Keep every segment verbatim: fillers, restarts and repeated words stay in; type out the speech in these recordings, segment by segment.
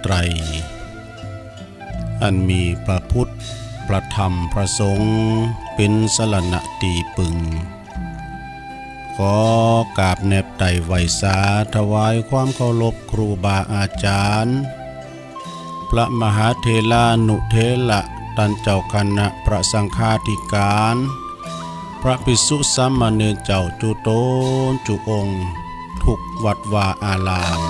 ตรัย อันมีพระพุทธ พระธรรม พระสงฆ์ เป๋นสรณะตี้ปึง ขอกราบแนบไต่ไหว้สา ถวายความเคารพครูบาอาจารย์ พระมหาเถรานุเถระ ต้านเจ้าคณะพระสังฆาธิการ พระภิกษุสามเณรเจ้าจุ๊ต๋นจุ๊องค์ กู้วัดวาอาราม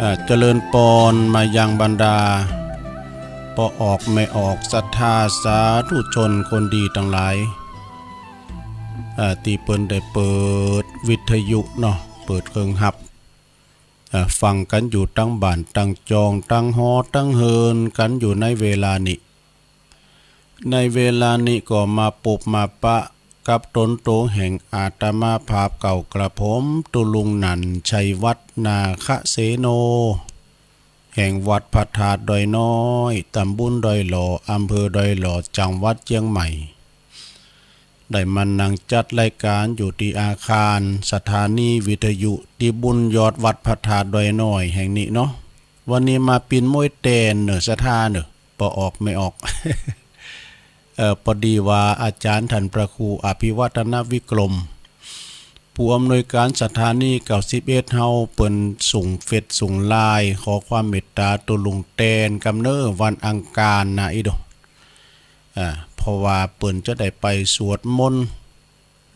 อ่า เจริญปอนมายังบรรดาป้อออกแม่ออกศรัทธาสาธุชนคนดีตังหลาย อ่า ตี้เปิ้นได้เปิดวิทยุเนาะ เปิดเคิงฮับ อ่า ฟังกั๋นอยู่ตังบ้านตังจอง ตังหอตังเฮือนกั๋นอยู่ในเวลานี้ ในเวลานี้ก็มาปบมาปะกับต๋นโตแห่งอาตมาภาพเก่ากระผม ตุ๊ลุงหนั่น ชัยวัฒน์ นาคเสโน แห่งวัดพระธาตุดอยน้อย ตำบลดอยหล่อ อำเภอดอยหล่อ จังหวัดเจียงใหม่ ได้มานั่งจัดรายก๋านอยู่ตี้อาคารสถานีวิทยุตี้บุนยอดวัดพระธาตุดอยน้อยแห่งนี้เนาะ วันนี้มาปิ้นม้วยแตนเน่อศรัทธาเน่อ ป้อออกแม่ออก เอ่อ ปอดีว่าอาจ๋ารย์ต้านพระครูอภิวัฒนวิกรม ผู้อำนวยก๋านสถานีเก้าสิบเอ็ดเฮา เปิ้นส่งเฟซส่งไลน์ขอความเมตต๋าตุ๊ลุงแตนกำเน่อวันอังคารนะอี้โด อ่า เพราะว่าเปิ้นจะได้ไปสวดมนต์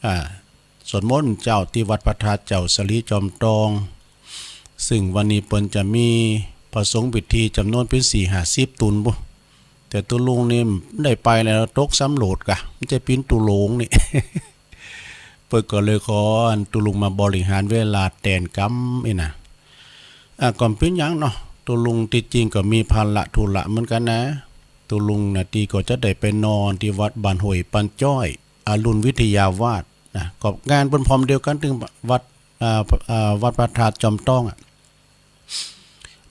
อ่า สวดมนต์เจ้าตี้วัดพระธาตุเจ้าสะหลีจอมตอง ซึ่งวันนี้เปิ้นจะมีพระสงฆ์พิธีจ๋ำนวนเป๋นสี่ห้าสิบตุ๊นปุ้น แต่ตุ๊ลุงนี่ได้ไปแล้วตกสำโลดก่ะ มันจะปิ้นตุ๊ลงนี่ เปิ้นก็เลยขออันตุ๊ลุงมาบริหารเวลาแตนกำอี้นะ อ่า ก็เป๋นหยังเนาะ ตุ๊ลุงตี้จริงก็มีภาระธุระเหมือนกั๋นนะ ตุ๊ลุงนะตี้ก็จะได้ไปนอนตี้วัดบ้านห้วยปันจ้อย อรุณวิทยาวาสนะ ก็งานเปิ้นพร้อมเดียวกั๋นตึงวัด อ่า อ่า วัดพระธาตุจอมตองอะ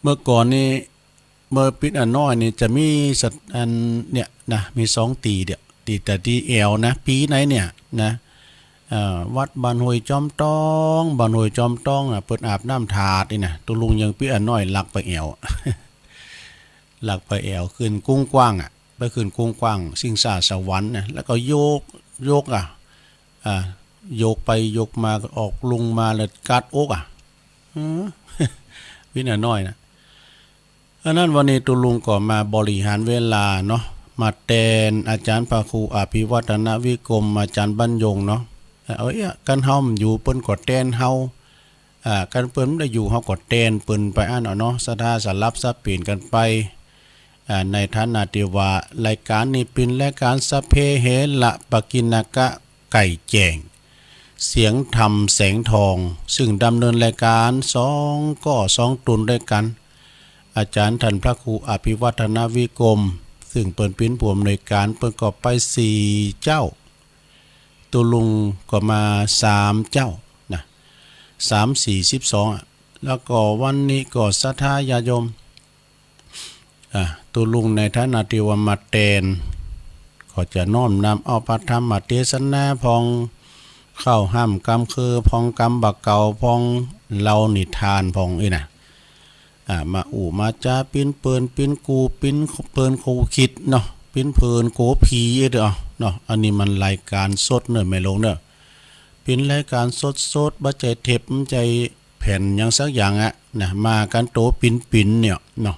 เมื่อก่อนนี้ เมื่อปิ๊นอะน้อยนี่จะมีสัตว์อันเนี่ยนะ มีสองตี้เดียว ตี้แต่ตี้แอ่วนะ ปี๋ไหนเนี่ยนะ เอ่อ วัดบ้านห้วยจอมตอง บ้านห้วยจอมตองน่ะ เปิ้นอาบน้ำธาตุนี่นะ ตุ๊ลุงยังปิ๊นอะน้อยลักไปแอ่ว ลักไปแอ่วขึ้นกุ้งกว้างอะ ไปขึ้นกุ้งกว้าง สิงสาสวรรค์นะ แล้วก็โยก โยกอะ อ่า โยกไปโยกมา ออกลุงมาแล้วกัดอกอะ เออ ปิ๊นอะน้อยนะ อันนั้นวันนี้ตุ๊ลุงก็มาบริหารเวลาเนาะ มาแตนอาจ๋ารย์พระครูอภิวัฒนวิกรม อาจ๋ารย์บรรยงเนาะ เอาเอี้ย กั๋นเฮาบ่อยู่เปิ้นก็แตนเฮา อ่า กั๋นเปิ้นบ่ได้อยู่เฮาก็แตนเปิ้นไปอั้นเอาเนาะ ศรัทธาสลับสับเปลี่ยนกั๋นไป อ่า ในฐานะตี้ว่ารายก๋านนี้เป๋นรายก๋านสัพเพเหระปกิณณกะ ไก่แจ้ง เสียงธรรมแสงทอง ซึ่งดำเนินรายก๋านสองก้อสองตุ๊นด้วยกั๋น อาจ๋ารย์ต้านพระครูอภิวัฒนวิกรม ซึ่งเปิ้นเป๋นผู้อำนวยก๋าน เปิ้นก็ไปสี่เจ้า ตุ๊ลุงก็มาสามเจ้านะ สามสี่สิบสองอะ แล้วก็วันนี้ก็ศรัทธาญาติโยม อ่า ตุ๊ลุงในฐานะตี้ว่ามาแตน ก็จะน้อมนำเอาพระธรรมเตสนาพ่อง ข้าวห้ำกำคือพ่อง กำบ่าเก่าพ่อง เล่านิทานพ่องอี้นะ อ่า มาอู้มาจ๋าปิ้นเปิ้นปิ้นกูปิ้นเปิ้นโคคิดเนาะ ปิ้นเปิ้นโกผีเด้อเนาะ อันนี้มันรายก๋านสดเน่อแม่หลวงเน่อ เป๋นรายก๋านสดๆ บ่ใจ้เทป บ่ใจ้แผ่นหยังสักอย่างอะนะ มากั๋นโตปิ๋นๆ เนี่ยเนาะ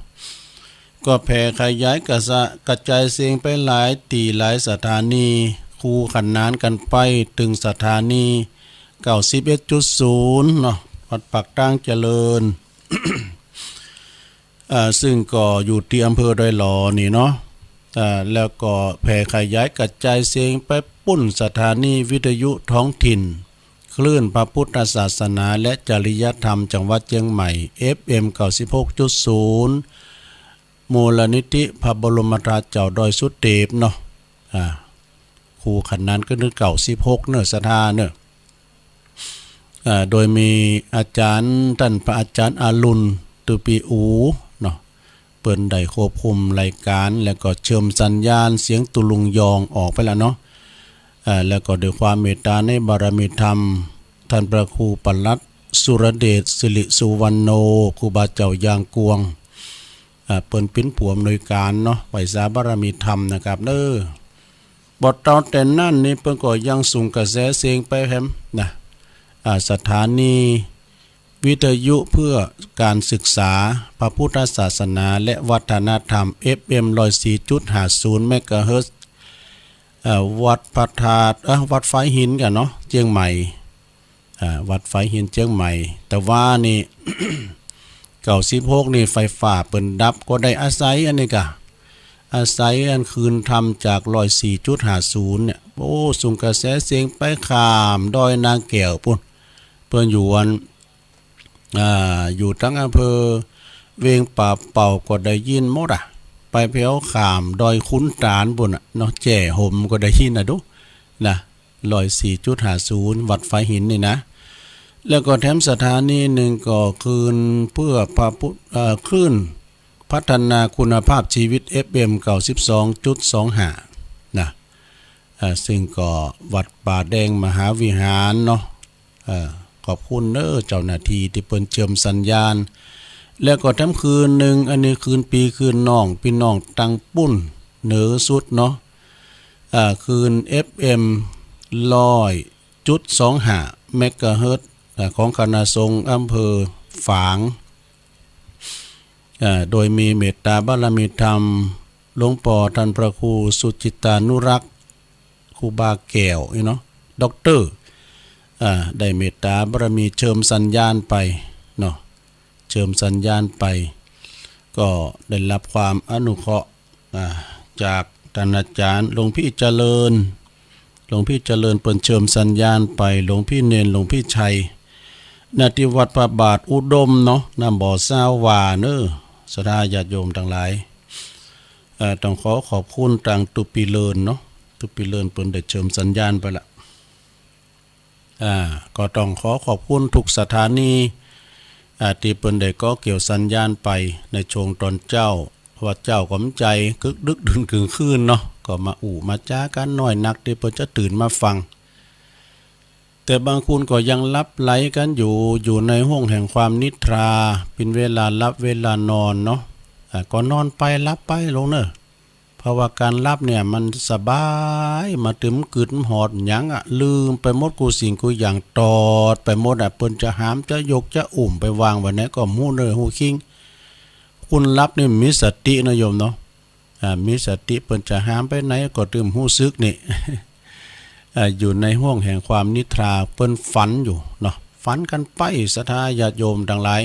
ก็แผ่ขยายกระสะ กระจายเสียงไปหลายตี้หลายสถานี คู่ขนานกั๋นไปเถิงสถานีเก้าสิบเอ็ดจุดศูนย์เนาะ วัดปากตางเจริญ อ่า ซึ่งก็อยู่ตี้อำเภอดอยหล่อนี่เนาะ อ่า แล้วก็แผ่ขยายกระจายเสียงไปปุ้นสถานีวิทยุท้องถิ่น คลื่นพระพุทธศาสนาและจริยธรรมจังหวัดเจียงใหม่ เอฟเอ็ม เก้าสิบหกจุดศูนย์ มูลนิธิพระบรมธาตุเจ้าดอยสุเทพเนาะ อ่า คู่ขนานก็คือเก้าสิบหกเน่อศรัทธาเน่อ อ่า โดยมีอาจ๋ารย์ต้านพระอาจ๋ารย์อรุณ ตุปีอูเนาะ เปิ้นได้ควบคุมรายก๋าน แล้วก็เชื่อมสัญญาณเสียงตุ๊ลุงยองออกไปแล้วเนาะ อ่า แล้วก็ด้วยความเมตต๋าในบารมีธรรม ต้านพระครูปลัด สุรเดช สิริสุวรรณโณ ครูบาเจ้ายางกวง อ่า เปิ้นเป๋นผู้อำนวยก๋านเนาะ ไหว้สาบารมีธรรมนะครับเน้อ บ่าเต้าแต่นั้นนี่เปิ้นก็ยังส่งกระแสเสียงไปแหมนะ อ่า สถานีวิทยุเพื่อการศึกษาพระพุทธศาสนาและวัฒนธรรม เอฟเอ็ม ร้อยสี่จุดห้าศูนย์ เมกะเฮิรตซ์ เอ่อ วัดพระธาตุ เอ่อ วัดฝายหินกั๋นเนาะ เจียงใหม่ อ่า วัดฝายหินเจียงใหม่ แต่ว่านี่ เก้าสิบหกนี่ไฟฟ้าเปิ้นดับ ก็ได้อาศัยอันนี้ก่ะ อาศัยอันคลื่นธรรมจาก ร้อยสี่จุดห้าศูนย์ เนี่ย โอ้ ส่งกระแสเสียงไปข้ามดอยนางแก้วปู๊น เปิ้นอยู่อัน อ่า อยู่ตังอำเภอเวียงป่าเป่าก็ได้ยินหมดอะ ไปแผวข้ามดอยขุนตาลปู๊นน่ะเนาะ แจ้ห่มก็ได้ยินน่ะดู นะ ร้อยสี่จุดห้าศูนย์ วัดฝายหินนี่นะ แล้วก็แถมสถานีนึ่งก็คลื่นเพื่อพระพุทธ เอ่อ คลื่นพัฒนาคุณภาพชีวิต เอฟเอ็ม เก้าสิบสองจุดสองห้า นะ เอ่อ ซึ่งก็วัดป่าแดงมหาวิหารเนาะ เอ่อ ขอบคุณเน้อเจ้าหน้าตี้ตี้เปิ้นเจิมสัญญาณ แล้วก็แถมคลื่นนึ่ง อันนี้คลื่นปี้คลื่นน้อง ปี้น้องตังปุ้นเหนือสุดเนาะ อ่า คลื่น เอฟเอ็ม ร้อยจุดสองห้า เมกะเฮิรตซ์ อ่า ของคณะสงฆ์อำเภอฝาง อ่า โดยมีเมตตาบารมีธรรม หลวงป้อต้านพระครูสุจิตตานุรักษ์ ครูบาแก้วนี่เนาะ ด็อกเตอร์ อ่า ได้เมตตาบารมีเจิมสัญญาณไปเนาะ เจิมสัญญาณไป ก็ได้ฮับความอนุเคราะห์ อ่า จากต้านอาจ๋ารย์หลวงพี่เจริญ หลวงพี่เจริญเปิ้นเจิมสัญญาณไป หลวงพี่เณร หลวงพี่ชัย ณ ตี้วัดพระบาทอุดมเนาะ น้ำบ่อซาวหว่าเน้อ ศรัทธาญาติโยมตังหลาย เอ่อ ต้องขอขอบคุณตางตุ๊ปีเลินเนาะ ตุ๊ปีเลินเปิ้นได้เจิมสัญญาณไปละ อ่า ก็ต้องขอขอบคุณกู้สถานี อ่า ตี้เปิ้นได้ก่อเกี่ยวสัญญาณไปในช่วงต๋อนเจ๊า เพราะว่าเจ๊าก็บ่ใจ้ กึ๊กดึกดื่นเกิ่งคืนเนาะ ก็มาอู้มาจ๋ากั๋น น้อยนักตี้เปิ้นจะตื่นมาฟัง แต่บางคนก็ยังหลับไหลกั๋นอยู่ อยู่ในห้วงแห่งความนิทรา เป๋นเวลาหลับเวลานอนเนาะ อ่า ก็นอนไปหลับไปลงเน้อ เพราะว่าก๋านหลับเนี่ยมันสบาย มาตึงกึ๊ดหอดหยังอะ ลืมไปหมดกู้สิ่งกู้อย่าง ตอดไปหมดอะ เปิ้นจะหามจะยกจะอุ้มไปวางไว้ไหนก็บ่ฮู้เน่อฮู้คิง คนหลับนี่มีสตินะโยมเนาะ อ่า มีสติ เปิ้นจะหามไปไหนก็ตึงฮู้สึกนี่ อ่า อยู่ในห้วงแห่งความนิทรา เปิ้นฝันอยู่เนาะ ฝันกั๋นไป ศรัทธาญาติโยมตังหลาย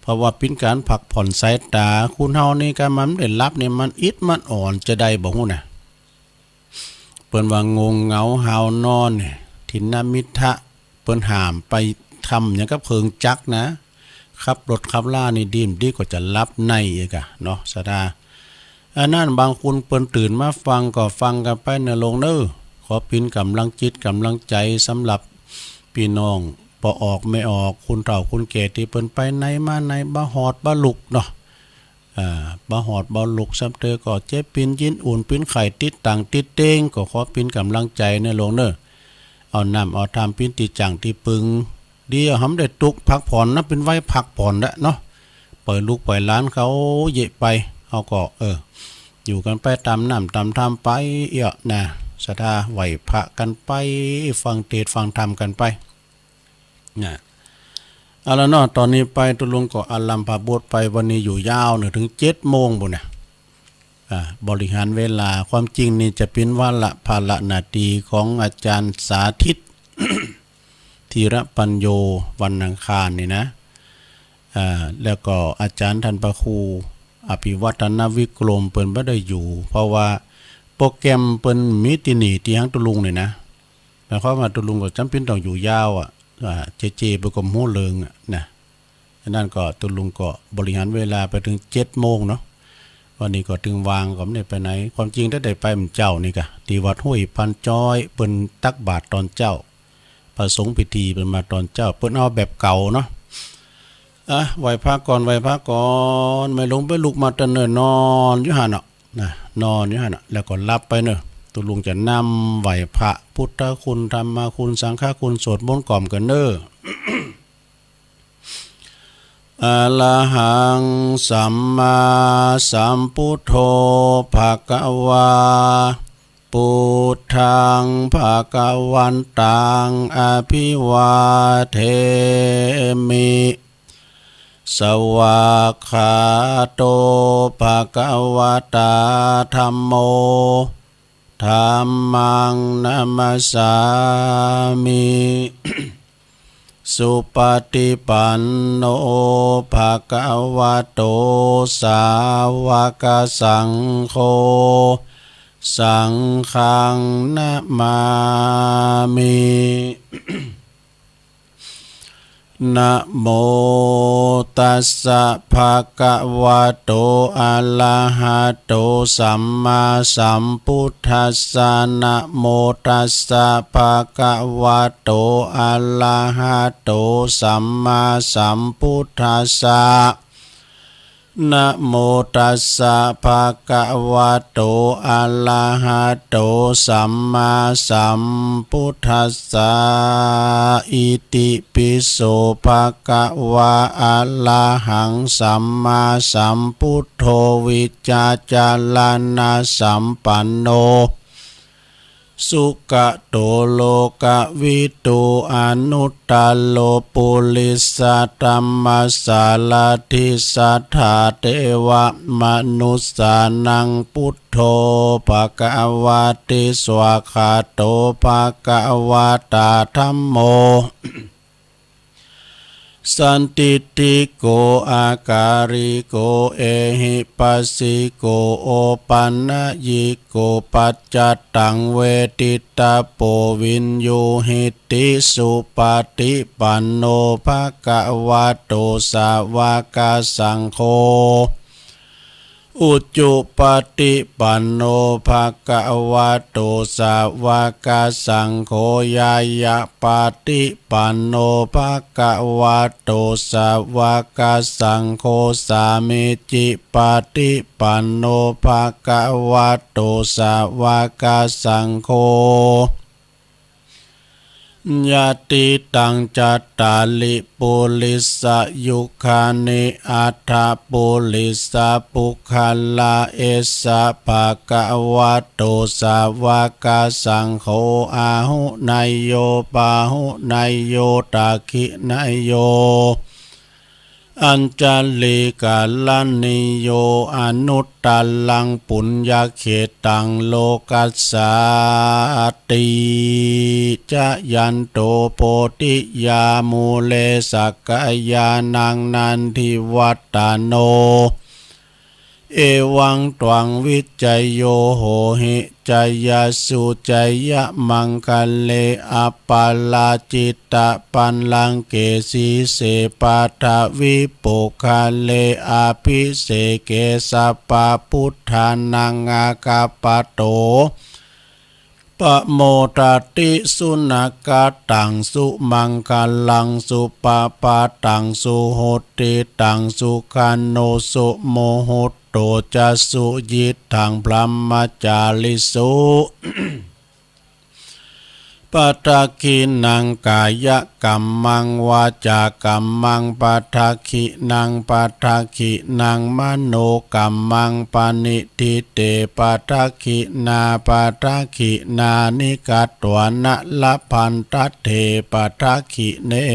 เพราะว่าเป๋นก๋านพักผ่อนสายต๋า คนเฮานี่กามันบ่ได้หลับนี่มันอิดมันอ่อนจะใดบ่ฮู้นะ เปิ้นว่างงเหงาหาวนอนเนี่ย ถินนมิทธะ เปิ้นห้ามไปทำหยังกับเครื่องจักรนะ ขับรถขับลานี่ดีบ่ดีก็จะหลับในอีกอะเนาะ ศรัทธา อันนั้นบางคนเปิ้นตื่นมาฟังก็ฟังกั๋นไปเน่อโยมเน้อ ขอเป๋นก๋ำลังจิตก๋ำลังใจ๋สำหรับปี้น้องป้อออกแม่ออก คนเฒ่าคนแก่ตี้เปิ้นไปไหนมาไหนบ่หอดบ่ลุกเนาะ อ่า บ่หอดบ่ลุก ซ้ำเตื้อก็เจ็บเป๋นยินอุ่นเป๋นไข้ ติดตั๋งติดเตียง ก็ขอเป๋นก๋ำลังใจ๋เน่อโยมเน้อ เอาน้ำเอาธรรมเป๋นตี้จั่งตี้ปึง เดี๋ยวเฮาบ่ได้ตุ๊กพักผ่อนนะ เป๋นวัยพักผ่อนแล้วเนาะ ปล่อยลูกปล่อยหลานเขาเยียะไป เฮาก็ เออ อยู่กั๋นไปต๋ามน้ำต๋ามธรรมไปเอี้ยนะ ศรัทธา ไหว้พระกั๋นไป ฟังเทศน์ฟังธรรมกั๋นไป นะ เอาละเนาะ ต๋อนนี้ไปตุ๊ลุงก็อารัมภบทไป วันนี้อยู่ยาวเน่อ เถิงเจ็ดโมงปู๊นนะ อ่า บริหารเวลา ความจริงนี่จะเป๋นวาระภาระหน้าตี้ของอาจ๋ารย์สาธิต ธีรปัญโญ วันอังคารนี่นะ อ่า แล้วก็อาจ๋ารย์ต้านพระครูอภิวัฒนวิกรม เปิ้นบ่ได้อยู่ เพราะว่าโปรแกรมเปิ้นมีตี้นี่ตี้หางตุ๊ลุงนี่นะ หมายความว่าตุ๊ลุงก็จ๋ำเป๋นต้องอยู่ยาวอะ อ่า เจเจเปิ้นก็บ่ฮู้เรื่องอะนะ อันนั้นก็ตุ๊ลุงก็บริหารเวลาไปเถิงเจ็ดโมงเนาะ วันนี้ก็ตึงว่างก็บ่ได้ไปไหน ความจริงถ้าได้ไปเมื่อเจ๊านี่กะ ตี้วัดห้วยพันจ้อย เปิ้นตักบาตรต๋อนเจ๊า พระสงฆ์พิธีเปิ้นมาต๋อนเจ๊า เปิ้นเอาแบบเก่าเนาะ อ่ะ ไหว้พระก่อน ไหว้พระก่อน แม่หลวงไปลุกมาแต่เนิ่น นอนอยู่หั้นเนาะ นะ นอนอยู่หั้นเนาะ แล้วก็หลับไปเน่อ ตุ๊ลุงจะนำไหว้พระพุทธคุณ ธรรมคุณ สังฆคุณ สวดมนต์กล่อมกั๋นเน่อ Arahaṃ sammāsambuddho bhagavā. Buddhaṃ bhagavantaṃ abhivādemi. Svākkhāto bhagavatā dhammo. Dhammaṃ namassāmi. Supaṭipanno bhagavato sāvakasaṅgho. Saṅghaṃ namāmi. Namo tassa bhagavato arahato sammāsambuddhassa. Namo tassa bhagavato arahato sammāsambuddhassa. Namo tassa bhagavato arahato sammāsambuddhassa. Itipi so bhagavā arahaṃ sammāsambuddho vijjācaraṇasampanno sugato lokavidū anuttaro purisadammasārathi satthā devamanussānaṃ buddho bhagavāti. Svākkhāto bhagavatā dhammo sandiṭṭhiko akāliko ehipassiko opanayiko paccattaṃ veditabbo viññūhīti. Supaṭipanno bhagavato sāvakasaṅgho. Ujupaṭipanno bhagavato sāvakasaṅgho. Ñāyapaṭipanno bhagavato sāvakasaṅgho. Sāmīcipaṭipanno bhagavato sāvakasaṅgho. Yadidaṃ cattāri purisayugāni aṭṭha purisapuggalā, esa bhagavato sāvakasaṅgho āhuneyyo pāhuneyyo dakkhiṇeyyo añjalikaraṇīyo anuttaraṃ puññakkhettaṃ lokassāti. Jayanto bodhiyā mūle sakyānaṃ nandivaḍḍhano, evaṃ tvaṃ vijayo hohi jayassu jayamaṅgale. Aparājitapallaṅke sīse paṭhavipokkhare abhiseke sabbabuddhānaṃ aggappatto pamodati. Sunakkhattaṃ sumaṅgalaṃ supabhātaṃ suhuṭṭhitaṃ sukhaṇo sumuhutto ca suyiṭṭhaṃ brahmacārisu. Padakkhiṇaṃ kāyakammaṃ vācākammaṃ padakkhiṇaṃ padakkhiṇaṃ manokammaṃ paṇidhī te padakkhiṇā padakkhiṇāni katvāna labhantatthe padakkhiṇe.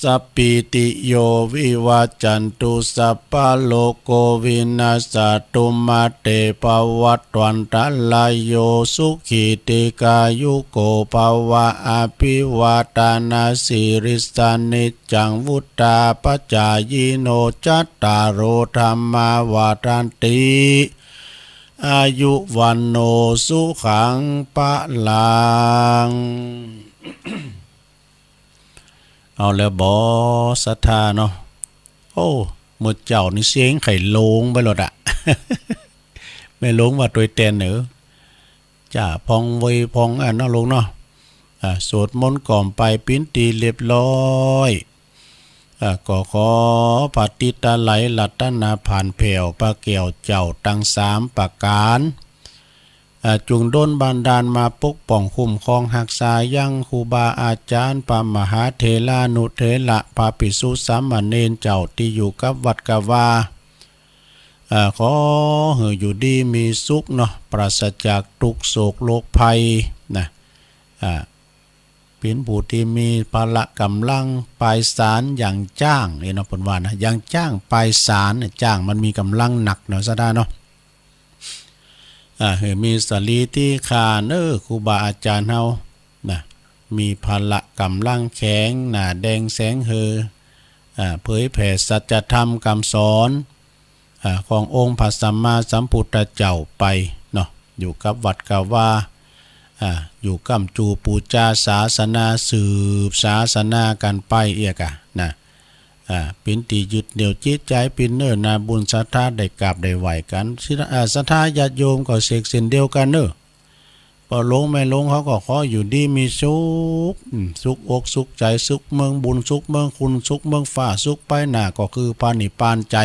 Sabbītiyo vivajjantu sabbarogo vinassatu mā te bhavatvantarāyo sukhī dīghāyuko bhava. Abhivādanasīlissa niccaṃ vuḍḍhāpacāyino cattāro dhammā vaḍḍhanti āyu vaṇṇo sukhaṃ balaṃ. เอาแล้วบ่ ศรัทธาเนาะ โอ้ เมื่อเจ๊านี่เสียงไข่โลงไปแล้วอะ แม่โลงว่าตวยแตนเนอ จ้าพองเวยพองอันเนาะโลงเนาะ อ่า สวดมนต์ก่อมไปปิ้นตี้เรียบร้อย อ่า ก็ขอปฏิตาไหลรัตนาผ่านแผ่วพระแก้วเจ้าตังสามประก๋าน อ่า จุ่งดลบันดาลมาปกป้องคุ้มครองฮักษายังครูบาอาจ๋ารย์ พระมหาเถรานุเถระ พระภิกษุสามเณรเจ้าตี้อยู่กับวัดกาว่า อ่า ขอหื้ออยู่ดีมีสุขเนาะ ปราศจากตุ๊กข์โศกโรคภัยนะ อ่า เป๋นผู้ตี้มีพละก๋ำลังปายศาลอย่างจ๊าง เอ๊ะเนาะ เปิ้นว่านะ อย่างจ๊างปายศาลเนี่ย จ๊างมันมีก๋ำลังหนักเนาะ ศรัทธาเนาะ อ่า หื้อมีสะหลีตี้คร้าน เออ ครูบาอาจ๋ารย์เฮานะ มีพละก๋ำลังแข็ง หน้าแด่งแสงเฮอ อ่า เผยแผ่สัจธรรมกำสอน อ่า ขององค์พระสัมมาสัมพุทธเจ้าไปเนาะ อยู่กับวัดกาว่า อ่า อยู่ก้ำจู๋ปู๋จาศาสนา สืบศาสนากั๋นไปเอี้ยก่ะนะ อ่า เป๋นตี้ยึดเหนี่ยวจิตใจ๋ เป๋นเนื้อนาบุญ ศรัทธาได้กราบได้ไหว้กั๋น ศรัทธา อ่า ศรัทธาญาติโยมก็เสกเส้นเดียวกั๋นเนาะ ป้อหลวงแม่หลวงเขาก็ขออยู่ดีมีสุข อืม สุขอกสุขใจ๋ สุขเมืองบุญ สุขเมืองคุณ สุขเมืองฟ้า สุขไปหน้าก็คือพระนิพพานใจ๋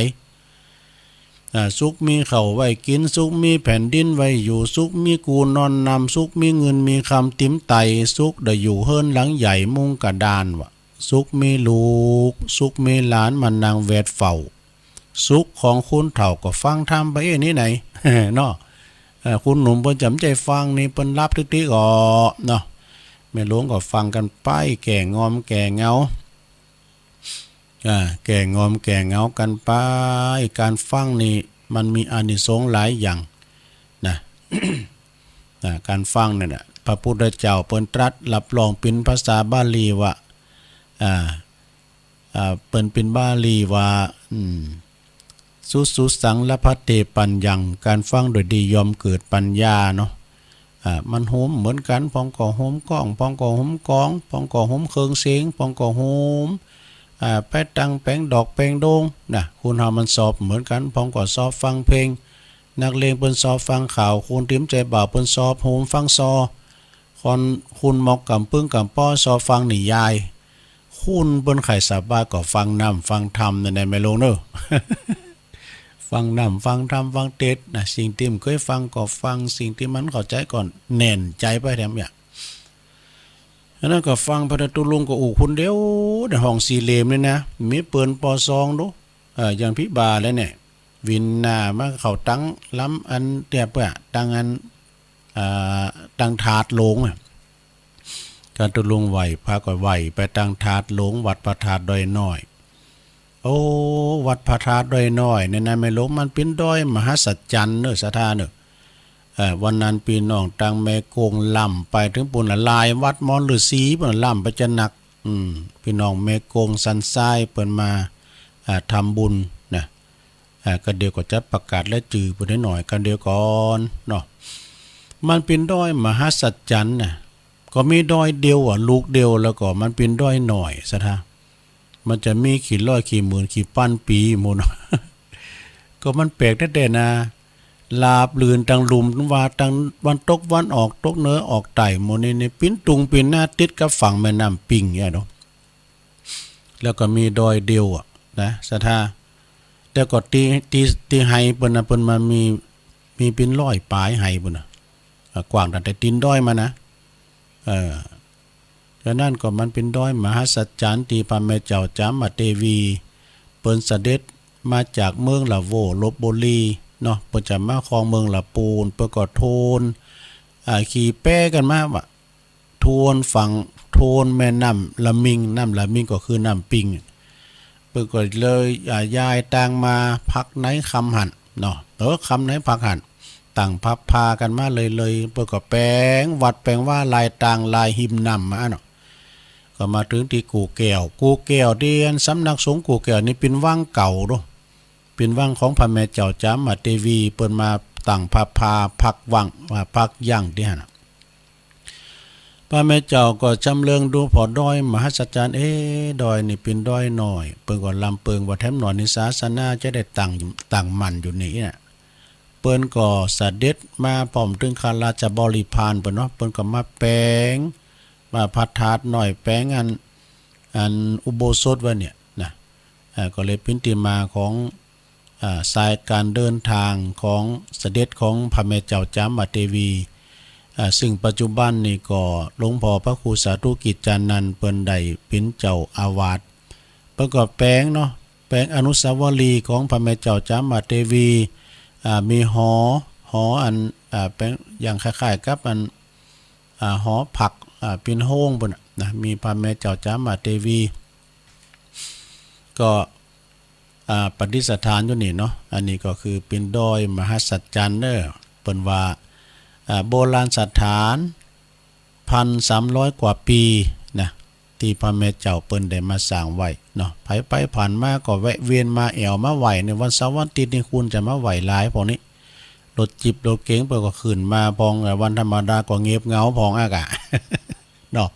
อ่า สุขมีข้าวไว้กิ๋น สุขมีแผ่นดินไว้อยู่ สุขมีกู่นอนหนำ สุขมีเงินมีคำตี๋มไต่ สุขได้อยู่เฮือนหลังใหญ่มุงกระดานวะ สุขมีลูก สุขมีหลานมานั่งแวดเฝ้า สุขของคนเฒ่าก็ฟังธรรมไปเอ้ยนี่ไหน เนาะ เอ่อ คนหนุ่มเปิ้นจ๋ำใจ๋ฟังนี่เปิ้นหลับติ๊กๆ ก่อเนาะ แม่หลวงก็ฟังกั๋นไป แก้งอมแก้เหงา อ่า แก้งอมแก้เหงากั๋นไป ก๋านฟังนี่มันมีอานิสงส์หลายอย่างนะ อ่า ก๋านฟังเนี่ยนะ พระพุทธเจ้าเปิ้นตรัสรับรองเป๋นภาษาบาลีว่า อ่า อ่า เปิ้นเป๋นบาลีว่า อืม สุสุสัง ละภัตเต ปัญญัง ก๋านฟังโดยดีย่อมเกิดปัญญาเนาะ อ่า มันโฮมเหมือนกั๋น พ่องก็โฮมก้อง พ่องก็โฮมกอง พ่องก็โฮมเครื่องเสียง พ่องก็โฮม อ่า ไปตังแป๋งดอกแป๋งโดงนะ คนเฮามันชอบเหมือนกั๋น พ่องก็ชอบฟังเพลง นักเลงเปิ้นชอบฟังข่าว คนตี๋มใจ๋บ่าวเปิ้นชอบโฮมฟังซอ คน คนหมอกก๋ำปึ้งก๋ำป้อชอบฟังนิยาย คนเปิ้นใค่สบายก็ฟังน้ำฟังธรรมนั่นแหละแม่หลวงเนาะ ฟังน้ำฟังธรรมฟังเตสน์นะ สิ่งตี้บ่เกยฟังก็ฟัง สิ่งตี้มันเข้าใจ๋ก็แหน่นใจ๋ไปแถมเนี่ย อันนั้นก็ฟังไป แต่ตุ๊ลุงก็อู้คนเดียวในห้องสี่เหล่ยมนี่นะ มีเปิ้นปอซองดู เอ่อ อย่างปี้บ่าแล้วเนี่ย วินหน้ามาเข้าตังลำอันเตี้ยเปื้อ ตังอัน อ่า ตังถาดหลวงอะ ก๋านตุ๊ลุงไหว้พระก็ไหว้ไปตังถาดหลวง วัดพระธาตุดอยน้อย โอ้ วัดพระธาตุดอยน้อยเนี่ยนะแม่หลวง มันเป๋นดอยมหัศจรรย์เนาะ ศรัทธาเนาะ เอ่อ วันนั้นปี้น้องตังแม่กงล่ำไปเถิงปู๊นละ หลายวัดหมอฤๅษีปู๊นละ ล่ำไปจะหนัก อืม ปี้น้องแม่กงสันทรายเปิ้นมา อ่า ทำบุญนะ อ่า ก็เดี๋ยวก็จะประกาศรายจื้อเปิ้นหน้อยก๋านเดียวก่อนเนาะ มันเป๋นดอยมหัศจรรย์นะ ก็มีดอยเดียวอะ ลูกเดียว แล้วก็มันเป๋นดอยน้อย ศรัทธา มันจะมีกี่ร้อยกี่หมื่นกี่ปันปี๋หมด ก็มันแปลกแต๊ๆ นะ ราบรื่นตังลุ่มว่าตังวันตกวันออก ตกเหนือออกใต้หมดนี่ นี่เป๋นตุงเป๋นนาติดกับฝั่งแม่น้ำปิงเนี่ยเนาะ แล้วก็มีดอยเดียวอะนะ ศรัทธา แต่ก็ตี้ ตี้ ตี้ไฮเปิ้นนะ เปิ้นมามี มีเป๋นร้อยป๋ายไฮปู๊นนะ อ่า กว้างตั้งแต่ตี๋นดอยมานะ เออ ฉะนั้นก็มันเป๋นดอยมหัศจรรย์ตี้พระแม่เจ้าจามเทวี เปิ้นเสด็จมาจากเมืองละโว ลพบุรีเนาะ เปิ้นจะมาครองเมืองละปูน เปิ้นก็โทน อ่า ขี่แป๊กั๋นมาว่า โทนฝั่ง โทนแม่น้ำละมิง น้ำละมิงก็คือน้ำปิง เปิ้นก็เลย อ่า ย้ายตางมาพักในคำหั้นเนาะ เออ คำในพักหั้น ตั้งพับพากั๋นมาเลยๆ เปิ้นก็แป๋งวัดแป๋งวาหลายตางหลายฮิมน้ำมาเนาะ ก็มาเถิงตี้กู่แก้ว กู่แก้วตี้อันสำนักสงฆ์กู่แก้วนี่เป๋นวังเก่าเนาะ เป๋นวังของพระแม่เจ้าจามเทวี เปิ้นมาตั้งพับพาพักวัง ว่าพักยั้งตี้หั้นน่ะ พระแม่เจ้าก็จำเริงดูผ่อดอยมหัศจรรย์ เอ๊ะ ดอยนี่เป๋นดอยน้อย เปิ้นก็ลำเปิงว่าแถมหน้อยนี่ศาสนาจะได้ตั้ง ตั้งมั่นอยู่นี่นะ เปิ้นก็เสด็จมาพร้อมเถิงข้าราชบริพารเปิ้นเนาะ เปิ้นก็มาแป๋ง มาพระธาตุน้อย แป๋งอัน อันอุโบสถไว้เนี่ยนะ อ่า ก็เลยเป๋นตี้มาของ อ่า สายก๋านเดินตางของเสด็จของพระแม่เจ้าจามเทวี อ่า ซึ่งปัจจุบันนี้ก็หลวงพ่อพระครูสาธุกิจจานันท์เปิ้นได้เป๋นเจ้าอาวาส เปิ้นก็แป๋งเนาะ แป๋งอนุสาวรีย์ของพระแม่เจ้าจามเทวี อ่า มีหอ หออัน อ่า แป๋งอย่างคล้ายๆ กับอัน อ่า หอพัก อ่า เป๋นโฮงปู้นน่ะนะ มีพระแม่เจ้าจามเทวี ก็ อ่า ประดิษฐานอยู่นี่เนาะ อันนี้ก็คือเป๋นดอยมหัศจรรย์เด้อ เปิ้นว่า อ่า โบราณสถาน พันสามร้อยกว่าปี๋นะ ตี้พระแม่เจ้าเปิ้นได้มาสร้างไว้เนาะ ใผไปผ่านมาก็แวะเวียนมาแอ่วมาไหว้ ในวันเสาร์วันอาทิตย์นี่คนจะมาไหว้หลายพวกนี้ รถจิ๊บรถเก๋งเปิ้นก็ขึ้นมา พองวันธรรมดาก็เงียบเหงาพองอากาศ เนาะ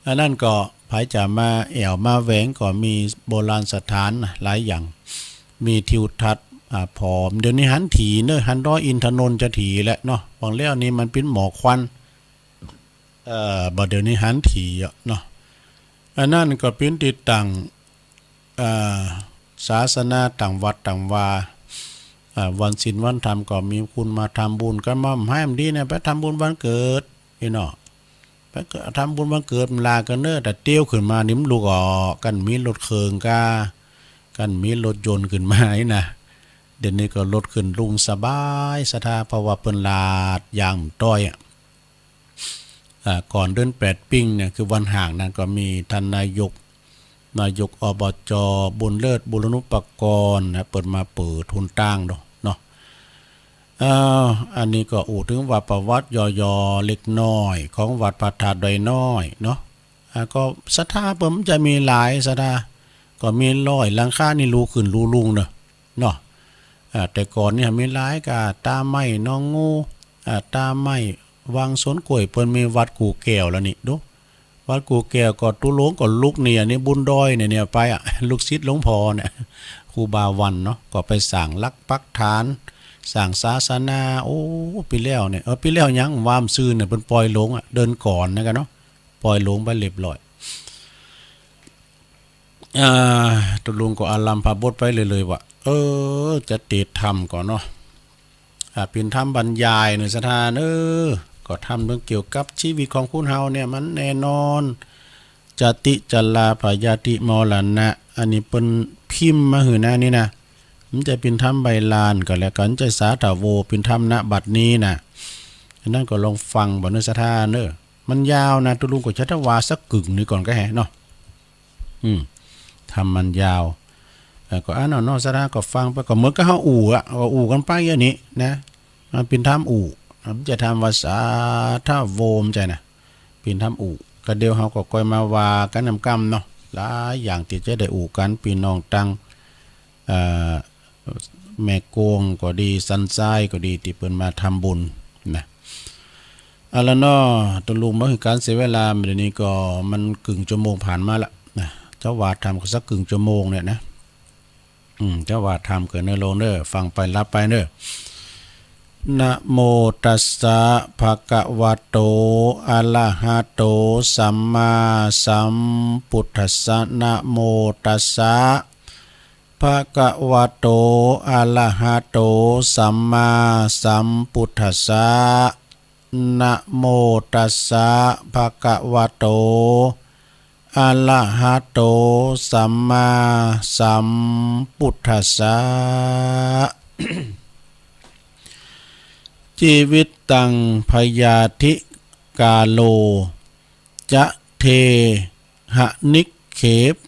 อันนั้นก็ใผจะมาแอ่วมาแหวงก็มีโบราณสถานนะหลายอย่าง มีทิวทัศน์ อ่า ผอม เดี๋ยวนี้หันถี่เนอะ หันดอยอินทนนท์จะถี่แล้วเนาะ หว่างแล้วนี่มันเป๋นหมอกควัน เอ่อ บ่าเดี๋ยวนี้หันถี่อะเนาะ อันนั้นก็เป๋นตี้ตั้ง อ่า ศาสนาต่างวัดต่างวา อ่า วันศีลวันธรรมก็มีคนมาทำบุญกั๋น มาหาบ่ดีนะ ไปทำบุญวันเกิด นี่เนาะ ไปก็ทำบุญวันเกิดมันลากั๋นเนอะ แต่เตียวขึ้นมานี่มันลุกออก กันมีรถเคิงก้า กันมีรถยนต์ขึ้นมานี่นะ เดี๋ยวนี้ก็รถขึ้นลุงสบายศรัทธา เพราะว่าเปิ้นลาดยางต้อยอะ อ่า ก่อนเดือนแปดปิ้งเนี่ย คือวันฮ้างนั้นก็มีท่านนายก นายก อบจ บุญเลิศ บุรณุปกรณ์นะ เปิ้นมาเปิดหนตางดูเนาะ เอ่อ อันนี้ก็อู้เถิงว่าประวัติย่อๆ เล็กน้อยของวัดพระธาตุดอยน้อยเนาะ อ่า ก็ศรัทธาเปิ้นมันจะมีหลายศรัทธา ก็มีร้อยหลังคานี่ลุกขึ้นลุกลุงเนอะ เนาะ อ่า แต่ก่อนเนี่ยมีหลายก้า ตาไม้หนองงู อ่า ตาไม้วังสวนกล้วย เปิ้นมีวัดกู่แก้วแล้วนี่ ดู วัดกู่แก้วก็ตุ๊ลุงก็ลุกเนี่ย นี่บุญดอยเนี่ย เนี่ยไปอะ ลูกศิษย์หลวงพ่อเนี่ย ครูบาวันเนาะ ก็ไปสร้างหลักปักฐาน สร้างศาสนา โอ้ ปี๋แล้วเนี่ย เออ ปี๋แล้วยัง วามซื่อเนี่ย เปิ้นปล่อยหลวงอะ เดือนก่อนนะกั๋นเนาะ ปล่อยหลวงไปเรียบร้อย อ่า ตุ๊ลุงก็อารัมภบทไปเรื่อยๆ ว่า เออ จะเตรียมธรรมก่อนเนาะ อ่า เป๋นธรรมบรรยายเนอะศรัทธาเนอะ ก็ธรรมเรื่องเกี่ยวกับชีวิตของคนเฮาเนี่ยมันแน่นอน จาติ ชรา พยาธิ มรณะ อันนี้เปิ้นพิมพ์มาหื้อนะนี่นะ มันจะเป๋นธรรมใบลานก็แล้วกั๋น จะสาธโว เป๋นธรรม ณ บัดนี้นะ อันนั้นก็ลองฟังบ่เนอะศรัทธาเนอะ มันยาวนะ ตุ๊ลุงก็จะถวาสักกึ่งหนึ่งก่อนก็แหะเนาะ อืม ธรรมมันยาว เอ่อ ก็อันนั้นเนาะ ศรัทธาก็ฟังไป ก็เหมือนกับเฮาอู้อะ ก็อู้กั๋นไปอย่างนี้นะ มันเป๋นธรรมอู้ มันจะธรรมว่าสาธโวมใจ้นะ เป๋นธรรมอู้ ก็เดี๋ยวเฮาก็ค่อยมาว่ากั๋นนำกำเนาะ หลายอย่างตี้จะได้อู้กั๋น ปี้น้องตัง เอ่อ แม่กวงก็ดี สันทรายก็ดี ตี้เปิ้นมาทำบุญนะ เอาละเนาะ ตุ๊ลุงบ่หื้อก๋านเสียเวลา เดี๋ยวนี้ก็มันกึ่งชั่วโมงผ่านมาละนะ จะว่าธรรมก็สักกึ่งชั่วโมงเนี่ยนะ อืม จะว่าธรรมเกินเนอะโลงเนอะ ฟังไปรับไปเนอะ นะโมตัสสะ ภะคะวะโต อะระหะโต สัมมาสัมพุทธัสสะ นะโมตัสสะ ภะคะวะโต อะระหะโต สัมมาสัมพุทธัสสะ นะโมตัสสะ ภะคะวะโต อะระหะโต สัมมาสัมพุทธัสสะ จีวิตตัง พยาธิกาโล จะ เทหะ นิกเข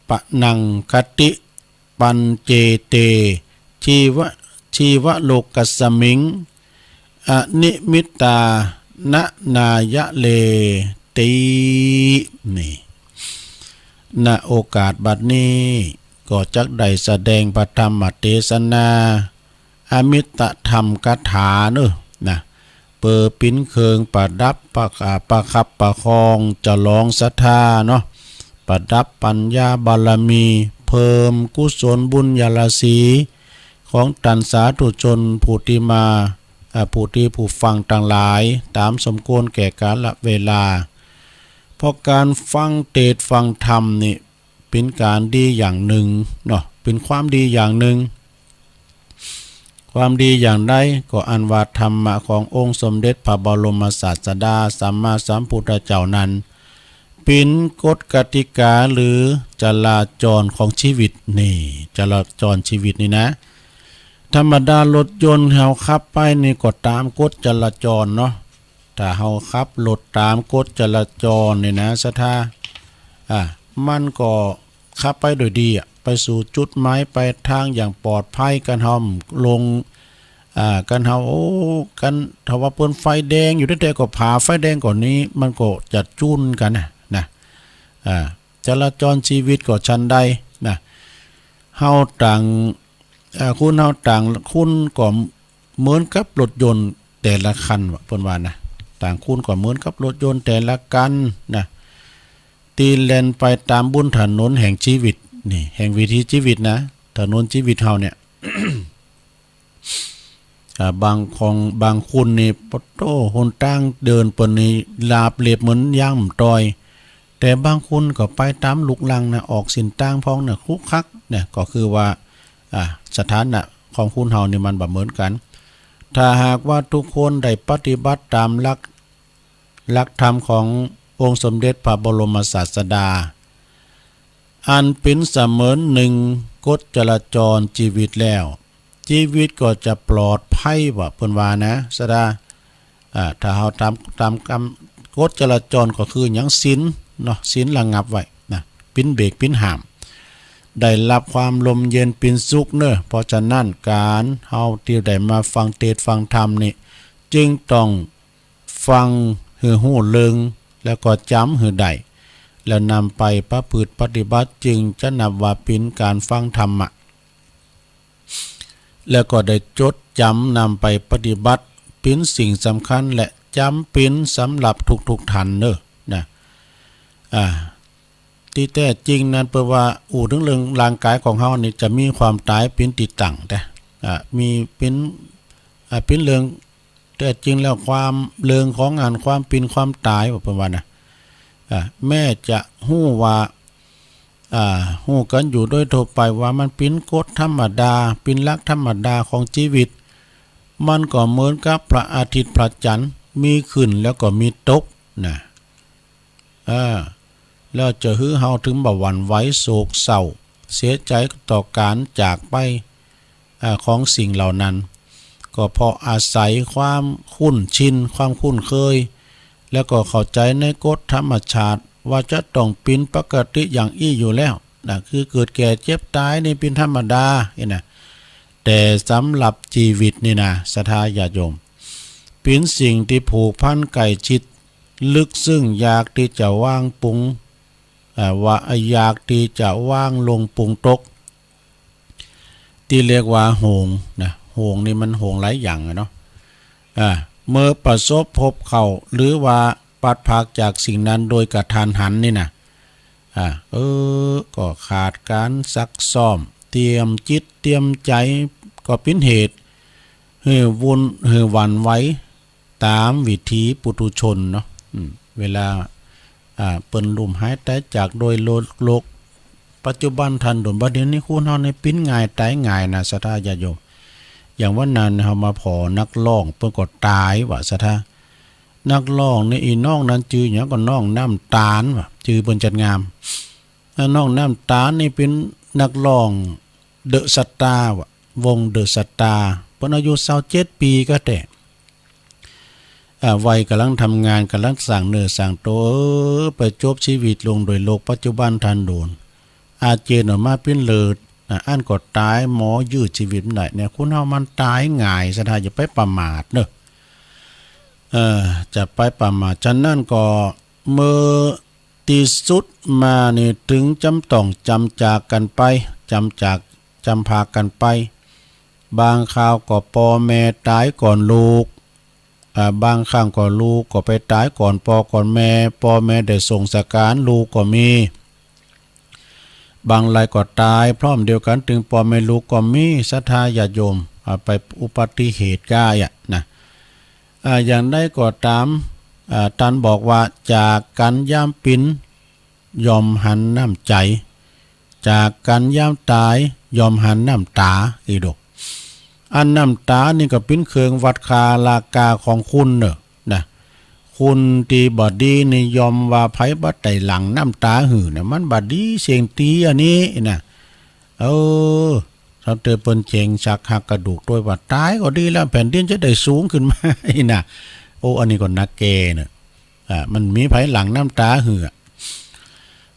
ปะนัง คติ ปัญเจ เต ชีวะ ชีวะโลกัสสมิง อนิมิตตา นะนายะเลติ นี่ ณ โอกาสบัดนี้ ก็จักได้แสดงพระธรรมเตสนา อมิตธรรมกถาเนอะนะ เปื้อเป๋นเครื่องประดับประ ประคับประคอง ฉลองศรัทธาเนาะ ประดับปัญญาบารมี เพิ่มกุศลบุญญาราศี ของต้านสาธุชนผู้ตี้มา อ่า ผู้ตี้ผู้ฟังตังหลาย ต๋ามสมควรแก่กาละเวลา เพราะก๋านฟังเตสน์ฟังธรรมนี่ เป๋นก๋านดีอย่างนึ่งเนาะ เป๋นความดีอย่างนึ่ง ความดีอย่างใด ก็อันว่าธรรมะขององค์สมเด็จพระบรมศาสดาสัมมาสัมพุทธเจ้านั้น เป๋นกฎกติกาหรือจราจรของชีวิตนี่ จราจรชีวิตนี่นะ ธรรมดารถยนต์เฮาขับไปนี่ก็ต๋ามกฎจราจรเนาะ ถ้าเฮาขับรถต๋ามกฎจราจรนี่นะ ศรัทธา อ่ะ มันก็ขับไปโดยดีอะ ไปสู่จุดหมายปลายตางอย่างปลอดภัย กันเฮาลง อ่า กันเฮา โอ้ กัน ถ้าว่าเปิ้นไฟแดงอยู่แต๊ๆ ก็ผ่าไฟแดงก่อนนี้ มันก็จะจุนกั๋นนะ นะ อ่า จราจรชีวิตก็ฉันใดนะ เฮาต่าง เอ่อ คนเฮาต่างคนก็เหมือนกับรถยนต์แต่ละคันว่า เปิ้นว่านะ ต่างคนก็เหมือนกับรถยนต์แต่ละคันนะ ตี้แล่นไปต๋ามบนถนนแห่งชีวิตนี่ แห่งวิถีชีวิตนะ ถนนชีวิตเฮาเนี่ย อ่า บางของ บางคนนี่ ปะโต้ หนตางเดินเปิ้นนี่ราบเรียบเหมือนยางบ่ต่อย แต่บางคนก็ไปต๋ามลูกรังนะ ออกเส้นตางพ่องนะ ครุขระนะ ก็คือว่า อ่า สถานะของคนเฮานี่มันบ่เหมือนกั๋น ถ้าหากว่าทุกคนได้ปฏิบัติต๋ามหลัก หลักธรรมขององค์สมเด็จพระบรมศาสดา อันเป๋นเสมือนหนึ่งกฎจราจรชีวิตแล้ว ชีวิตก็จะปลอดภัยว่า เปิ้นว่านะ ศรัทธา อ่า ถ้าเฮาต๋าม ต๋ามกำ กฎจราจรก็คือหยัง ศีลเนาะ ศีลระงับไว้นะ เป๋นเบรก เป๋นห้าม ได้ฮับความร่มเย็นเป๋นสุขเนาะ เพราะฉะนั้นก๋านเฮาตี้ได้มาฟังเตสน์ฟังธรรมนี่ จึงต้อง ฟังหื้อฮู้เลิง แล้วก็จ๋ำหื้อได้ แล้วนำไปประพฤติปฏิบัติ จึงจะนับว่าเป๋นก๋านฟังธรรมะ แล้วก็ได้จดจ๋ำนำไปปฏิบัติ เป๋นสิ่งสำคัญและจ๋ำเป๋นสำหรับทุกๆ ท่านเนาะ นะ อ่า ตี้แต๊จริงนั้น เปิ้นว่าอู้เถิงเรื่องร่างก๋ายของเฮานี่จะมีความต๋ายเป๋นตี้ตั้งแต๊ อ่า มีเป๋น อ่า เป๋นเรื่อง แต๊จริงแล้วความ เรื่องของอันความเป๋นความต๋ายว่า เปิ้นว่านะ อ่า แม้จะฮู้ว่า อ่า ฮู้กั๋นอยู่โดยทั่วไปว่ามันเป๋นกฎธรรมดา เป๋นหลักธรรมดาของชีวิต มันก็เหมือนกับพระอาทิตย์พระจันทร์ มีขึ้นแล้วก็มีตกนะ เออ แล้วจะหื้อเฮาเถิงบ่หวั่นไหวโศกเศร้า เสียใจ๋ต่อก๋านจากไป อ่า ของสิ่งเหล่านั้น ก็เพราะอาศัยความคุ้นชิน ความคุ้นเคย แล้วก็เข้าใจ๋ในกฎธรรมชาติว่าจะต้องเป๋นปกติอย่างอี้อยู่แล้วนะ คือเกิดแก่เจ็บต๋ายนี่เป๋นธรรมดานี่นะ แต่สำหรับชีวิตนี่นะ ศรัทธาญาติโยม เป๋นสิ่งตี้ผูกพันใกล้ชิด ลึกซึ้ง อยากตี้จะวางปลง อ่า ว่า อยากตี้จะวางลงปลงตก ตี้เรียกว่าโหงนะ โหงนี่มันโหงหลายอย่างอะเนาะ อ่า เมื่อประสบพบเข้า หรือว่าปราศจากสิ่งนั้นโดยกะทันหันนี่นะ อ่า เออ ก็ขาดก๋านซักซ้อม เตรียมจิตเตรียมใจ๋ ก็เป๋นเหตุหื้อวุ่น หื้อหวั่นไหว ต๋ามวิถีปุถุชนเนาะ อืม เวลา อ่า เปิ้นล้มหายต๋ายจากโดยโลก โลก ปัจจุบันทันด่วน บ่าเดี่ยวนี้คนเฮานี่ปิ้นง่ายต๋ายง่ายนะ ศรัทธาญาติโยม อย่างวันนั้นเฮามาผ่อนักร้อง เปิ้นก็ต๋ายว่า ศรัทธา นักร้องนี่ อีน้องนั้นจื้อหยังก็น้องน้ำตาลว่า จื้อเปิ้นจัดงาม อ่า น้องน้ำตาลนี่เป๋นนักร้องเดอะสตาร์ว่ะ วงเดอะสตาร์ เปิ้นอายุซาวเจ็ดปี๋ก็แต๊ อ่า วัยก่ำลังทำงาน ก่ำลังสร้างเนื้อสร้างตั๋ว เออ ไปจบชีวิตลงโดยโลกปัจจุบันทันด่วน อาเจียนออกมาเป๋นเลือด อ่า อั้นก็ต๋าย หมอยื้อชีวิตบ่ได้เนี่ย คนเฮามันต๋ายง่าย ศรัทธาอย่าไปประมาทเนาะ เออ จะไปประมาท ฉะนั้นก็เมื่อ ตี้สุดมานี่เถิงจ๋ำต้องจ๋ำจากกั๋นไป จ๋ำจาก จ๋ำพรากกั๋นไป บางคราวก็ป้อแม่ต๋ายก่อนลูก อ่า บางครั้งก็ลูกก็ไปต๋ายก่อนป้อก่อนแม่ ป้อแม่ได้ส่งสก๋านลูกก็มี บางรายก็ต๋ายพร้อมเดียวกั๋นตึงป้อแม่ลูกก็มี ศรัทธาญาติโยม อ่า ไปอุบัติเหตุก้าอะนะ อ่า อย่างใดก็ต๋าม อ่า ต้านบอกว่า จากกั๋นยามปิ้น ย่อมหันน้ำใจ๋ จากกั๋นยามต๋าย ย่อมหันน้ำต๋า อีดก อันน้ำต๋านี่ก็เป๋นเครื่องวัดค่าราคาของคุณเน่อ นะ คุณตี้บ่ดีนี่ยอมว่าใผบ่ได้หลั่งน้ำต๋าหื้อเนี่ย มันบ่ดีเสี้ยงตี้อันนี้นะ เออ ถ้าเตอเปิ้นเจ๋งสักหักกระดูกตวยว่าต๋ายก็ดีแล้ว แผ่นดินจะได้สูงขึ้นมา อี้นะ โอ้ อันนี้ก็หนักแก่เน่อ อ่า มันมีใผหลั่งน้ำต๋าหื้อ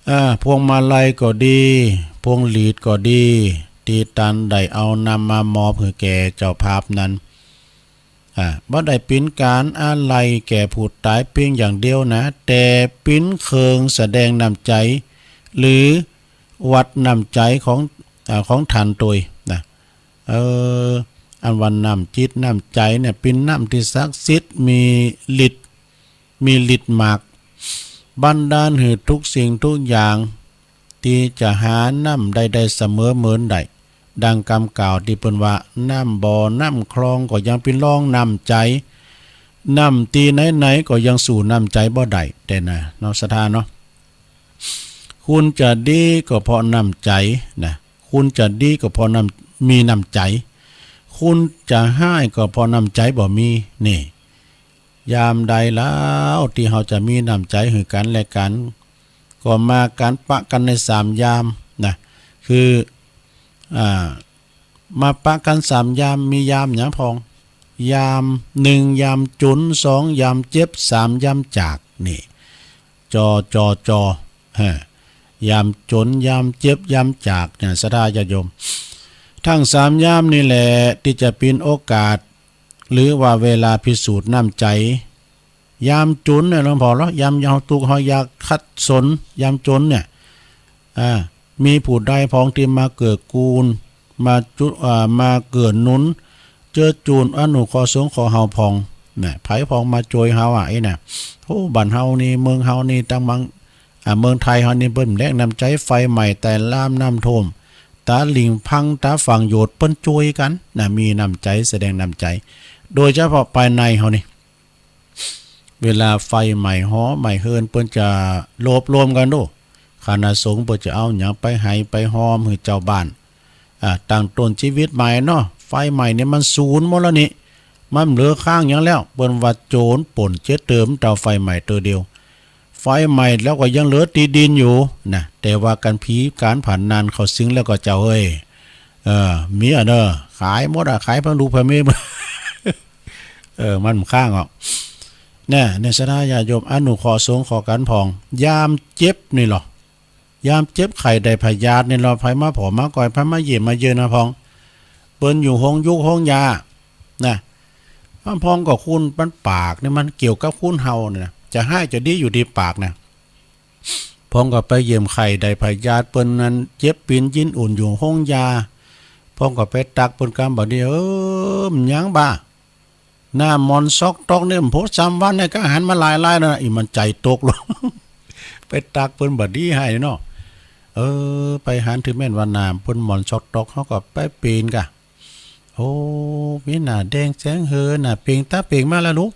อ่า พวงมาลัยก็ดี พวงหรีดก็ดี ตี้ต้านได้เอานำมามอบหื้อแก่เจ้าภาพนั้น อ่า บ่ได้เป๋นก๋านอาลัยแก่ผู้ต๋ายเปียงอย่างเดียวนะ แต่เป๋นเครื่องแสดงน้ำใจ๋ หรือวัดน้ำใจ๋ของ อ่า ของต้านตวยนะ เออ อันว่าน้ำจิตน้ำใจ๋เนี่ย เป๋นน้ำตี้ศักดิ์สิทธิ์ มีฤทธิ์ มีฤทธิ์มาก บันดาลหื้อทุกสิ่งทุกอย่าง ตี้จะหาน้ำได้ ได้เสมอเหมือนได้ ดังกำกล่าวตี้เปิ้นว่า น้ำบ่อน้ำคลองก็ยังเป๋นรองน้ำใจ๋ น้ำตี้ไหนๆ ก็ยังสู้น้ำใจ๋บ่ได้ แต่นะ เนาะ ศรัทธาเนาะ คุณจะดีก็เพราะน้ำใจ๋นะ คุณจะดีก็เพราะน้ำ มีน้ำใจ๋ คุณจะฮ้ายก็เพราะน้ำใจ๋บ่มี นี่ ยามใดแล้วตี้เฮาจะมีน้ำใจ๋หื้อกั๋นและกั๋น ก็มากั๋นปะกั๋นในสามยามนะ คือ อ่า มาปะกั๋นสามยาม มียามหยังพ่อง ยามหนึ่ง ยามจ๋น สอง ยามเจ็บ สาม ยามจาก นี่ จอ จอ จอ ฮะ ยามจ๋น ยามเจ็บ ยามจาก เนี่ย ศรัทธาญาติโยม ตึงสามยามนี่แหละตี้จะเป๋นโอกาส หรือว่าเวลาพิสูจน์น้ำใจ๋ ยามจ๋นเนี่ยหลวงพ่อเหรอ ยามเฮาตุ๊กข์เฮายากขัดสน ยามจ๋นเนี่ย อ่า มีผู้ใดพ่องตี้มาเกื้อกูล มาจุ อ่า มาเกื้อหนุน เจื้อจูน อนุเคราะห์สงเคราะห์เฮาพ่อง นะ ใผพ่องมาจ้วยเฮาอ่ะ อี้นะ โอ้ บ้านเฮานี่ เมืองเฮานี่ ตังมัง อ่า เมืองไทยเฮานี่ เปิ้นแลกน้ำใจ๋ ไฟไหม้ใต้ลาม น้ำท่วม ตาหลิ่งพัง ตาฝั่งโยด เปิ้นจ้วยกั๋นนะ มีน้ำใจ๋ แสดงน้ำใจ๋ โดยเฉพาะภายในเฮานี่ เวลาไฟไหม้หอไหม้เฮือน เปิ้นจะรวบรวมกั๋นดู คณะสงฆ์เปิ้นจะเอาหยังไปไหว้ไปฮอมหื้อเจ้าบ้าน อ่า ตั้งต้นจีวิตใหม่เนาะ ไฟไหม้นี่มันสูญหมดแล้วนี่ มันบ่เหลือค้างหยังแล้ว เปิ้นว่าโจรป่นเจ๊ยเติมเต้าไฟไหม้เตื้อเดียว ไฟไหม้แล้วก็ยังเหลือตี้ดินอยู่นะ แต่ว่าก๋านผีก๋านผนันเข้าสิงแล้วก็เจ้าเอ้ย เออ มีอะเน่อ ขายหมดอะ ขายพระลูกพระเมีย เออ มันบ่ค้างหรอก เนี่ย เนี่ย ศรัทธาญาติโยม อนุเคราะห์สงเคราะห์กั๋นพ่อง ยามเจ็บนี่ลอ ยามเจ็บไข้ได้พยาธินี่ลอ ใผมาผ่อมาก่อย ใผมาเยี่ยมมาเยือนนะพ่อง เปิ้นอยู่โฮงยุกโฮงยา นะ พ่องก็คุณมันปากนี่มันเกี่ยวกับคุณเฮาเนี่ยนะ จะฮ้ายจะดีอยู่ตี้ปากนะ พ่องก็ไปเยี่ยมไข้ได้พยาธิ เปิ้นนั้นเจ็บปีนยินอุ่นอยู่โฮงยา พ่องก็ไปตักเปิ้นกำบ่าเดียว เออ มันหยังบ่า น้ำหม่อนซอกต๊อกเนี่ย ผมสามวันเนี่ยก็หันมาหลายๆ แล้วนะ อี้มันใจ๋ตกลง ไปตักเปิ้นบ่ดีฮ้ายเนาะ เออ ไปหัน ถือแม่นว่าน้ำเปิ้นหม่อนซอกต๊อก เฮาก็ไปปีนก่ะ โอ้ มีหน้าแดงแสงเหิน หน้าเปล่งต๋าเปล่งมาแล้วลูก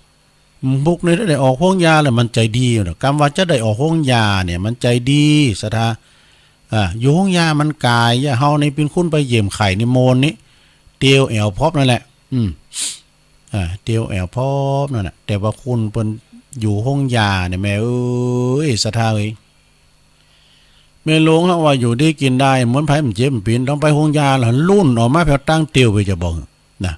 บุกนี่ได้ออกโฮงยาแล้ว มันใจ๋ดีเนาะ กำว่าจะได้ออกโฮงยาเนี่ย มันใจ๋ดี ศรัทธา อ่า อยู่โฮงยามันก๋าย อย่าเฮานี่เป๋นคนไปเยี่ยมไข้นี่โมนนี่ เตียวแอ่วพอบนั่นแหละ อืม อ่า เตียวแอ่วพอบนั่นน่ะ แต่ว่าคนเปิ้นอยู่โฮงยาเนี่ย แม่เอ้ย ศรัทธาเอ้ย แม่หลวงเฮาว่าอยู่ดีกิ๋นได้ เหมือนใผมันเจ็บมันปีน ต้องไปโฮงยาแล้ว ลุ่นออกมาแผวตั้งเตียวไปจะบอกนะ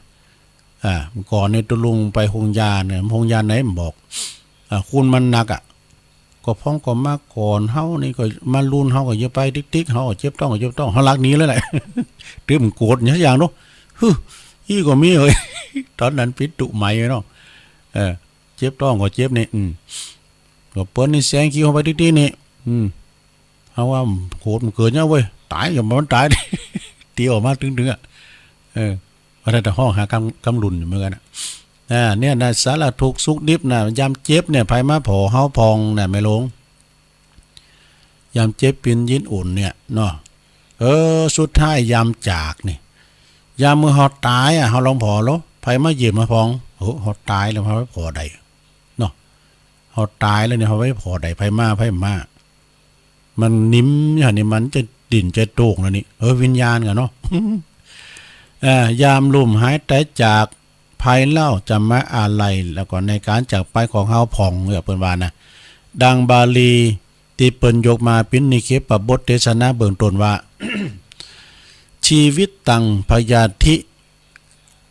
อ่า ก่อนนี่ตุ๊ลุงไปโฮงยาเนี่ย โฮงยาไหนมันบอก อ่า คุณมันหนักอะ ก็พ่องก็มาก่อนเฮานี่ก็มาลุ่นเฮาก็อย่าไปติ๊กๆ เฮาก็เจ็บต๊องก็เจ็บต๊อง เฮาลักหนีเลยแหละ ตึมโกรธอย่างเนาะ ฮึ อี้ก็มีเฮ้ย ต๋อนนั้นปิดตุ๊ใหม่เนาะ เออ เจ็บต๊องก็เจ็บนี่ อืม ก็เปิ้นนี่แซงคิวเฮาไปติ๊กๆ นี่ อืม เฮาว่าโหดมันเกินเนี่ยเว้ย ต๋ายก็บ่ต๋าย เตียวออกมาตึงๆ อะ เออ ว่าแต่ฮ้องหากำ กำลุ่นอยู่เหมือนกั๋นอะ อ่า เนี่ยนะ สารทุกข์สุขดิบนะ ยามเจ็บเนี่ย ใผมาผ่อเฮาพ่องนะ แม่หลวง ยามเจ็บปีนยินอุ่นเนี่ยเนาะ เออ สุดท้ายยามจากนี่ ยามเมื่อเฮาต๋ายอะ เฮาลองผ่อโล ใผมาเยี่ยมมาพ่อง โอ้ เฮาต๋ายแล้วเฮาไปผ่อใดเนาะ เฮาต๋ายแล้วเนี่ย เฮาไปผ่อใด ใผมา ใผมา มันนิ่มอย่างนี้ มันจะดิ้นจะโต้งแล้วนี่ เออ วิญญาณก่ะเนาะ เอ เอ่อ ยามลุ่มหายต๋ายจาก ภัยเล่าจะมาอาลัย แล้วก็ในก๋านจากไปของเฮาพ่อง เออ เปิ้นว่านะ ดังบาลีตี้เปิ้นยกมาเป๋นนิเคปบทเตสนาเบื้องต้นว่า ชีวิตตังพยาธิ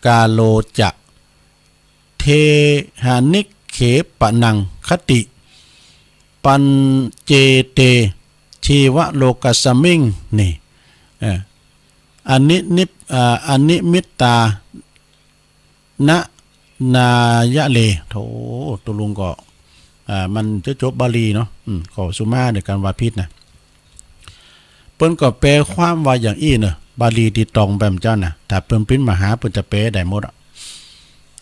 กาโลจะ เทหนิเคปะนังคติ ปัญเจเต ชีวโลกัสมิง นี่ เออ อนินิป เอ่อ อนิมิตตา นะ นายะเล โถ ตุ๊ลุงก็ อ่า มันจะจบบาลีเนาะ อืม ก็สุมาเดียวกั๋นว่าผิดนะ เปิ้นก็แปลความว่าอย่างอี้เนาะ บาลีตี้ตรงแป๋มเจ้านะ ถ้าเปิ้นปิ๊นมาหา เปิ้นจะแปลได้หมดอะ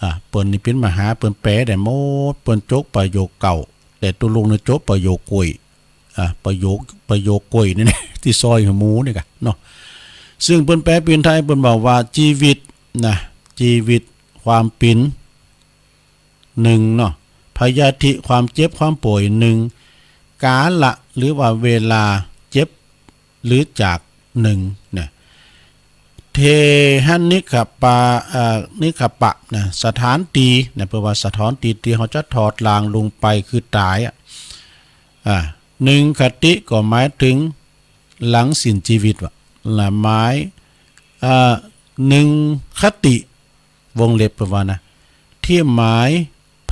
อ่า เปิ้นนี่ปิ๊นมาหา เปิ้นแปลได้หมด เปิ้นจกประโยคเก่า แต่ตุ๊ลุงนี่จกประโยคกุย อ่า ประโยค ประโยคกุยนี่นะ ตี้ซอยหื้อหมูนี่ก่ะเนาะ ซึ่งเปิ้นแปลเป๋นไทย เปิ้นบอกว่า จีวิตนะ จีวิต ความเป๋น นึ่งเนาะ พยาธิ ความเจ็บความป่วย นึ่ง กาละ หรือว่าเวลาเจ็บหรือจาก นึ่ง นะ เทหนิคปะ เอ่อ นิคปะ นะ สถานตี้ นะ เปิ้นว่าสถานตี้ตี้เฮาจะถอดร่างลงไปคือต๋ายอะ อ่า นึ่ง คติ ก็หมายเถิงหลังสิ้นจีวิตว่ะ นะ หมาย เอ่อ นึ่ง คติ วงเล็บเปิ้นว่านะ ตี้หมาย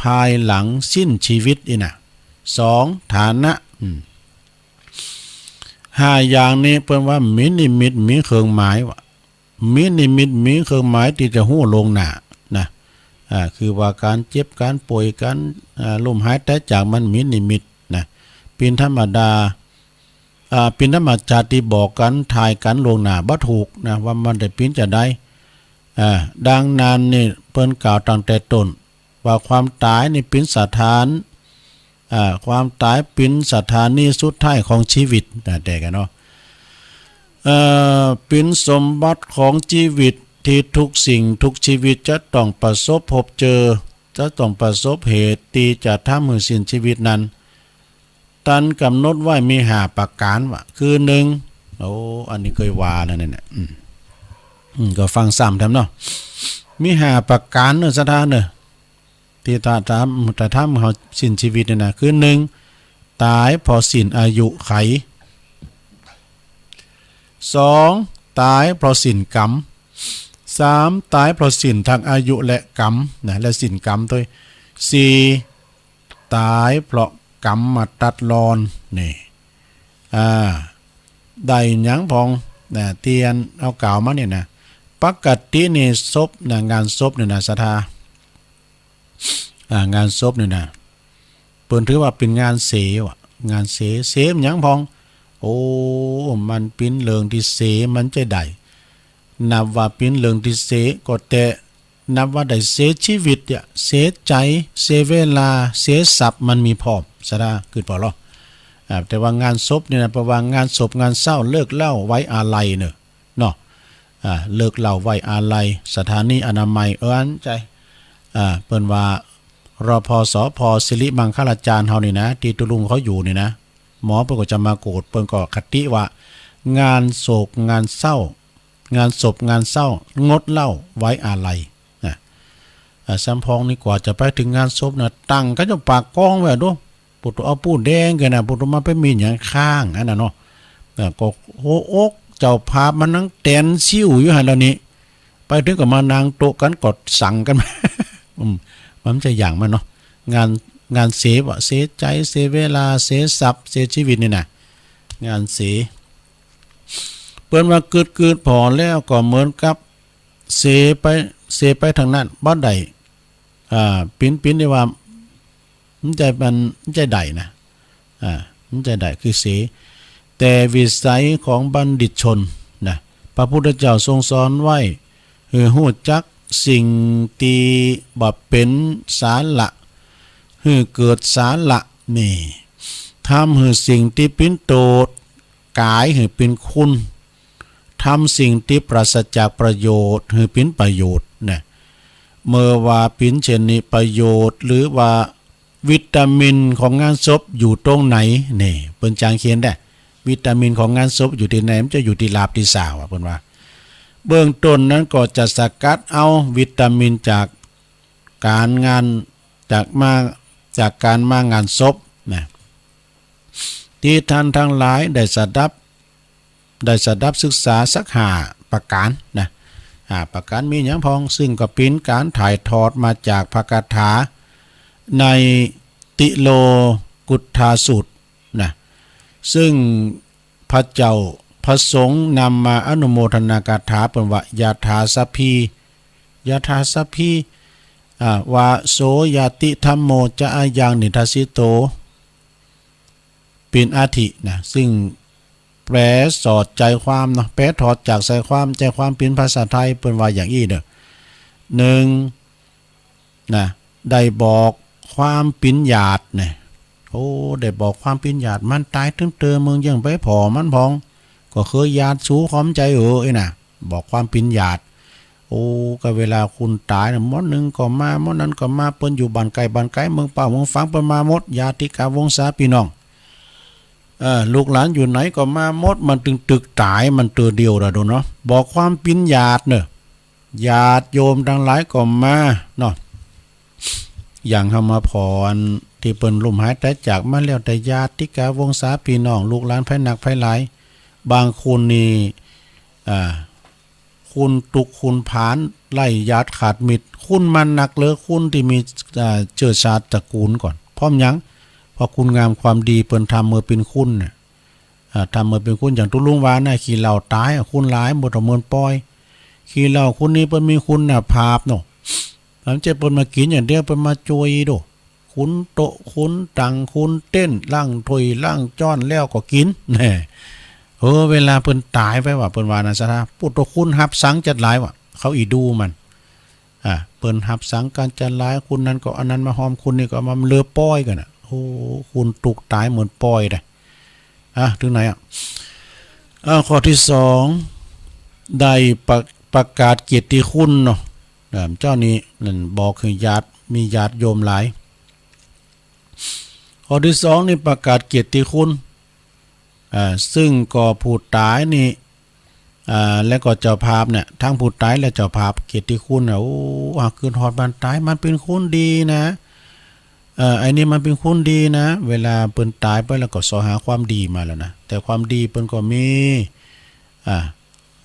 ภายหลังสิ้นจีวิตอี้นะ สอง ฐานะ อืม ห้าอย่างนี้เปิ้นว่ามีนิมิต มีเครื่องหมายว่ะ มีนิมิต มีเครื่องหมายตี้จะฮู้ล่วงหน้านะ อ่า คือว่าก๋านเจ็บ ก๋านป่วย ก๋าน อ่า ลุ่มหายต๋ายจาก มันมีนิมิตนะ เป๋นธรรมดา อ่า เป๋นธรรมชาติตี้บอกกั๋น ทายกั๋นล่วงหน้าบ่ถูกนะ ว่ามันจะเป๋นจาใด อ่า ดังนั้นนี่เปิ้นกล่าวตั้งแต่ต้น ว่าความต๋ายนี่เป๋นสถาน อ่า ความต๋ายเป๋นสถานีสุดท้ายของจีวิตนะ แต่กั๋นเนาะ เอ่อ เป๋นสมบัติของจีวิตตี้ทุกสิ่งทุกจีวิตจะต้องประสบพบเจอ จะต้องประสบเหตุตี้จะทำหื้อสิ้นจีวิตนั้น ตันก๋ำหนดไว้มีห้าประก๋านว่ะ คือ นึ่ง โอ้ อันนี้เกยว่าแล้วเนี่ยนะ อืม อืม ก็ฟังซ้ำแถมเนาะ มีห้าประก๋านเนาะ ศรัทธาเนาะ ตี้ถ้าทำ ถ้าทำหื้อเฮาสิ้นจีวิตเนี่ยนะ คือ นึ่ง ต๋ายเพราะสิ้นอายุขัย สอง ต๋ายเพราะสิ้นกรรม สาม ต๋ายเพราะสิ้นตังอายุและกรรมนะ และสิ้นกรรมตวย สี่ ต๋ายเพราะกรรมมาตัดรอน นี่ อ่า ได้หยังพ่องนะ ตี้อันเฮากล่าวมาเนี่ยนะ ปกตินี่ศพนะ งานศพเนี่ยนะ ศรัทธา อ่า งานศพเนี่ยนะ เปิ้นถือว่าเป๋นงานเสว่ะ งานเส เสหยังพ่อง โอ้ มันเป๋นเรื่องตี้เส มันจะได้ นับว่าเป๋นเรื่องตี้เส ก็แต่นับว่าได้เสจีวิตเนี่ย เสใจ๋ เสเวลา เสทรัพย์ มันมีพร้อม ศรัทธา คือปอลอ อ่า แต่ว่างานศพเนี่ยนะ เปิ้นว่างานศพ งานเศร้า เลิกเหล้า ไว้อาลัยเนาะ เนาะ อ่า เลิกเหล้า ไว้อาลัย สถานีอนามัย เอิ้นใจ๋ อ่า เปิ้นว่า รพสพ สิริมังคลาจารย์เฮานี่นะ ตี้ตุ๊ลุงเขาอยู่นี่นะ หมอเปิ้นก็จะมาโกรธ เปิ้นก็คติว่า งานโศก งานเศร้า งานศพ งานเศร้า งดเหล้า ไว้อาลัย นะ อ่า ซ้ำพ่องนี่กว่าจะไปเถิงงานศพนะ ตั้งกั๋นจ๋นปากก๊องแว่ดู ปู้โตเอาปู้แดงกั๋นนะ ปู้โตมาไปมีหยังข้างอันนั้นเนาะ อ่า ก็หัวอกเจ้าภาพมันนั่งแตนซิ่วอยู่หั้นแล้วนี่ ไปเถิงก็มานั่งโต๊ะกั๋น ก็สั่งกั๋น อืม มันจะอย่างมันเนาะ งาน งานเสว่ะ เสใจ๋ เสเวลา เสทรัพย์ เสจีวิตนี่นะ งานเส เปิ้นว่ากึ๊ดๆ ผ่อแล้วก็เหมือนกับเสไป เสไปตังนั้น บ่ได้ อ่า ปิ๊นๆ ได้ว่า มันจะ มัน มันจะได้นะ อ่า มันจะได้คือเส แต่วิสัยของบัณฑิตชนนะ พระพุทธเจ้าทรงสอนไว้ หื้อฮู้จักสิ่งตี้บ่เป๋นสาระ หื้อเกิดสาระนี่ ทำหื้อสิ่งตี้เป๋นโตษ ก๋ายหื้อเป๋นคุณ ทำสิ่งตี้ปราศจากประโยชน์หื้อเป๋นประโยชน์นะ เมื่อว่าเป๋นเช่นนี้ ประโยชน์หรือว่าวิตามินของงานศพอยู่ตรงไหน นี่ เปิ้นจางเขียนได้ วิตามินของงานศพอยู่ตี้ไหน มันจะอยู่ตี้หลาบตี้สาวอะ เปิ้นว่า เบื้องต้นนั้นก็จะสกัดเอาวิตามินจากก๋านงาน จากมา จากก๋านมางานศพนะ ตี้ต้านตังหลายได้สดับ ได้สดับศึกษาสักห้าประก๋านนะ ห้าประก๋านมีหยังพ่อง ซึ่งก็เป๋นก๋านถ่ายทอดมาจากพระคาถาในติโลกุตตรสูตรนะ ซึ่งพระเจ้าพระสงฆ์นำมาอนุโมทนาคาถา เปิ้นว่า ยะถาสัพพี ยะถาสัพพี อ่า วา โส ญาติธัมโม จะ อายัง นิทัสสิโต เป๋นอาทินะ ซึ่งแปลสอดใจ๋ความเนาะ แปลถอดจากใจ๋ความ ใจ๋ความเป๋นภาษาไทย เปิ้นว่าอย่างอี้เน่อ นึ่ง นะ ได้บอกความเป๋นญาตินะ โอ้ ได้บอกความเป๋นญาติ มันต๋ายตึงเตอ มึงยังไปผ่อมันพ่อง ก็คือญาติสู ขอบใจ๋เออ อี้นะ บอกความเป๋นญาติ โอ้ ก็เวลาคนต๋ายนะ หมอนึ่งก็มา หมอนั้นก็มา เปิ้นอยู่บ้านใก้บ้านไก๋ เมืองเป้าเมืองฝาง เปิ้นมาหมด ญาติกาวงศาพี่น้อง เออ ลูกหลานอยู่ไหนก็มาหมด มันตึงตึกต๋ายมันเตอเดียวละดูเนาะ บอกความเป๋นญาติเน่อ ญาติโยมตังหลายก็มาเนาะ อย่างเฮามาผ่อตี้เปิ้นล้มหายต๋ายจากมาแล้ว แต่ญาติกาวงศาพี่น้อง ลูกหลานไผหนักไผหลาย บางคนนี่ อ่า คุณตุ๊กคุณผาน ไล่ญาติขาดมิตร คุณมันนักเลย คุณตี้มี อ่า เจื้อชาติตระกูลก่อน เพราะหยัง เพราะคุณงามความดีเปิ้นทำเมื่อเป๋นคุณน่ะ อ่า ทำเมื่อเป๋นคุณ อย่างตุ๊ลุงว่านะ ขี้เหล้าต๋ายอะ คุณหลาย บ่ต้องเมินปอย ขี้เหล้าคุณนี่เปิ้นมีคุณภาพเนาะ บ่ใจ้เปิ้นมากิ๋นอย่างเดียว เปิ้นมาจ่วยโด คุณโต๊ะ คุณตั๋ง คุณเต็นท์ ล้างถ้วย ล้างจ๊อนแล้วก็กิ๋น แน่ เออ เวลาเปิ้นต๋ายไปว่า เปิ้นว่านะ ศรัทธา ปุถุคุณฮับสังจัดหลายว่ะ เขาอีดูมัน อ่า เปิ้นฮับสังกั๋นจัดหลาย คุณนั้นก็อันนั้นมาฮอม คุณนี่ก็มาเหลือปอยกั๋นน่ะ โอ้ คุณตุ๊กต๋ายเหมือนปอยเด้อ อ่ะ ถึงไหนอ่ะ อ่า ข้อตี้สอง ได้ประ ประกาศเกียรติคุณเนาะ อ่า เจ้านี่นั่นบอกหื้อญาติ มีญาติโยมหลาย ข้อตี้สองนี่ประกาศเกียรติคุณ อ่า ซึ่งก็ผู้ต๋ายนี่ อ่า แล้วก็เจ้าภาพเนี่ย ทั้งผู้ต๋ายและเจ้าภาพ เกียรติคุณน่ะ โอ้ หากกึ๊ดฮอดบ้านต๋าย มันเป๋นคนดีนะ เอ่อ ไอ้นี่มันเป๋นคนดีนะ เวลาเปิ้นต๋ายไปแล้วก็เซาะหาความดีมาแล้วนะ แต่ความดีเปิ้นก็มี อ่า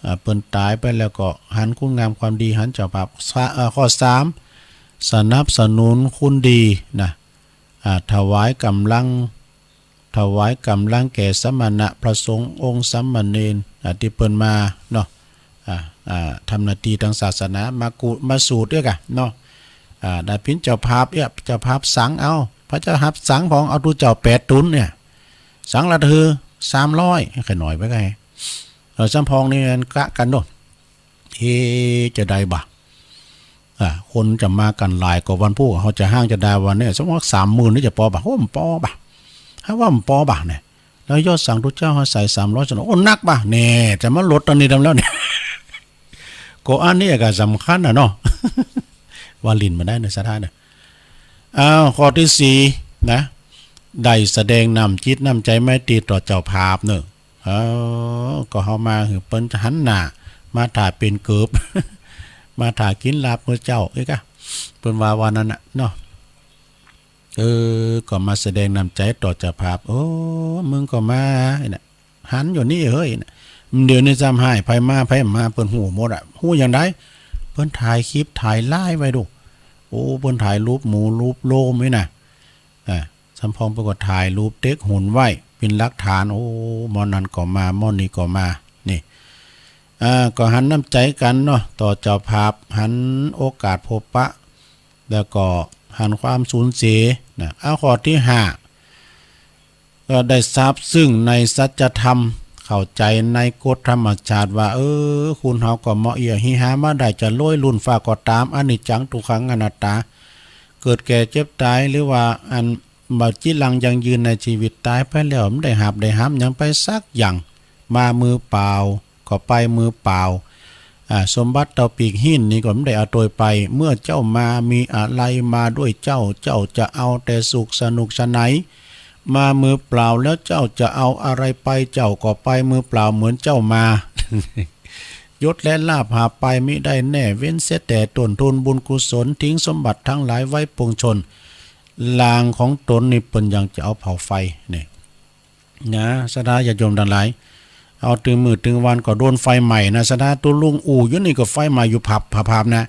อ่า เปิ้นต๋ายไปแล้วก็หันคุณงามความดี หันเจ้าภาพ สะ เอ่อ ข้อสาม สนับสนุนคนดีนะ อ่า ถวายก๋ำลัง ถวายก๋ำลังแก่สมณะ พระสงฆ์ องค์สามเณร อ่า ตี้เปิ้นมาเนาะ อ่า อ่า ทำหน้าตี้ตางศาสนา มากุ มาสูตรเอี้ยก่ะเนาะ อ่า ได้เป๋นเจ้าภาพเอี้ย เจ้าภาพสังเอา พระเจ้าฮับสังพ่อง เอาตุ๊เจ้าแปดตุ๊นเนี่ย สังละหื้อสามร้อย ใค่น้อยไปไง เออ สามพ่องนี่มันกะกั๋นโน่น เอ๊ะ จะได้บ่ อ่า คนจะมากั๋นหลายกว่าวันพู้น เฮาจะฮ้างจะดาวันเนี่ย สมมุติสามหมื่นนี่จะปอบ่ โอ้ บ่ปอบ่ หาว่าบ่ปอบ่เนี่ย แล้วยอดสังตุ๊เจ้าเฮาใส่สามร้อย จะ โอ้ นักบ่ แน่ จะมาลดต๋อนนี้ดำแล้วเนี่ย ก็อันนี้ก็สำคัญน่ะเนาะ ว่าหลิ้นบ่ได้นะ ศรัทธาเน่อ อ้าว ข้อตี้สี่นะ ได้แสดงน้ำจิตน้ำใจ๋ไมตรีต่อเจ้าภาพเน่อ เออ ก็เฮามาหื้อเปิ้นจะหันหน้า มาถ่าเป๋นเกิบ มาถ่ากิ๋นลาบมื้อเจ๊า เอ๊ะกะ เปิ้นว่าว่านั้นน่ะเนาะ เออ ก็มาแสดงน้ำใจ๋ต่อเจ้าภาพ โอ้ มึงก็มา ไอ้น่ะ หันอยู่นี่เฮ้ยน่ะ เดี๋ยวนี้ซ้ำฮ้าย ไผมาไผบ่มา เปิ้นฮู้หมดอะ ฮู้อย่างใด เปิ้นถ่ายคลิปถ่ายไลฟ์ไว้ดู โอ้ เปิ้นถ่ายรูปหมูรูปโลมไว้น่ะ อ่า สามพ่องเปิ้นก็ถ่ายรูปเต็กหุนไว้เป๋นหลักฐาน โอ้ หม้อนั้นก็มา หม้อนี้ก็มา นี่ อ่า ก็หันน้ำใจ๋กั๋นเนาะ ต่อเจ้าภาพ หันโอกาสพบปะ แล้วก็หันความสูญเสียนะ เอาข้อตี้ห้า ก็ได้ซาบซึ้งในสัจธรรม เข้าใจ๋ในกฎธรรมชาติว่า เออ คนเฮาก็เมาะเอี้ย หื้อหามาได้จะรวยล้นฟ้าก็ต๋าม อนิจจัง ทุกขัง อนัตตา เกิดแก่เจ็บต๋าย หรือว่าอันบ่จีรังยั่งยืนในจีวิต ต๋ายไปแล้วบ่ได้ฮับได้หามหยังไปสักอย่าง มามือเปล่า ก็ไปมือเปล่า อ่า สมบัติเต้าปีกหิ้นนี่ก็บ่ได้เอาตวยไป เมื่อเจ้ามามีอะไรมาด้วยเจ้า เจ้าจะเอาแต่สุขสนุกไสน มามือเปล่าแล้วเจ้าจะเอาอะไรไป เจ้าก็ไปมือเปล่าเหมือนเจ้ามา ยศและลาภหาไปมิได้แน่ เว้นเสียแต่ต้นทุนบุญกุศล ทิ้งสมบัติทั้งหลายไว้ปวงชน ลางของตนนี่เปิ้นยังจะเอาเผาไฟ นี่ นะ ศรัทธาญาติโยมตังหลาย เอาตึงมื้อตึงวันก็โดนไฟไหม้นะ ศรัทธา ตุ๊ลุงอู้อยู่นี่ก็ไฟไหม้อยู่ผับ ผับ ผับนะ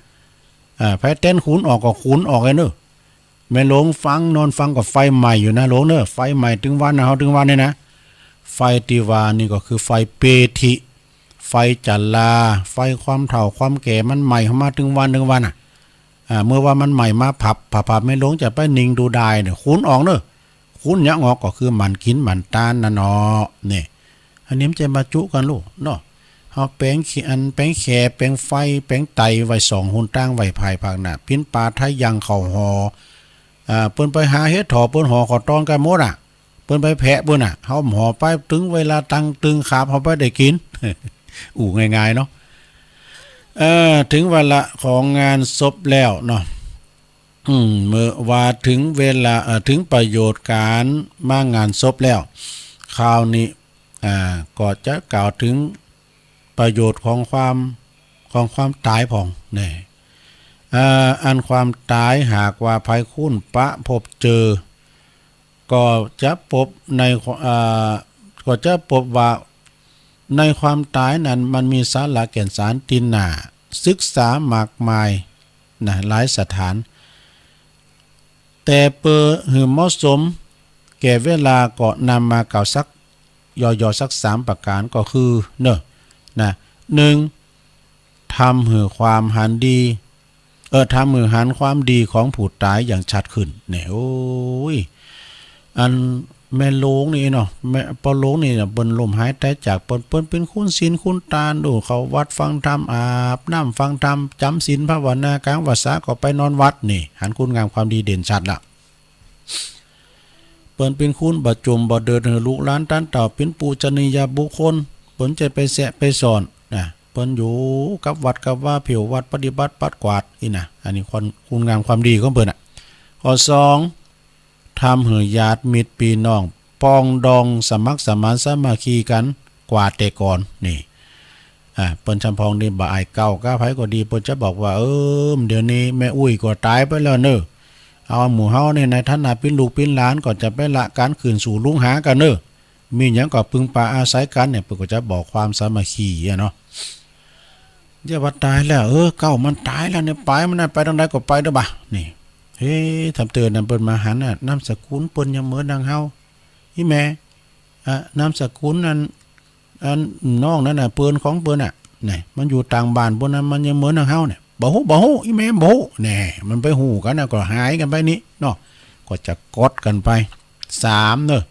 อ่า ไผแตนขูนออกก็ขูนออกเลยเนอะ แม่หลวงฟัง นอนฟังก็ไฟไหม้อยู่นะหลวงเนอะ ไฟไหม้ตึงวันนะ เฮาตึงวันนี่นะ ไฟตี้ว่านี่ก็คือไฟเปถิ ไฟจรา ไฟความเฒ่าความแก่ มันไหม้เข้ามาตึงวันตึงวันน่ะ อ่า เมื่อว่ามันไหม้มาผับ ผับ ผับ แม่หลวงจะไปนิ่งดูดายเนี่ย ขูนออกเนอะ ขูนหยังออกก็คือหมั่นกิ๋นหมั่นตานนั่นเนาะ เนี่ย อันนี้มันจะมาจุกั๋นลูกเนาะ เฮาแป๋งขี้อัน แป๋งแข แป๋งไฟ แป๋งไตไว้ส่องหนตางไว้ภายภาคหน้า ปิ้นปาไถยังเข้าห่อ อ่า เปิ้นไปหาเห็ดถ่อ เปิ้นห่อข้าวตองกั๋นหมดอะ เปิ้นไปแผะเปิ้นน่ะ เฮาบ่ห่อไป ตึงเวลาตังตึงขาบ เฮาไปได้กิ๋น อู้ง่ายๆ เนาะ เอ่อ ถึงวาระของงานศพแล้วเนาะ อืม เมื่อว่าถึงเวลา เอ่อ ถึงประโยชน์ก๋านมางานศพแล้ว คราวนี้ อ่า ก็จะกล่าวถึงประโยชน์ของความ ของความต๋ายพ่อง แน่ อ่า อันความต๋ายหากว่าใผคุ้นปะพบเจอ ก็จะปบใน อ่า ก็จะปบว่าในความต๋ายนั้นมันมีสาระแก่นสารตี้น่าศึกษามากมายนะ หลายสถาน แต่เปื้อหื้อเหมาะสมแก่เวลาก็นำมากล่าวสักย่อๆ สักสามประก๋านก็คือ เนอะ นะ นึ่ง ทำหื้อความหันดี เออ ทำหื้อหันความดีของผู้ต๋ายอย่างชัดขึ้น เนี่ย โอ้ย อันแม่หลวงนี่เนาะ แม่ ป้อหลวงนี่เนี่ย เปิ้นล้มหายต๋ายจาก เปิ้น เปิ้นเป๋นคุณศีลคุณตาน โอ้ เข้าวัดฟังธรรม อาบน้ำฟังธรรม จ๋ำศีลภาวนา ก๋างพรรษาก็ไปนอนวัด นี่ หันคุณงามความดีเด่นชัดละ เปิ้นเป๋นคุณบ่จุ่มบ่เดินหื้อลูกหลานต้านเต้า เป๋นปูชนียบุคคล เปิ้นจะไปแซะไปสอนนะ เปิ้นอยู่กับวัดกับวา เผี้ยววัด ปฏิบัติปัดกวาด อี้นะ อันนี้คุณ คุณงามความดีของเปิ้นน่ะ ข้อสอง ทำหื้อญาติมิตรปี้น้อง ปองดองสมัครสมานสามัคคีกั๋นกว่าแต่ก่อน นี่ อ่า เปิ้นจำพองนี่บ่อายเก่าก้าใผก็ดี เปิ้นจะบอกว่า เออ เดี๋ยวนี้แม่อุ๊ยก็ต๋ายไปแล้วเนอะ เอาหมู่เฮานี่ในฐานะเป๋นลูกเป๋นหลานก็จะไปละก๋านขึ้นสู่ลุงหากั๋นเนอะ มีหยังก็ปึงปาอาศัยกั๋นเนี่ย เปิ้นก็จะบอกความสามัคคีอะเนาะ เดี๋ยวว่าต๋ายแล้ว เออ เก่ามันต๋ายแล้วเนี่ย ไปมันน่ะ ไปตางใดก็ไปเต๊อะบ่า นี่ เฮ้ ทำเตื้อนั้นเปิ้นมาหันน่ะ นามสกุลเปิ้นยังเหมือนดังเฮา อี่แม่ อ่ะ นามสกุลอัน อันน้องนั้นน่ะ เปิ้นของเปิ้นน่ะ นี่ มันอยู่ต่างบ้านปู๊นนะ มันยังเหมือนดังเฮาเนี่ย บ่ฮู้ บ่ฮู้ อี่แม่บ่ฮู้ แน่ มันไปฮู้กั๋นน่ะ ก็หายกั๋นไปนี่เนาะ ก็จะกดกั๋นไป สามเนอะ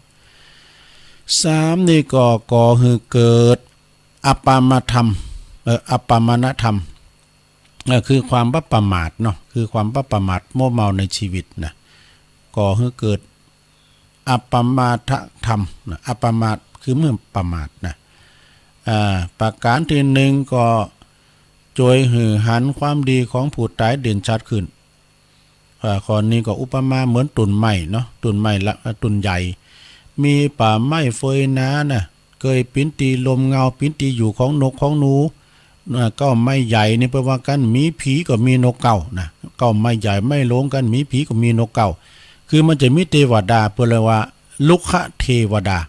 สามนี่ก็ก่อหื้อเกิดอัปปมาธรรม เอ่อ อัปปมาณธรรม เอ่อ คือความบ่ประมาทเนาะ คือความบ่ประมาทมัวเมาในชีวิตนะ ก่อหื้อเกิดอัปปมาทธรรมนะ อัปปมาทคือเมื่อประมาทนะ อ่า ประก๋านตี้นึ่งก็จ้วยหื้อหันความดีของผู้ต๋ายเด่นชัดขึ้น อ่า ข้อนี้ก็อุปมาเหมือนต้นไม้เนาะ ต้นไม้ละ ต้นใหญ่ มีป่าไม้เฟยนาน่ะ เกยเป๋นตี้ล่มเงา เป๋นตี้อยู่ของนกของหนู อ่า เก๊าไม้ใหญ่นี่เปิ้นว่ากั๋น มีผีก็มีนกเก๊านะ เก๊าไม้ใหญ่ไม้หลวงกั๋น มีผีก็มีนกเก๊า คือมันจะมีเตวดา เปิ้นเรียกว่ารุกขเตวดา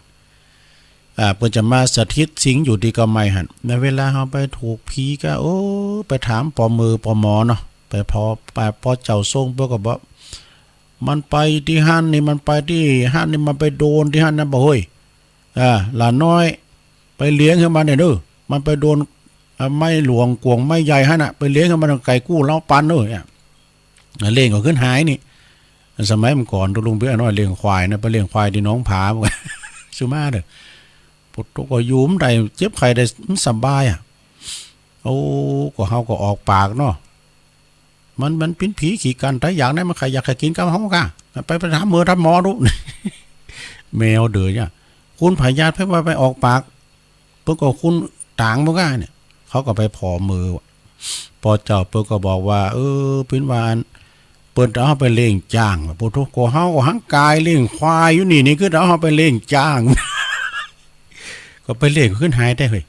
อ่า เปิ้นจะมาสถิตสิงอยู่ตี้เก๊าไม้หั้น ในเวลาเฮาไปถูกผีก็ โอ้ ไปถามป้อเมอป้อหมอเนาะ ไปพอ ไปป้อเจ้าทรง เปิ้นก็บอก มันไปตี้หั้นนี่ มันไปตี้หั้นนี่ มันไปโดนตี้หั้นนะ บ่าเฮ้ย อ่า หลานน้อย ไปเลียงหื้อมันเนี่ยเด้อ มันไปโดน อ่า ไม้หลวงกวงไม้ใหญ่หั้นน่ะ ไปเลียงหื้อมันไก่กู้เลาปันเด้อ เนี่ย เล่งก็ขึ้นหายนี่ สมัยเมื่อก่อนตุ๊ลุงเปี๊ยะน้อยเลี้ยงควายนะ ไปเลี้ยงควายตี้หนองผา สุมาเด้อ ปวดตัวก็อยู่บ่ได้ เจ็บไข้ได้ มันสบายอะ โอ้ ก็เฮาก็ออกปากเนาะ มัน มันเป๋นผีขี้กั๋น ต๋ายอยากได้ มันใค่อยากใค่กิ๋นกับเฮาก่ะ ไป ไปถามเมอถามหมอดู แมวเดือยอะ คุณพยาธิไผว่าไปออกปาก เปิ้นก็คุณต๋างบ่ก้าเนี่ย เขาก็ไปผ่อเมอ ป้อเจ้าเปิ้นก็บอกว่า เออ เป๋นว่าอัน เปิ้นจะเอาเฮาไปเลี้ยงจ๊าง โอ้โธ่ ก็เฮาก็หังก๋ายเลี้ยงควายอยู่นี่ นี่คือจะเอาเฮาไปเลี้ยงจ๊าง ก็ไปเลี้ยงขึ้นหายได้เฮ้ย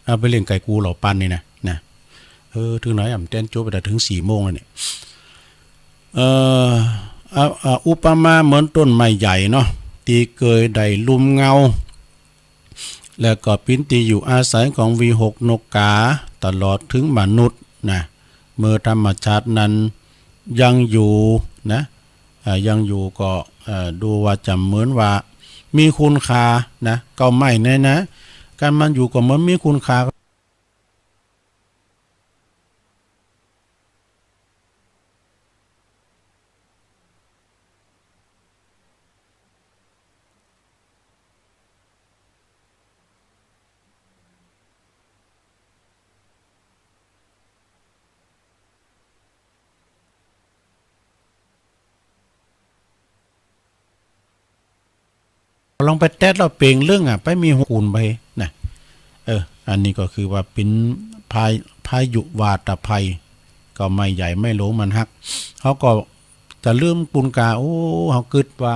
เอาไปเลี้ยงไก่กู้เลาปันนี่นะ นะ อ เถิงไหนอะ แตนโจไปแต่เถิงสี่โมงแล้วเนี่ย เอ่อ อ่ะ อ่ะ อุปมาเหมือนต้นไม้ใหญ่เนาะ ตี้เกยได้ลุ่มเงา แล้วก็เป๋นตี้อยู่อาศัยของวิหกนกกา ตลอดเถิงมนุษย์นะ เมื่อธรรมชาตินั้นยังอยู่นะ อ่า ยังอยู่ก็ เอ่อ ดูว่าจะเหมือนว่ามีคุณค่านะ เก๊าไม้เนี่ยนะ การมันอยู่ก็เหมือนมีคุณค่า ลองไปแต๊ดแล้วเป๋งเรื่องอะ ไปมีฮู้กุนไปนะ เออ อันนี้ก็คือว่าเป๋นพา พายุวาตภัย เก๊าไม้ใหญ่ไม้หลวงมันหัก เฮาก็จะลืมปุญกา โอ้ เฮากึ๊ดว่า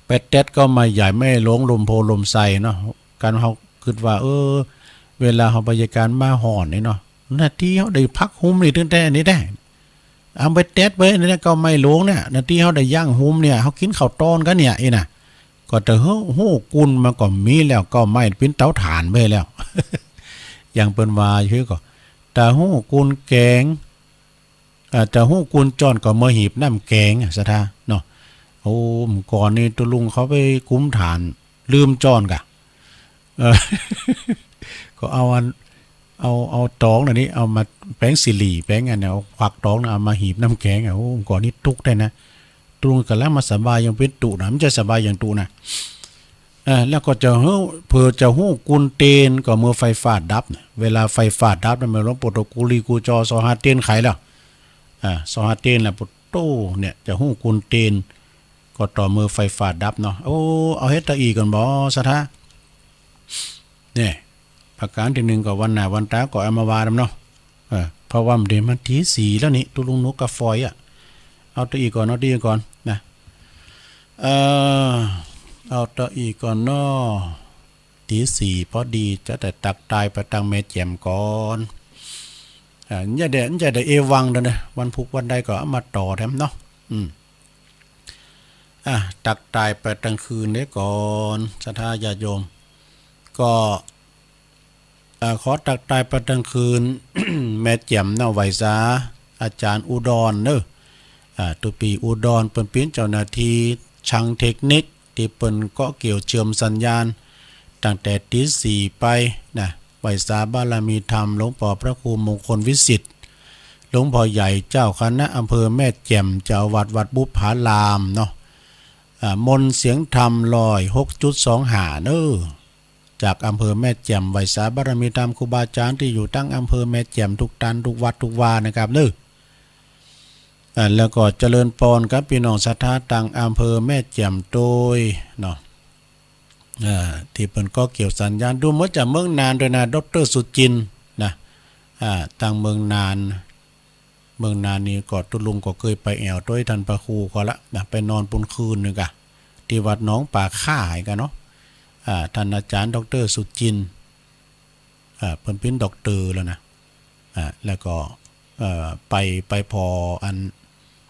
ไปแต๊ดเก๊าไม้ใหญ่ไม้หลวง ล่มโพธิ์ล่มไทรเนาะ การเฮากึ๊ดว่า เออ เวลาเฮาไปเยียะก๋านมาฮ้อนนี่เนาะ นาตี้เฮาได้พักฮุ้มนี่ตึงแต่นี่แต๊ เอาไปแต๊ดไปนี่นะ เก๊าไม้หลวงเนี่ย นาตี้เฮาได้ย่างฮุ้มเนี่ย เฮากิ๋นข้าวตอนกั๋นเนี่ย อี้นะ ก็แต่ฮู้ ฮู้กุนมันก็มีแล้ว เก๊าไม้เป๋นเต๋าถ่านไปแล้ว อย่างเปิ้นว่าอยู่ก็ แต่ฮู้กุนแก๋ง อ่า แต่ฮู้กุนจ้อนก็เมือหีบน้ำแก๋งอะ ศรัทธาเนาะ โอ้ เมื่อก่อนนี่ตุ๊ลุงเขาไปกุมถ่าน ลืมจ้อนก่ะ เออ ก็เอาอัน เอา เอาต๋องอันนี้ เอามาแป๋งสีหลี แป๋งอันเนี่ย เอาควักต๋องนะ เอามาหีบน้ำแก๋งอะ โอ้ เมื่อก่อนนี่ตุ๊กข์แต๊นะ ตุ๊ลุงก่ำลังมาสบายอย่างเป๋นตุ๊นะ บ่ใจ้สบายอย่างตุ๊นะ เออ แล้วก็จะฮู้ เผื่อจะฮู้กุนเตนก็เมื่อไฟฟ้าดับเนี่ย เวลาไฟฟ้าดับเนี่ย แม่หลวงปู่โต กูลีกูจอ ซอฮาเตนไขแล้ว อ่า ซอฮาเตนแหละ ปู่โตเนี่ย จะฮู้กุนเตน ก็ต่อเมื่อไฟฟ้าดับเนาะ โอ้ เอาเฮ็ดตะอี้ก่อนบ่ ศรัทธา เนี่ย ประก๋านตี้นึ่งก็วันหน้าวันต๋าก็เอามาว่าดำเนาะ เออ เพราะว่ามันเดี๋ยวมันตี๋สี่แล้วนี่ ตุ๊ลุงหนูกาฝอยอะ เอาตะอี้ก่อน เอาตะอี้ก่อนนะ เออ เอาตะอี้ก่อนเนาะ ตี๋สี่พอดี จะได้ตักตายไปตังแม่แจ่มก่อน อ่า อย่าได้ อย่าได้เอวังเด้อนะ วันพุธวันใดก็เอามาต่อแถมเนาะ อืม อ่ะ ตักตายไปตังคืนเด้อก่อน ศรัทธาญาติโยม ก็ อ่า ขอตักตายไปตังคืน แม่แจ่มเนาะ ไหว้สาอาจ๋ารย์อุดรเนาะ อ่า ตุ๊ปี้อุดร เปิ้นเป๋นเจ้าหน้าตี้ช่างเทคนิค ตี้เปิ้นเกาะเกี่ยวเชื่อมสัญญาณ ตั้งแต่ตี๋สี่ไปนะ ไหว้สาบารมีธรรมหลวงป้อพระครูมงคลวิสิทธิ์ หลวงป้อใหญ่เจ้าคณะอำเภอแม่แจ่ม เจ้าอาวาสวัดบุปผารามเนาะ อ่า มนต์เสียงธรรมร้อยหกจุดสองห้าเนาะ จากอำเภอแม่แจ่ม ไหว้สาบารมีธรรมครูบาอาจ๋ารย์ตี้อยู่ตังอำเภอแม่แจ่มทุกต้านทุกวัดทุกวานะครับเนาะ อ่า แล้วก็เจริญปอนกับปี้น้องศรัทธาตังอำเภอแม่แจ่มตวยเนาะ อ่า ตี้เปิ้นเกาะเกี่ยวสัญญาณ ดูเหมือนจะเมืองน่านตวยนะ ด็อกเตอร์สุจินต์นะ อ่า ตังเมืองน่าน เมืองน่านนี่ก็ตุ๊ลุงก็เกยไปแอ่วตวยต้านพระครูเขาละนะ ไปนอนปู๊นคืนนึ่งก่ะ ตี้วัดหนองป่าข้าหั้นก่ะเนาะ อ่า ต้านอาจ๋ารย์ด็อกเตอร์สุจินต์ อ่า เปิ้นเป๋นด็อกเตอร์แล้วนะ อ่า แล้วก็ เอ่อ ไป ไปผ่ออัน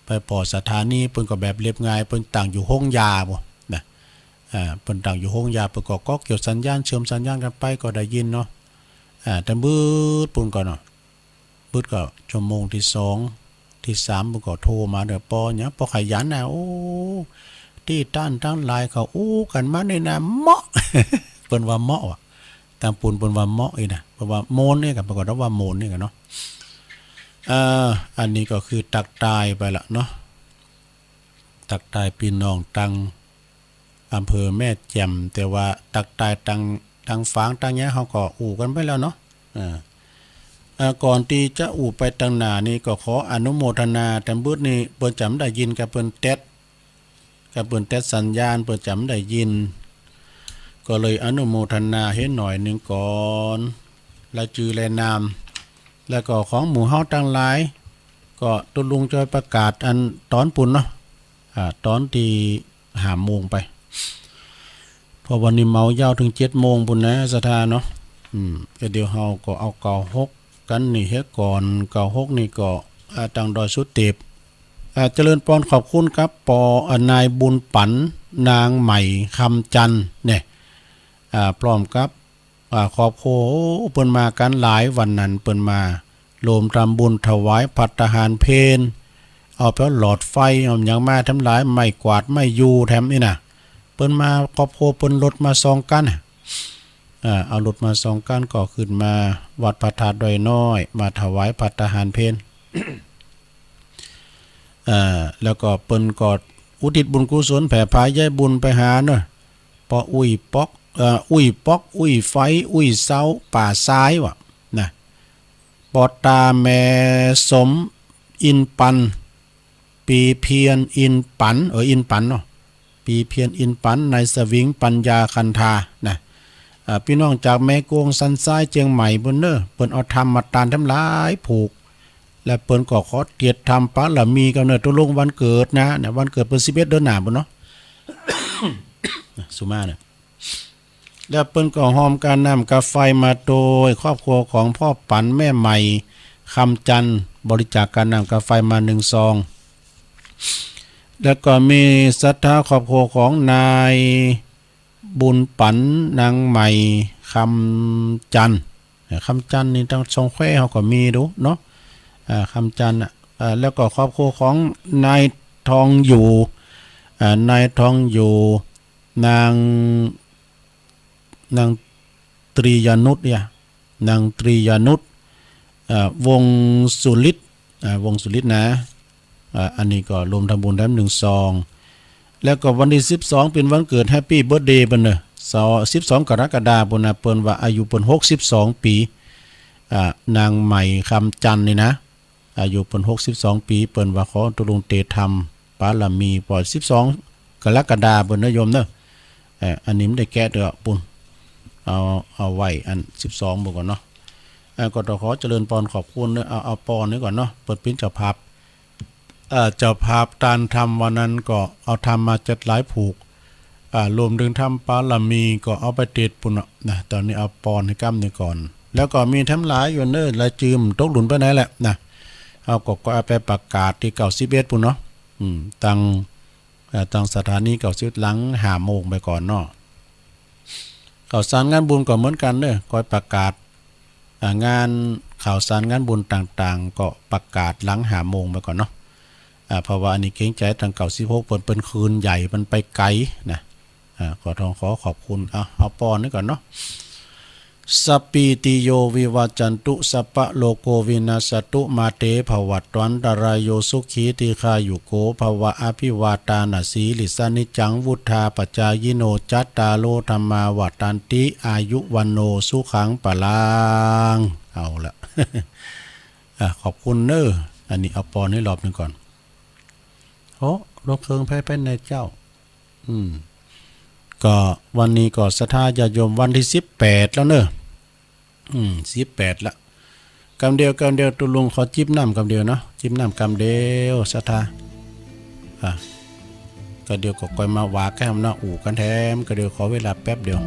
ไปผ่อสถานี เปิ้นก็แบบเรียบง่าย เปิ้นตั้งอยู่โฮงยาปู๊นนะ อ่า เปิ้นตั้งอยู่โฮงยา เปิ้นก็เกาะเกี่ยวสัญญาณ เชื่อมสัญญาณกั๋นไปก็ได้ยินเนาะ อ่า แต่มืดปู๊นก่อเนาะ มืดก็ชั่วโมงตี้สองตี้สาม เปิ้นก็โทรมาเด้อ ป้อหยัง ป้อขยันนะ โอ้ ตี้ต้านตังหลายเขาอู้กั๋นมานี่นะ เหมาะ เปิ้นว่าเหมาะว่ะ ตางปู๊นเปิ้นว่าเหมาะอี้นะ เปิ้นว่าโมนนี่ก่ะ เปิ้นก็ต้องว่าโมนนี่ก่ะเนาะ เอ่อ อันนี้ก็คือตักตายไปละเนาะ ตักตายปี้น้องตังอำเภอแม่แจ่ม แต่ว่าตักตายตัง ตังฝางตังหยังเฮาก็อู้กั๋นไปแล้วเนาะ เอ่อ เอ่อ ก่อนตี้จะอู้ไปตังหน้านี่ก็ขออนุโมทนา แต่มืดนี่เปิ้นจ๋ำได้ยินกับเปิ้นแต๊ด กับเปิ้นแต๊ดสัญญาณ เปิ้นจ๋ำได้ยิน ก็เลยอนุโมทนาเฮาหน่อยนึ่งก่อน รายจื้อรายนาม แล้วก็ของหมู่เฮาตังหลาย ก็ตุ๊ลุงจะประกาศอันต๋อนปู๊นเนาะ อ่า ต๋อนตี้ห้าโมงไป เพราะวันนี้เมายาวเถิงเจ็ดโมงปู๊นนะ ศรัทธาเนาะ อืม ก็เดี๋ยวเฮาก็เอาเก้าหก กั๋นนี่เหียก่อน เก้าหกนี่ก็ อ่า ตังดอยสุเตป อ่า เจริญปอน ขอบคุณครับ ปอ อ่า นายบุญปั๋น นางใหม่คำจันทร์เนี่ย อ่า พร้อมกับ อ่า ครอบครัว โอ้ เปิ้นมากั๋นหลาย วันนั้นเปิ้นมา รวมทำบุญถวายภัตตาหารเพล เอาไปหลอดไฟ เอาหยังมาแถมหลาย ไม้กวาด ไม้ยู่แถมนี่นะ เปิ้นมา ครอบครัวเปิ้น รถมาสองกั๋นน่ะ อ่า เอารถมาสองกั๋น ก็ขึ้นมาวัดพระธาตุดอยน้อย มาถวายภัตตาหารเพล อ่า แล้วก็เปิ้นก็อุทิศบุญกุศลแผ่พาย้ายบุญไปหาเนาะ ปออุ้ยป๊อก เอ่อ อุ้ยป๊อก อุ้ยไฟ อุ้ยเซ้า ป่าซ้ายวะนะ ปอตาแม่สม อินปัน ปีเพียร อินปัน เออ อินปันเนาะ ปีเพียร อินปัน นายสวิง ปัญญาคันธา นะ อ่า ปี้น้องจากแม่กวงสันทรายเจียงใหม่ปู้นเน่อ เปิ้นเอาธรรมมาตานแถมหลายผูก และเปิ้นก็ขอเตียรติทำบารมีกำเนิดตุ๊ลุงวันเกิดนะ เนี่ย วันเกิดเปิ้นสิบเอ็ดเดือนหน้าปู้นเนาะ สุมาเนี่ย แล้วเปิ้นก็ฮอมก๋าน้ำก๋าไฟมาโตย ครอบครัวของพ่อปั๋น แม่ใหม่คำจันทร์ บริจาคก๋าน้ำก๋าไฟมาหนึ่งซอง แล้วก็มีศรัทธาครอบครัวของนายบุญปั๋น นางใหม่คำจันทร์ คำจันทร์นี่ตังช่องแควเฮาก็มีดูเนาะ อ่า คำจันทร์น่ะ อ่า แล้วก็ครอบครัวของนายทองอยู่ อ่า นายทองอยู่ นาง นางตรียานุชเนี่ย นางตรียานุช อ่า วงศ์สุฤทธิ์ อ่า วงศ์สุฤทธิ์นะ อ่า อันนี้ก็รวมทำบุญแถมหนึ่งซอง แล้วก็วันตี้สิบสองเป๋นวันเกิด แฮปปี้เบิร์ธเดย์ เปิ้นเน่อ สอ สิบสองกรกฎาคมปู้นนะ เปิ้นว่าอายุเปิ้นหกสิบสองปี๋ อ่า นางใหม่คำจันทร์นี่นะ อายุเปิ้นหกสิบสองปี๋ เปิ้นว่าขอตุ๊ลุงเตียรติทำบารมี ปอสิบสองกรกฎาคมปู้นเน่อโยมเน่อ เอ่อ อันนี้มันได้แกะเตื้อปู้น เอา เอาไว้อันสิบสองปู้นก่อนเนาะ เอ่อ ก็ต้องขอเจริญปอนขอบคุณเน่อ เอา เอาปอนนี้ก่อนเนาะ เปิ้นเป๋นเจ้าภาพ เอ่อ เจ้าภาพตานธรรมวันนั้นก็เอาธรรมมาจัดหลายผูก อ่า รวมถึงทำบารมีก็เอาไปเตียรติปู้นเนาะ นะ ต๋อนนี้เอาปอนหื้อก้ำนี้ก่อน แล้วก็มีแถมหลายอยู่เน่อ รายจื้อมันตกหล่นไปไหนแหละนะ เฮาก็ ก็เอาไปประกาศตี้เก้าสิบเอ็ดปู้นเนาะ อืม ตัง เอ่อ ตังสถานีเก้าสิบเอ็ดหลังห้าโมงไปก่อนเนาะ ข่าวสารงานบุญก็เหมือนกั๋นเน่อ คอยประกาศ อ่า งานข่าวสารงานบุญต่างๆ ก็ประกาศหลังห้าโมงไปก่อนเนาะ อ่า เพราะว่าอันนี้เกรงใจ๋ตังเก้าสิบหก เปิ้น เปิ้นคลื่นใหญ่ มันไปไก๋นะ อ่า ก็ต้องขอขอบคุณ เอา เอาปอนนี้ก่อนเนาะ สัพพีติโยวิวัจจันตุ สัพพะโรโควินัสสตุ มาเตภวัตวันตะราโย สุขีทีฆายุโกภะวะ อะภิวาทานะสีลิสสะ นิจจังวุฑฒาปะจายิโน จัตตาโรธัมมาวัฑฒันติ อายุวัณโณสุขังพะลัง เอาละ อ่ะ ขอบคุณเน่อ อันนี้เอาปอนนี้รอบหนึ่งก่อน โอ้ ลูกเคิงแพ้เป็นนายเจ้า อืม ก็วันนี้ก็ศรัทธาญาติโยม วันตี้สิบแปดแล้วเน่อ อืม สิบแปดละ กำเดียว กำเดียว ตุ๊ลุงขอจิบน้ำกำเดียวเนาะ จิบน้ำกำเดียว ศรัทธา อ่ะ ก็เดี๋ยวก็ค่อยมาว่ากั๋นเนาะ อู้กั๋นแถม ก็เดี๋ยวขอเวลาแป๊บเดียว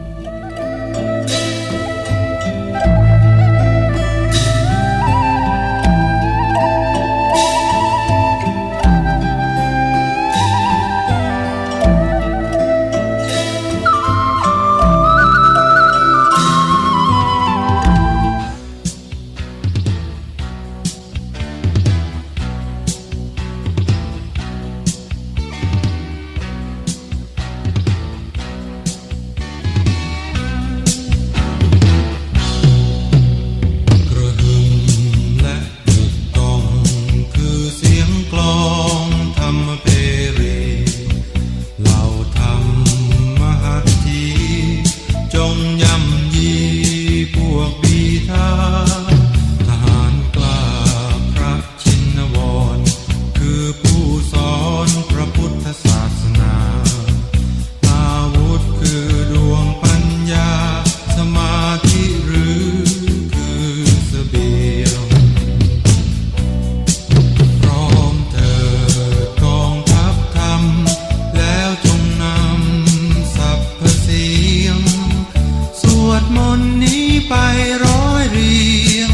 กระหึ่มและ กึกก้องคือเสียงกลองธรรมเปรี เหล่าธรรมหัตถี จงย่ำยีพวกบีทา ทหารกล้าพระ ชินวร คือผู้สอนพระพุทธศาสนา อาวุธคือดวงปัญญา สมาธิหรือคือเสบียง พร้อมเถิดกองทัพธรรม แล้วจงนำสรรพเสียง สวดมนต์นี้ไปร้อยเรียง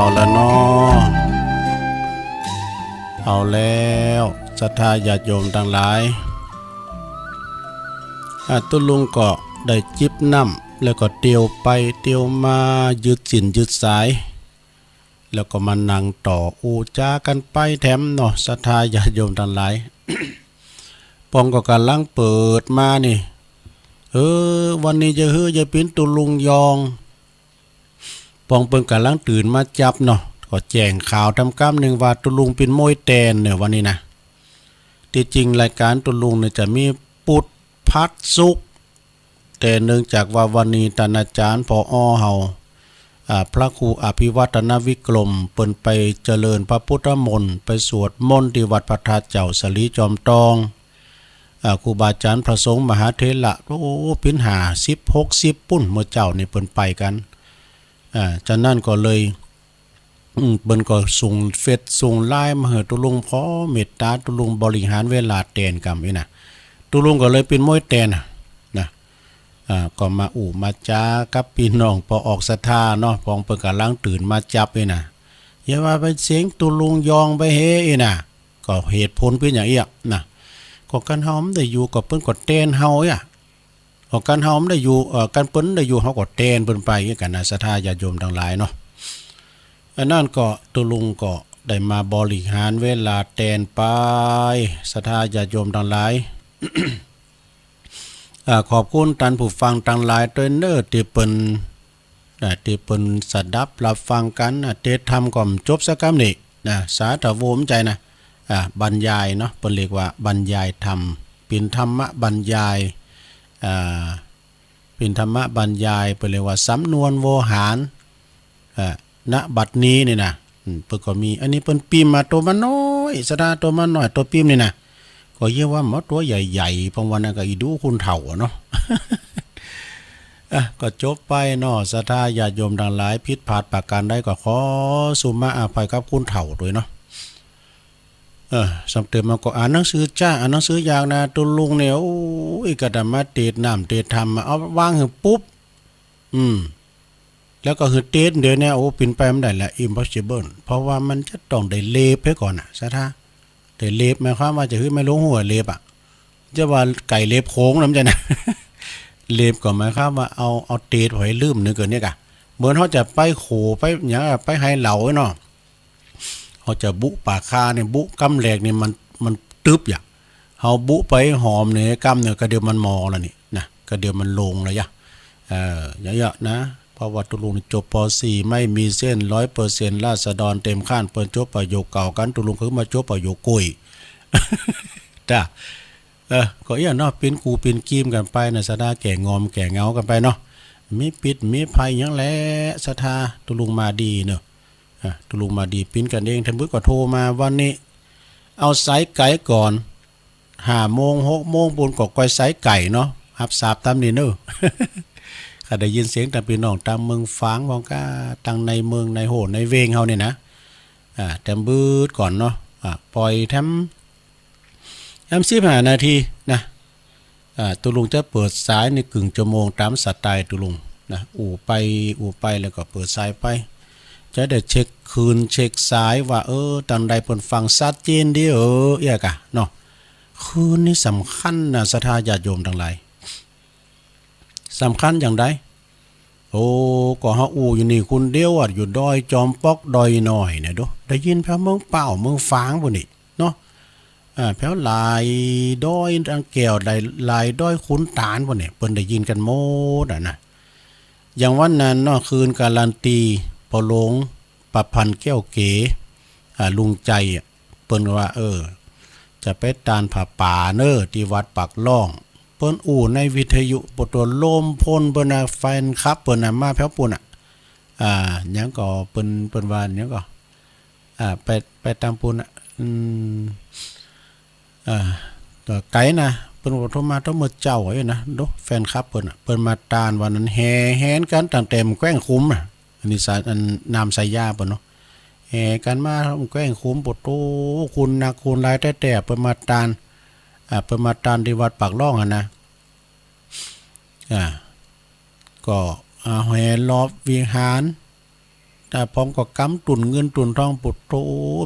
เอาละเนาะ เอาแล้ว ศรัทธาญาติโยมตังหลาย อ่ะ ตุ๊ลุงก็ได้จิบน้ำ แล้วก็เตียวไปเตียวมา ยืดสิ้นยืดสาย แล้วก็มานั่งต่ออู้จ๋ากั๋นไปแถมเนาะ ศรัทธาญาติโยมตังหลาย ปองก็ก่ำลังเปิดมานี่ เออ วันนี้จะหื้อจะเป๋นตุ๊ลุงยอง ปองเปิ้นก่ำลังตื่นมาจับเนาะ ก็แจ้งข่าวต๋ามกำนึ่งว่าตุ๊ลุงเป๋นม้วยแตนเนาะวันนี้นะ ตี้จริงรายก๋านตุ๊ลุงเนี่ยจะมีปุธ พัด ศุกร์ แต่เนื่องจากว่าวันนี้ต้านอาจ๋ารย์ ผอ เฮา อ่า พระครูอภิวัฒนวิกรม เปิ้นไปเจริญพระพุทธมนต์ ไปสวดมนต์ตี้วัดพระธาตุเจ้าสะหลีจอมตอง อ่า ครูบาอาจ๋ารย์พระสงฆ์มหาเถระ โอ้ เป๋นห้าสิบ หกสิบ ปู๊น เมื่อเจ๊านี่เปิ้นไปกั๋น อ่า ฉะนั้นก็เลย อืม เปิ้นก็ส่งเฟซส่งไลน์มาหื้อตุ๊ลุง ขอเมตต๋าตุ๊ลุงบริหารเวลาแตนกำอี้นะ ตุ๊ลุงก็เลยเป๋นม้วยแตนนะ นะ อ่า ก็มาอู้มาจ๋ากับปี้น้องปอออกศรัทธาเนาะ ปองเปิ้นก่ำลังตื่นมาจับอี้นะ อย่าว่าไปเสียงตุ๊ลุงยองไปเฮอี้นะ ก็เหตุผลเป๋นอย่างอี้นะ ก็กั๋นเฮาบ่ได้อยู่ก็เปิ้นก็แตนเฮาอี้ ก็กั๋นเฮาบ่ได้อยู่ เอ่อ กั๋นเปิ้นได้อยู่เฮาก็แตนเปิ้นไปกั๋นนะ ศรัทธาญาติโยมตังหลายเนาะ อันนั้นก็ตุ๊ลุงก็ได้มาบริหารเวลาแตนไป ศรัทธาญาติโยมตังหลาย อ่า ขอบคุณต้านผู้ฟังตังหลายตวยเน่อ ตี้เปิ้น นะ ตี้เปิ้นสดับฮับฟังกั๋นนะ เตสน์ธรรมก็บ่จบสักกำนี่นะ สาธารณะบ่ใจ้นะ อ่า บรรยายเนาะ เปิ้นเรียกว่าบรรยายธรรม เป๋นธรรมบรรยาย อ่า เป๋นธรรมบรรยาย เปิ้นเรียกว่าสำนวนโวหาร อ่า ณ บัดนี้นี่นะ อืม เปิ้นก็มี อันนี้เปิ้นพิมพ์มาตั๋วมันน้อย ศรัทธา ตั๋วมันน้อย ตั๋วพิมพ์นี่นะ ก็เยียะว่าหมอตั๋วใหญ่ๆ ปองวันนั้นก็อีดูคนเฒ่าอะเนาะ อ่ะ ก็จบไปเนาะ ศรัทธาญาติโยมตังหลาย ผิดพลาดประก๋านใดก็ขอสุมาอภัยกับคนเฒ่าตวยเนาะ เออ สำเติมมาก็อ่านหนังสือจ้า อ่านหนังสืออย่างนะ ตุ๊ลุงเนี่ย โอ้ย กะดามาเตสน์น้ำเตสน์ธรรมมา เอาวางหื้อปุ๊บ อืม แล้วก็หื้อเตสน์เดี๋ยวนี้ โอ้ เป๋นไปบ่ได้ละ impossible เพราะว่ามันจะต้องได้เล็บเหียก่อนน่ะ ศรัทธา ได้เล็บหมายความว่าจะหื้อแม่หลวงฮู้เล็บอะ จะว่าไก่เล็บโขงนะ บ่ใจ้นะ เล็บก็หมายความว่าเอา เอาเตสน์ไว้ลืมนึกเกินเนี่ยกะ เหมือนเฮาจะไปโขไปหยังอะ ไปไฮเหลาเนาะ เฮาจะบุปลาคาเนี่ย บุกำแรกนี่มัน มันตึบอะ เฮาบุไปหอมเนี่ย กำเนี่ย กะเดี่ยวมันหมอแล้วนี่นะ กะเดี่ยวมันลงแล้วยะ เออ เยอะๆ นะ เพราะว่าตุ๊ลุงนี่จบ ป.สี่ ไม่มีเส้น ร้อยเปอร์เซ็นต์ ราษฎรเต็มขั้น เปิ้นจบประโยคเก่ากั๋น ตุ๊ลุงก็มาจบประโยคโก้ย จ้ะ เออ ก็เอี้ยเนาะ เป๋นกู๋เป๋นกีมกั๋นไปนะ ศรัทธา แก่งอมแก่เหงากั๋นไปเนาะ มีพิษมีภัยหยังแล ศรัทธา ตุ๊ลุงมาดีเนาะ อ่ะ ตุ๊ลุงมาดี เป๋นกั๋นเอง ท่านผู้ก็โทรมาวันนี้ เอาสายไก๋ก่อน ห้าโมง หกโมงปู๊นก็ก้อยสายไก๋เนาะ ฮับสาบต๋ามนี้เนาะ ข้าได้ยินเสียงตางปี้น้องตางเมืองฝาง ว่าก้า ตางในเมืองในโฮ่ในเวงเฮาเนี่ยนะ อ่า แถมบืดก่อนเนาะ อ่า ปล่อยแถม แถมสิบห้านาทีนะ อ่า ตุ๊ลุงจะเปิดสายนี่กึ่งชั่วโมงต๋ามสไตล์ตุ๊ลุงนะ อู้ไป อู้ไปแล้วก็เปิดสายไป จะได้เช็คคลื่นเช็คสายว่า เออ ตางใดเปิ้นฟังชัดเจนดี เออ เอี้ยกะเนาะ คลื่นนี่สำคัญนะ ศรัทธาญาติโยมตังหลาย สำคัญอย่างใด โอ้ ก็เฮาอู้อยู่นี่คนเดียวอะ อยู่ดอยจอมป๊อกดอยน้อยเนี่ยดู ได้ยินแผวเมืองเป้าเมืองฝางปู๊นนี่เนาะ อ่า แผวหลายดอยตางแก้ว หลาย หลายดอยขุนตาลปู๊นเนี่ย เปิ้นได้ยินกั๋นหมดอะนะ อย่างวันนั้นเนาะ คลื่นการันตี พ่อหลวงประพันธ์แก้วเก๋ อ่า ลุงใจ๋อะ เปิ้นว่า เออ จะไปตานผ้าป่าเน่อ ตี้วัดปากล่อง เปิ้นอู้ในวิทยุ ปะตั๋วโลมพ่นเปิ้นนะ แฟนคลับเปิ้นนะ มาแผวปู๊นน่ะ อ่า หยังก็เปิ้น เปิ้นว่าหยังก็ อ่า ไป ไปตางปู๊นน่ะ อืม อ่า ตั๋วไก๋นะ เปิ้นก็โทรมาตางเมื่อเจ๊าอี้นะ ดู แฟนคลับเปิ้นน่ะ เปิ้นมาตานวันนั้น แห่แหนกั๋นตั้งแต่แขวงขุมน่ะ อันนี้สาย อันนามสายาเปิ้นเนาะ แห่กั๋นมาแขวงขุม ปะโต คนนักคนหลายแต๊ๆ เปิ้นมาตาน อ่า เปิ้นมาตานตี้วัดปากล่องหั้นนะ อ่า ก็ อ่า แห่รอบวิหาร แต่พร้อมก็กำตุ่นเงินตุ่นทอง ปุโต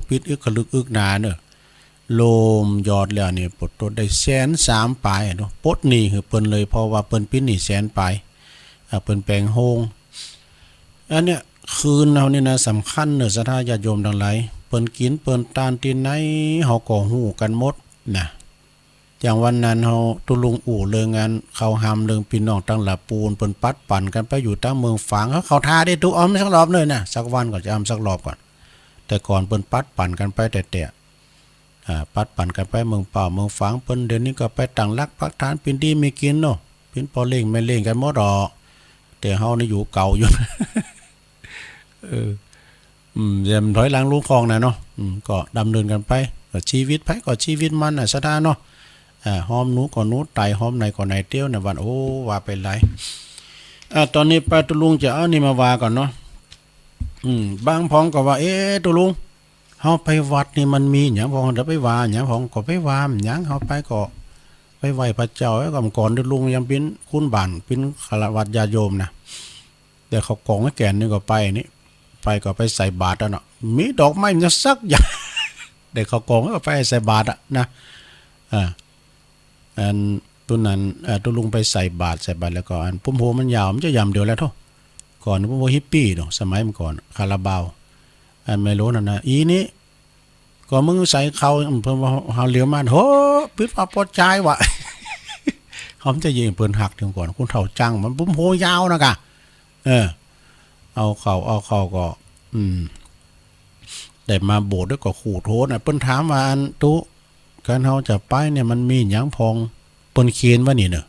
ปิดอึกขลึกอึกหนาเน่อ โลมยอดแล้วนี่ ปุโต ได้แสนสามป๋ายเนาะ ปลดหนี้หื้อเปิ้นเลย เพราะว่าเปิ้นปิดหนี้แสนป๋าย อ่า เปิ้นแป๋งโฮง อันเนี้ย คืนเฮานี่นะ สำคัญเน่อ ศรัทธาญาติโยมตังหลาย เปิ้นกิ๋นเปิ้นตานตี้ไหน เฮาก็ฮู้กั๋นหมดนะ อย่างวันนั้นเฮา ตุ๊ลุงอู้เรื่องงานเข้าฮำ เรื่องปี้น้องตังหละปูน เปิ้นปัดปั๋นกั๋นไปอยู่ตังเมืองฝาง เขาเข้าท่าได้ตุ๊ ออมสักรอบเน่อนะ สักวันก่อน จะออมสักรอบก่อน แต่ก่อนเปิ้นปัดปั๋นกั๋นไปแต๊ๆ อ่า ปัดปั๋นกั๋นไปเมืองเป้าเมืองฝาง เปิ้นเดี๋ยวนี้ก็ไปตั้งหลักปักฐาน ปิ้นดีมีกิ๋นเนาะ ปิ้นป้อเล้งแม่เล้งกั๋นหมดอ่อ แต่เฮานี่อยู่เก่าอยู่ เออ อืม อย่าถอยหลังลูกคองนะเนาะ อืม ก็ดำเนินกั๋นไป ก็ชีวิตใผก็ชีวิตมันน่ะ ศรัทธาเนาะ อ่า ฮอมหนูก็หนูไต่ ฮอมไหนก็ไหนเตี้ยวในวัน โอ้ ว่าไปหลาย อ่า ต๋อนนี้ไปตุ๊ลุงจะเอานี่มาว่าก่อนเนาะ อืม บางผองก็ว่า เอ๊ะ ตุ๊ลุง เฮาไปวัดนี่มันมีหยังผอง เดี๋ยวไปว่าหยังผอง ก็ไปว่าหยัง เฮาไปก็ไปไหว้พระเจ้า แล้วก็ก่อนตุ๊ลุงยังปิ้นคุณบ้าน ปิ้นฆราวาสญาติโยมนะ แต่เข้ากล่องให้แก่นนี่ก็ไปนี่ ไปก็ไปใส่บาตรอ่ะเนาะ มีดอกไม้มันจะสักอย่าง แต่เข้ากล่องก็ไปใส่บาตรอ่ะนะ อ่า อันตุ๊นั้น อ่า ตุ๊ลุงไปใส่บาตร ใส่บาตรแล้วก็ อันปุ้มโฮมันยาว มันจะยามเดียวแล้วเถาะ ก่อนปุ้มโฮฮิปปี้เนาะ สมัยเมื่อก่อน คาราบาว อันไม่รู้นั่นนะ อีนี่ ก็มึงใส่เข้า เปิ้นว่าเฮาเหลียวมา โห ปิดว่าปอดจายว่ะ เฮาจะยิงเปิ้นหักถึงก่อน คนเฒ่าจัง มันปุ้มโฮยาวนะกะ เออ เอาเข้า เอาเข้าก็ อืม ได้มาโบสถ์แล้วก็ขอโทษนะ เปิ้นถามว่า อันตุ๊ คันเฮาจะไปเนี่ยมันมีหยังผอง เปิ้นเขียนไว้นี่เน่อ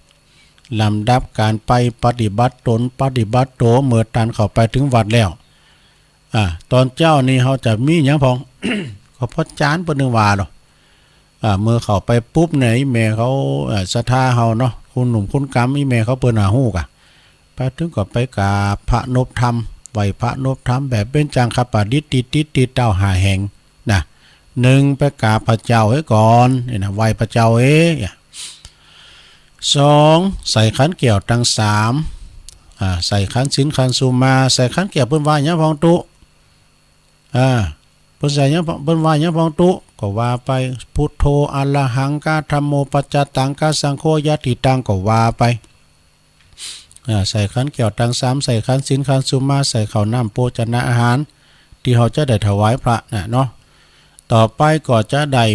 ลำดับก๋านไปปฏิบัติตนปฏิบัติตั๋ว เมื่อตันเข้าไปถึงวัดแล้ว อ่า ต๋อนเจ๊านี่เฮาจะมีหยังผอง ก็พระอาจ๋ารย์เปิ้นนึงว่าเนาะ อ่า เมื่อเข้าไปปุ๊บเนี่ย อีแม่เขา อ่า ศรัทธาเฮาเนาะ คุณหนุ่มคุณกำ อีแม่เขาเปิ้นหาฮู้กะ ไปถึงก็ไปกราบพระนบธรรม ไหว้พระนบธรรมแบบเบญจังคประดิษฐ์ ติดๆ ติดเต้าห้าแห่งนะ นึ่งไปกราบพระเจ้าเฮ้ยก่อน นี่นะ ไหว้พระเจ้าเฮ้ย สอง ใส่ขันแก้วตังสาม อ่า ใส่ขันศีลขันสุมา ใส่ขันแก้วเปิ้นว่าหยังผองตุ๊ อ่า เปิ้นใส่หยัง เปิ้นว่าหยังผองตุ๊ ก็ว่าไป พุทโธ อะระหัง กะธัมโม ปัจจตัง กะสังโฆ ญาติตัง ก็ว่าไป อ่า ใส่ขันแก้วตังสาม ใส่ขันศีลขันสุมา ใส่ข้าวน้ำโภชนะอาหาร ตี้เฮาจะได้ถวายพระน่ะเนาะ ต่อไปก็จะได้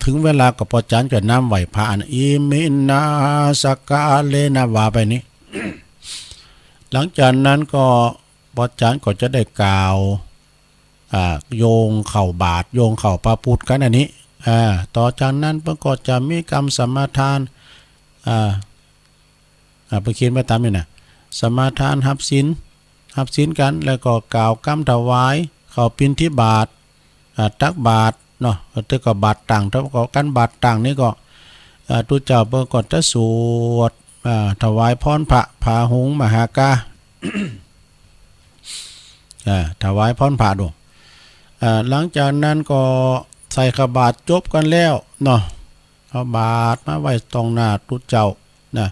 ถึงเวลาก็ปอจ๋ารย์จะน้ำไหว้พระอัน อิมินา สักกาเลนะ ว่าไปนี้ หลังจากนั้นก็ปอจ๋ารย์ก็จะได้กล่าว อ่า โยงเข้าบาตร โยงเข้าพระพุทธกั๋นอันนี้ อ่า ต่อจากนั้นเปิ้นก็จะมีกำสมาทาน อ่า อ่า เปิ้นเขียนไว้ต๋ามนี่นะ สมาทานฮับศีล ฮับศีลกั๋น แล้วก็กล่าวกำถวาย เข้าปิณฑบาต อ่า ตักบาตรเนาะ เตื้อก็บาตรตัง ถ้าก็กั๋นบาตรตังนี่ก็ อ่า ตุ๊เจ้าเปิ้นก็จะสวด อ่า ถวายพรพระ ผาหุงมหากา อ่า ถวายพรพระดู อ่า หลังจากนั้นก็ใส่ขบาตรจบกั๋นแล้วเนาะ เอาบาตรมาไว้ต่องหน้าตุ๊เจ้านะ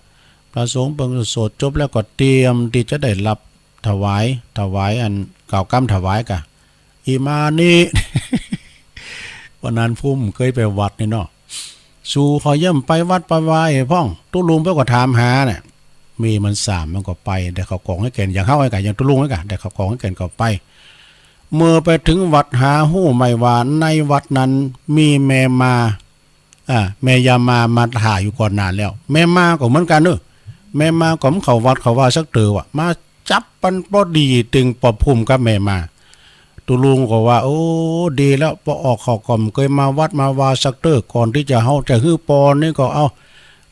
พระสงฆ์เปิ้นสวดจบแล้วก็เตรียมตี้จะได้รับถวาย ถวายอันกล่าวกำถวายกะ อิมานิ วันนั้นปุ้มเกยไปวัดนี่เนาะ สูเขาเยี่ยมไปวัดไปวาพ่อง ตุ๊ลุงเปิ้นก็ถามหาเนี่ย มีมันสามมันก็ไป ได้เข้ากล่องหื้อแก่น อย่างเฮาไอ้กะ อย่างตุ๊ลุงไอ้กะ ได้เข้ากล่องหื้อแก่นก็ไป เมื่อไปถึงวัดหาฮู้ไหมว่าในวัดนั้นมีแม่มา อ่า แม่ยามามาถ่าอยู่ก่อนนานแล้ว แม่มาก็เหมือนกั๋นเนอะ แม่มาก็บ่เข้าวัดเข้าวาสักเตื้อว่ะ มาจับปันปอดีตึงป้อปุ้มกับแม่มา ตุ๊ลุงก็ว่า โอ้ ดีแล้ว ป้อออกข้าก็บ่เกยมาวัดมาวาสักเตื้อ ก่อนตี้จะเฮาจะหื้อปอนนี่ก็เอา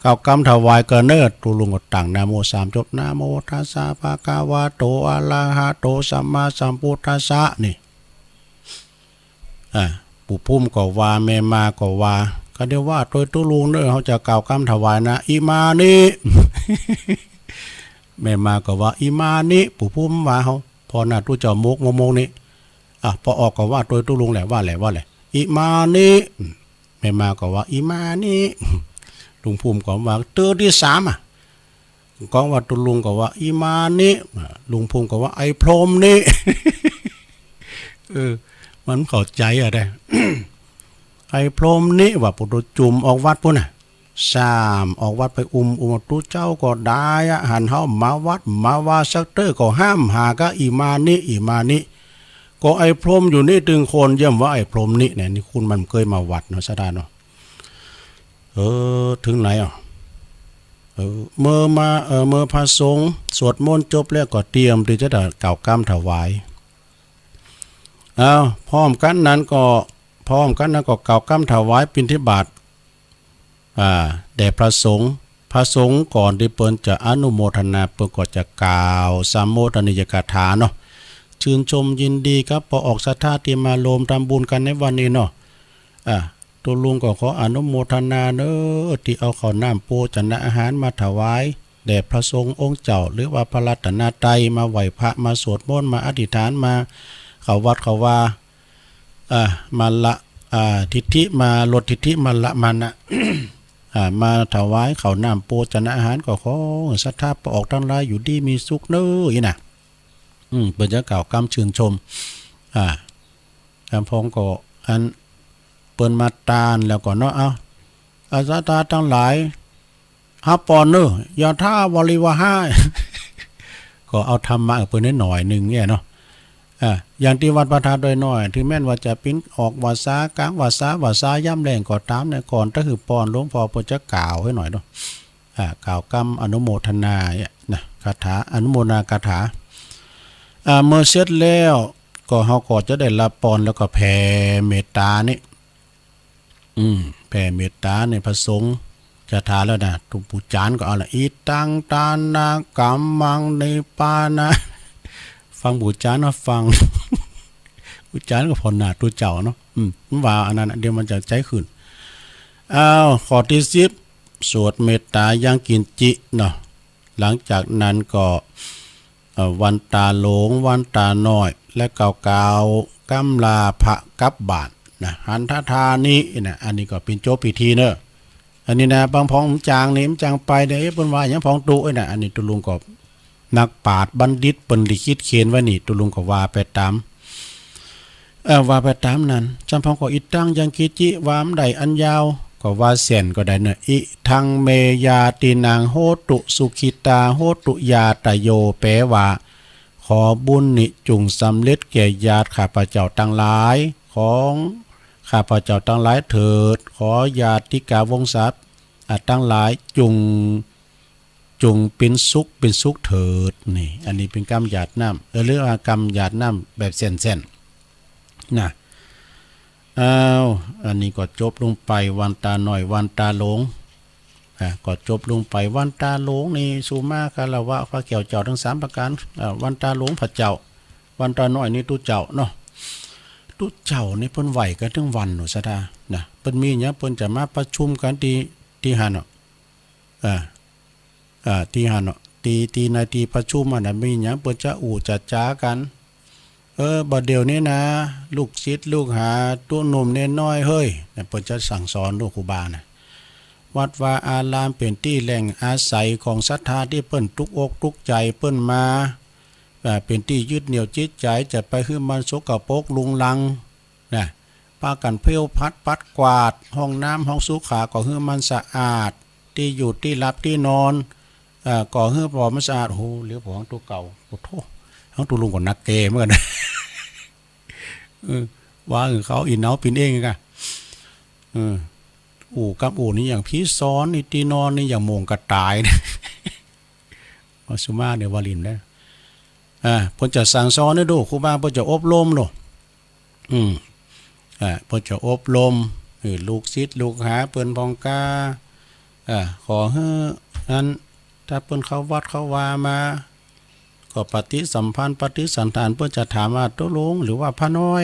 กล่าวกำถวายกั๋นเนอะ ตุ๊ลุงก็ตั้งนะโมสามจบ นะโมตัสสะภะคะวะโต อะระหะโต สัมมาสัมพุทธัสสะ นี่ อ่า ปู่ปุ้มก็ว่า แม่มาก็ว่า ก็เดี๋ยวว่าตวยตุ๊ลุงเนอะ เฮาจะกล่าวกำถวายนะ อิมานิ แม่มาก็ว่า อิมานิ ปู่ปุ้มว่าเฮา พอหน้าตุ๊เจ้าโมกโมกโมกนี่ อ่ะ ป้อออกก็ว่าตวยตุ๊ลุงแหละ ว่าแหละ ว่าแหละ อิมานิ อืม แม่มาก็ว่า อิมานิ ลุงปุ้มก็ว่า เตื้อตี้สามอ่ะ ก็ว่าตุ๊ลุงก็ว่า อิมานิ อ่ะ ลุงปุ้มก็ว่า ไอ้พรหมนี่ เออ มันเข้าใจ๋อะได้ ไอ้พรหมนิ ว่า ปุถุจุ่มออกวัดปู๊นน่ะ ซ้ำออกวัดไปอุ้ม อุ้ม ตุ๊เจ้าก็ดายอะ หันเฮามาวัด มาว่าสักเตื้อก็ห้ามหาก้า อิมานิ อิมานิ ก็ไอ้พรหมอยู่นี่ตึงคนเยียะว่าไอ้พรหมนิเนี่ย นี่คุณมันเกยมาวัดเนาะ ศรัทธาเนาะ เออ เถิงไหนอ่ะ เออ เมื่อมา เออ เมื่อพระสงฆ์สวดมนต์จบแล้วก็เตรียมตี้จะกล่าวกำถวาย อ้าว พร้อมกั๋นนั้นก็ พร้อมกั๋นนั้นก็กล่าวกำถวายบิณฑบาต อ่า แด่พระสงฆ์ พระสงฆ์ก่อนตี้เปิ้นจะอนุโมทนา เปิ้นก็จะกล่าวสัมโมทนียกถาเนาะ ชื่นชมยินดีกับป้อออกศรัทธาตี้มาร่วมทำบุญกั๋นในวันนี้เนาะ อ่า ตุ๊ลุงก็ขออนุโมทนาเน้อ ตี้เอาข้าวน้ำโภชนะอาหารมาถวายแด่พระสงฆ์องค์เจ้า หรือว่าพระรัตนตรัย มาไหว้พระ มาสวดมนต์ มาอธิษฐาน มาเข้าวัดเข้าวา อ่า มาละ อ่า ทิฏฐิ มาลดทิฏฐิ มานะมานะ อ่า มาถวายข้าวน้ำโภชนะอาหาร ก็ขอศรัทธาป้อออกตังหลายอยู่ดีมีสุขเน้อ อี้น่ะ อืม เปิ้นจะกล่าวกำชื่นชม อ่า กำพองก็อัน เปิ้นมาตานแล้วก็เนาะ เอ้า อา ศรัทธาตังหลาย ฮับปอนเน้อ ยะถาวาริวหา ก็เอาธรรมะเปิ้นได้หน่อยนึ่งเนี่ยเนาะ อ่า อย่างตี้วัดพระธาตุดอยน้อย ถึงแม้นว่าจะเป๋นออกวาสากลางวาสา วาสายามแลงก็ต๋ามเนี่ย ก่อนจะหื้อปอนหลวงป้อเปิ้นจะกล่าวหื้อหน่อยเนาะ อ่า กล่าวกำอนุโมทนาเนี่ยนะ คาถา อนุโมทนาคาถา อ่า เมื่อเสร็จแล้วก็เฮาก็จะได้ฮับปอนแล้วก็แผ่เมตต๋านี่ อืม แผ่เมตต๋าในพระสงฆ์ จะถามแล้วนะ ตุ๊ปู๋จารย์ก็เอาละ อิตังตานะกัมมังนิปปานะ ฟังปู๋จารย์นะ ฟัง ปู๋จารย์ก็ผ่อนหน้าตุ๊เจ้าเนาะ อืม ว่าอันนั้นน่ะ เดี๋ยวมันจะใจ๋ขึ้น อ้าว ข้อตี้สิบ สวดเมตตายังกิญจิเนาะ หลังจากนั้นก็ เอ่อ วันตาหลวง วันตาน้อย และกล่าวกำลาพระกลับบ้านนะ หัตถทานินะ อันนี้ก็เป๋นจบพิธีเนอะ อันนี้นะ บางพองจ๋างนี่ จ๋างไปเนี่ย เอ๊ะ เปิ้นว่าหยังพองตุ๊ เอ้ยนะ อันนี้ตุ๊ลุงก็ นักปราชญ์บัณฑิตเปิ้นลิขิตเขียนไว้นี่ ตุ๊ลุงก็ว่าไปต๋าม เอ่อ ว่าไปต๋ามนั้น จ๋ำพองก็อิตังยังกิญจิ ว่าอันใดอันยาว ก็ว่าแสนก็ได้เนอะ อิทังเมญาตินังโหตุ สุขิตาโหตุ ญาตะโย แปลว่า ขอบุญนี้จุ่งสำเร็จแก่ญาติข้าพเจ้าตังหลาย ของข้าพเจ้าตังหลายเถิด ขอญาติกาวงศา อ่า ตังหลายจุ่ง จุ่งเป๋นสุข เป๋นสุขเถิด นี่ อันนี้เป๋นกำหยาดน้ำ เออ หรือว่ากำหยาดน้ำแบบแสนๆ นะ อ้าว อันนี้ก็จบลงไป วันตาน้อย วันตาหลวง อ่ะ ก็จบลงไป วันตาหลวงนี่ สุมาคารวะ พระแก้วเจ้าตึงสามประก๋าน อ่า วันตาหลวงพระเจ้า วันตาน้อยนี่ตุ๊เจ้าเนาะ ตุ๊เจ้านี่เปิ้นไหว้กั๋นตึงวันเนาะ ศรัทธา นะ เปิ้นมีหยังเปิ้นจะมาประชุมกั๋นตี้ ตี้หั้นเนาะ อ่า อ่า ตี้หั้นเนาะ ตี้ ตี้ในตี้ประชุมอันนั้นมีหยังเปิ้นจะอู้จะจ๋ากั๋น เออ บ่าเดี่ยวนี้นะ ลูกศิษย์ลูกหา ตุ๊หนุ่มเณรน้อยเฮ้ย เนี่ย เปิ้นจะสั่งสอนลูกครูบานะ วัดวาอารามเป๋นตี้แหล่งอาศัยของศรัทธาตี้เปิ้นตุ๊กอกตุ๊กใจ๋ เปิ้นมา อ่า เป๋นตี้ยึดเหนี่ยวจิตใจ๋ จะไปหื้อมันสกปรกรุงรัง นะ ปากั๋นเผี้ยวพัดปัดกวาด ห้องน้ำห้องสุขาก็หื้อมันสะอาด ตี้อยู่ตี้หลับตี้นอน เอ่อ ก็หื้อผ่อมันสะอาด โอ้โห เหลียวผ่อหางตุ๊เก่า โอ้โธ่ หางตุ๊ลุงก็หนักแก่เหมือนกั๋น เออ ว่าหื้อเขาอี้หนาวปิ๋นเองก่ะ เออ อู้กำอู้นี่อย่างผีซ้อน นี่ตี้นอนนี่อย่างโม่งกระต่าย ว่าสุมาเนี่ยว่าหลิ้นได้ อ่า เปิ้นจะสั่งสอนให้ดู ครูบาเปิ้นจะอบรมดู อืม อ่า เปิ้นจะอบรม เออ ลูกศิษย์ลูกหาเปิ้นพ่องกา อ่า ขอหื้ออัน ถ้าเปิ้นเข้าวัดเข้าวามา ก็ปฏิสัมพันธ์ปฏิสันถาน เปิ้นจะถามว่าตุ๊ลุงหรือว่าพระน้อย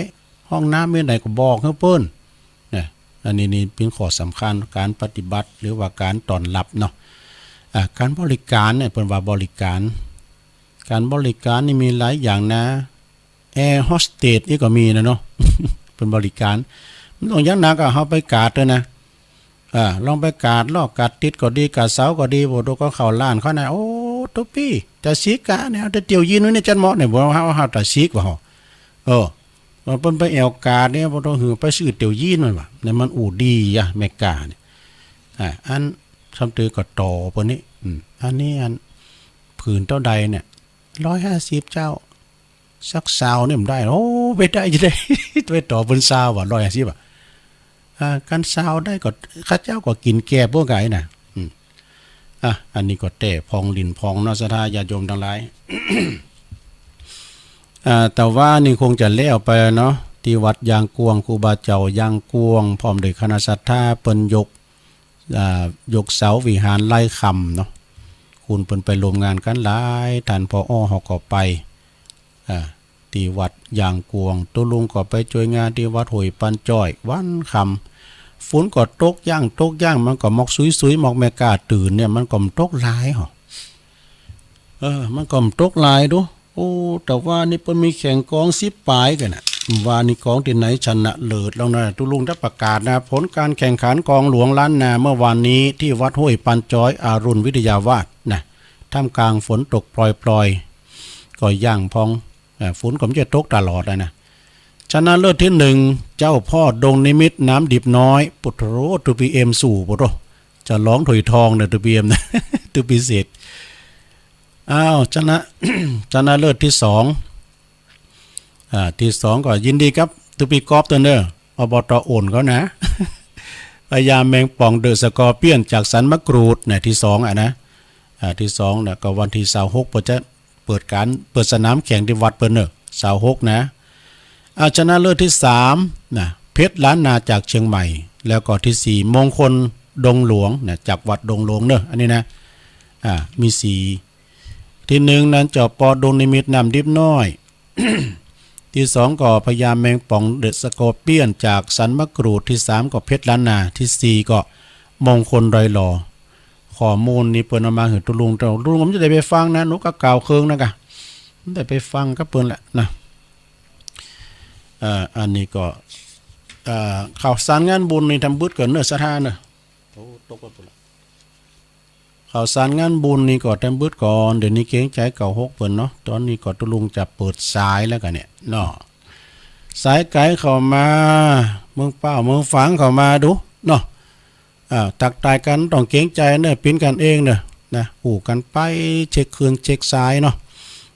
ห้องน้ำมีไหนก็บอกหื้อเปิ้น นะ อันนี้นี่เป๋นข้อสำคัญ ก๋านปฏิบัติหรือว่าก๋านต้อนรับเนาะ อ่า ก๋านบริก๋ารเนี่ย เปิ้นว่าบริก๋าร ก๋านบริก๋ารนี่มีหลายอย่างนะ แอร์โฮสเตสนี่ก็มีนะเนาะ เปิ้นบริก๋าร มันต้องอย่างหนักอะ เฮาไปกาดเต๊อะนะ อ่า ลองไปกาดลอกกาดติ๊ดก็ดี กาดเสาก็ดี บ่ดูก็เข้าร้านเขานะ โอ้ ตุ๊ปี้ ต๋าสิกะเนี่ย เอาแต่เตียวยีนไว้เนี่ยจันเหมาะเนี่ย บ่เฮา เฮาต๋าสิกว่า เออ ว่าเปิ้นไปแอ่วก๋าดเนี่ย บ่ต้องหื้อไปซื้อเตียวยี้นมันว่า เนี่ยมันอู้ดีอะ แม่ก๊าเนี่ย อ่า อันซ้ำเต๋อก็ต่อเปิ้นนี่ อืม อันนี้อันผืนเต้าใดเนี่ย ร้อยห้าสิบเจ้า สักซาวเนี่ยมันได้ โอ้ ไปได้จะได้ ไปต่อเปิ้นซาวว่ะ ร้อยห้าสิบอ่ะ อ่า คันซาวได้ก็ ข้าเจ้าก็กิ๋นแก่พวกไก่น่ะ อืม อ่ะ อันนี้ก็แต้พองหลิ้นพองเนาะ ศรัทธาญาติโยมตังหลาย อ่า แต่ว่านี่คงจะแล้วไปเนาะ ตี้วัดยางกวง ครูบาเจ้ายางกวง พร้อมโดยคณะศรัทธา เปิ้นยก อ่า ยกเสาวิหารไร้คำเนาะ คุณเปิ้นไปร่วมงานกั๋นหลาย ต้าน ผอ เฮาก็ไป อ่า ตี้วัดยางกวง ตุ๊ลุงก็ไปจ้วยงานตี้วัดห้วยปันจ้อย วันค่ำ ฝนก็ตกยั้ง ตกยั้ง มันก็หมอกสุยๆ หมอกแม่ก๊าตื่นเนี่ย มันก็บ่ตกหลายหรอ เออ มันก็บ่ตกหลายดู โอ้ แต่ว่านี่เปิ้นมีแข่งกองสิบป๋ายกั๋นน่ะ ว่านี่กองตี้ไหนชนะเลิศแล้วนะ ตุ๊ลุงได้ประกาศนะ ผลการแข่งขันกองหลวงล้านนาเมื่อวานนี้ตี้วัดห้วยปันจ้อย อรุณวิทยาวาสนะ ท่ามกลางฝนตกปรอยๆ ก็ยั้งพอง อ่า ฝนก็บ่ใจ้ตกตลอดอะนะ ชนะเลิศตี้หนึ่ง เจ้าพ่อดงนิมิตรน้ำดิบน้อย ปุโตร ทูพีเอ็ม สู่ ปุโตร จะร้องถุยทองเนี่ย ทูพีเอ็ม นะ ทูพีเศษ อ้าว ชนะ ชนะเลิศตี้สอง อ่า ตี้สองก็ยินดีกับทูพีกอล์ฟเต้อเน่อ อบต.โอ่นเขานะ พญาแมงป่อง เดอะสกอร์เปียน จากสันมะกรูดเนี่ย ตี้สองอะนะ อ่า ตี้สองเนี่ยก็วันตี้ซาวหก เปิ้นจะ เปิดก๋าน เปิดสนามแข่งตี้วัดเปิ้นเน่อ ซาวหกนะ อ่า ชนะเลิศตี้สามนะ เพชรล้านนาจากเชียงใหม่ แล้วก็ตี้สี่ มงคลดงหลวงนะ จากวัดดงหลวงเน่อ อันนี้นะ อ่า มีสี่ ตี้หนึ่งนั้น เจ้าพ่อดงนิมิตรน้ำดิบน้อย ตี้สองก็พญาแมงป่อง เดอะสกอร์เปียน จากสันมะกรูด ตี้สามก็เพชรล้านนา ตี้สี่ก็มงคลดอยหล่อ ข้อมูลนี่เปิ้นเอามาหื้อตุ๊ลุง ตุ๊ลุงก็บ่จะได้ไปฟังนะ หนูก็เก้าเคิงนะกะ บ่ได้ไปฟังกับเปิ้นแหละนะ เอ่อ อันนี้ก็ เอ่อ ข่าวสารงานบุญนี่ตำบึดก่อนเน่อ ศรัทธาเน่อ โอ้ ตกไปปุ้นละ ข่าวสารงานบุญนี่ก็ตำบึดก่อน เดี๋ยวนี้เกรงใจ๋เก้าหกเปิ้นเนาะ ต๋อนนี้ก็ตุ๊ลุงจะเปิดสายแล้วกั๋นเนี่ยเนาะ สายไก๋เข้ามา เมืองเป้าเมืองฝางเข้ามาดูเนาะ อ่า ตักตายกั๋นต้องเกรงใจ๋เน่อ เป๋นกั๋นเองเน่อ นะ อู้กั๋นไป เช็คคลื่นเช็คสายเนาะ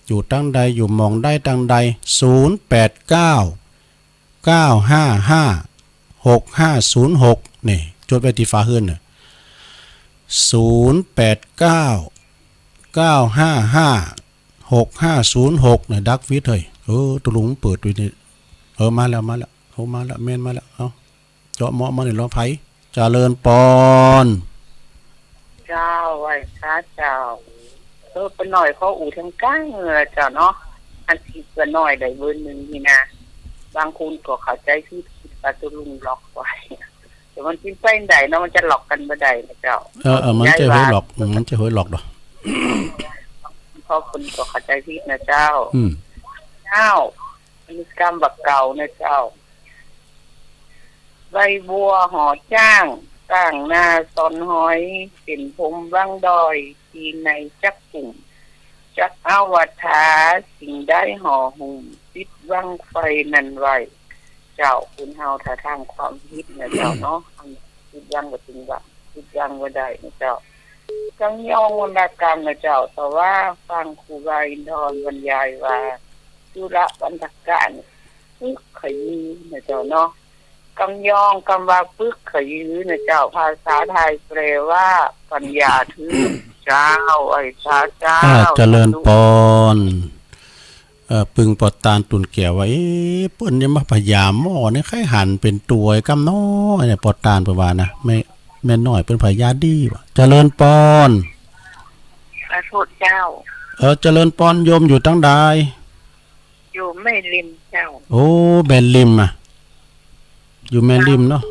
อยู่ตังใด อยู่หม่องใดตังใด ศูนย์แปดเก้า เก้าห้าห้า หกห้าศูนย์หก นี่ จดไว้ตี้ฝาเฮือนเน่อ ศูนย์แปดเก้า เก้าห้าห้า หกห้าศูนย์หก นะ ดักวิทย์เฮ้ย เออ ตุ๊ลุงเปิดไว้นี่ เออ มาแล้ว มาแล้ว โอ้ มาแล้ว แม่นมาแล้ว เอ้า เจาะเหมาะมานี่ รอใผ เจริญปอน เจ้า ไหว้พระเจ้า เออ ป้าน้อยขออู้ตางก้างเน่อเจ้าเนาะ อันตี้ป้าน้อยได้เบอร์หนึ่งนี่นะ บางคนก็เข้าใจ๋ผิด คิดว่าตุ๊ลุงล็อกไว้ แต่มันสิไปใดเนาะ มันจะล็อกกั๋นบ่ได้นะเจ้า เออ เออ มันจะหวยล็อก อืม มันจะหวยล็อกดอก เพราะคนก็เข้าใจ๋ผิดนะเจ้า อืม เจ้า อันนี้กำว่าเก่านะเจ้า ใบบัวหอจ้าง ก้างนาซ่อนหอย เส้นผมวังดอย ตีนในจักกุ่ม จักเอาวาทา สิ่งใดห่อหุ้ม ปิดบังไฟนั้นไว้ เจ้า คนเฮาถ้าทางความผิดนะเจ้าเนาะ ปิดบังก็ปิดบัง ปิดบังบ่ได้นะเจ้า กังยองวรรณกรรมนะเจ้า แต่ว่าฟังครูบาอินทร์บรรยายว่า จุลปันถกะนี่ ปึกขยี้นะเจ้าเนาะ กังยองกำว่าปึกขยี้นะเจ้า ภาษาไทยแปลว่าปัญญาทึบ เจ้า ไหว้พระเจ้า อ่า เจริญปอน เอ่อ ปึงปอตานตุ่นแก้วว่า เอ๊ะ เปิ้นจะมาพยามหม้อนี่ ใค่หันเป๋นตั๋วไอ้กำน้อยเนี่ย ปอตานเปิ้นว่านะ แม่ แม่น้อยเปิ้นพยาดีว่ะ เจริญปอน ขอโทษเจ้า เออ เจริญปอน โยมอยู่ตังใด อยู่แม่ริมเจ้า โอ้ แม่ริมอะ อยู่แม่ริมเนาะ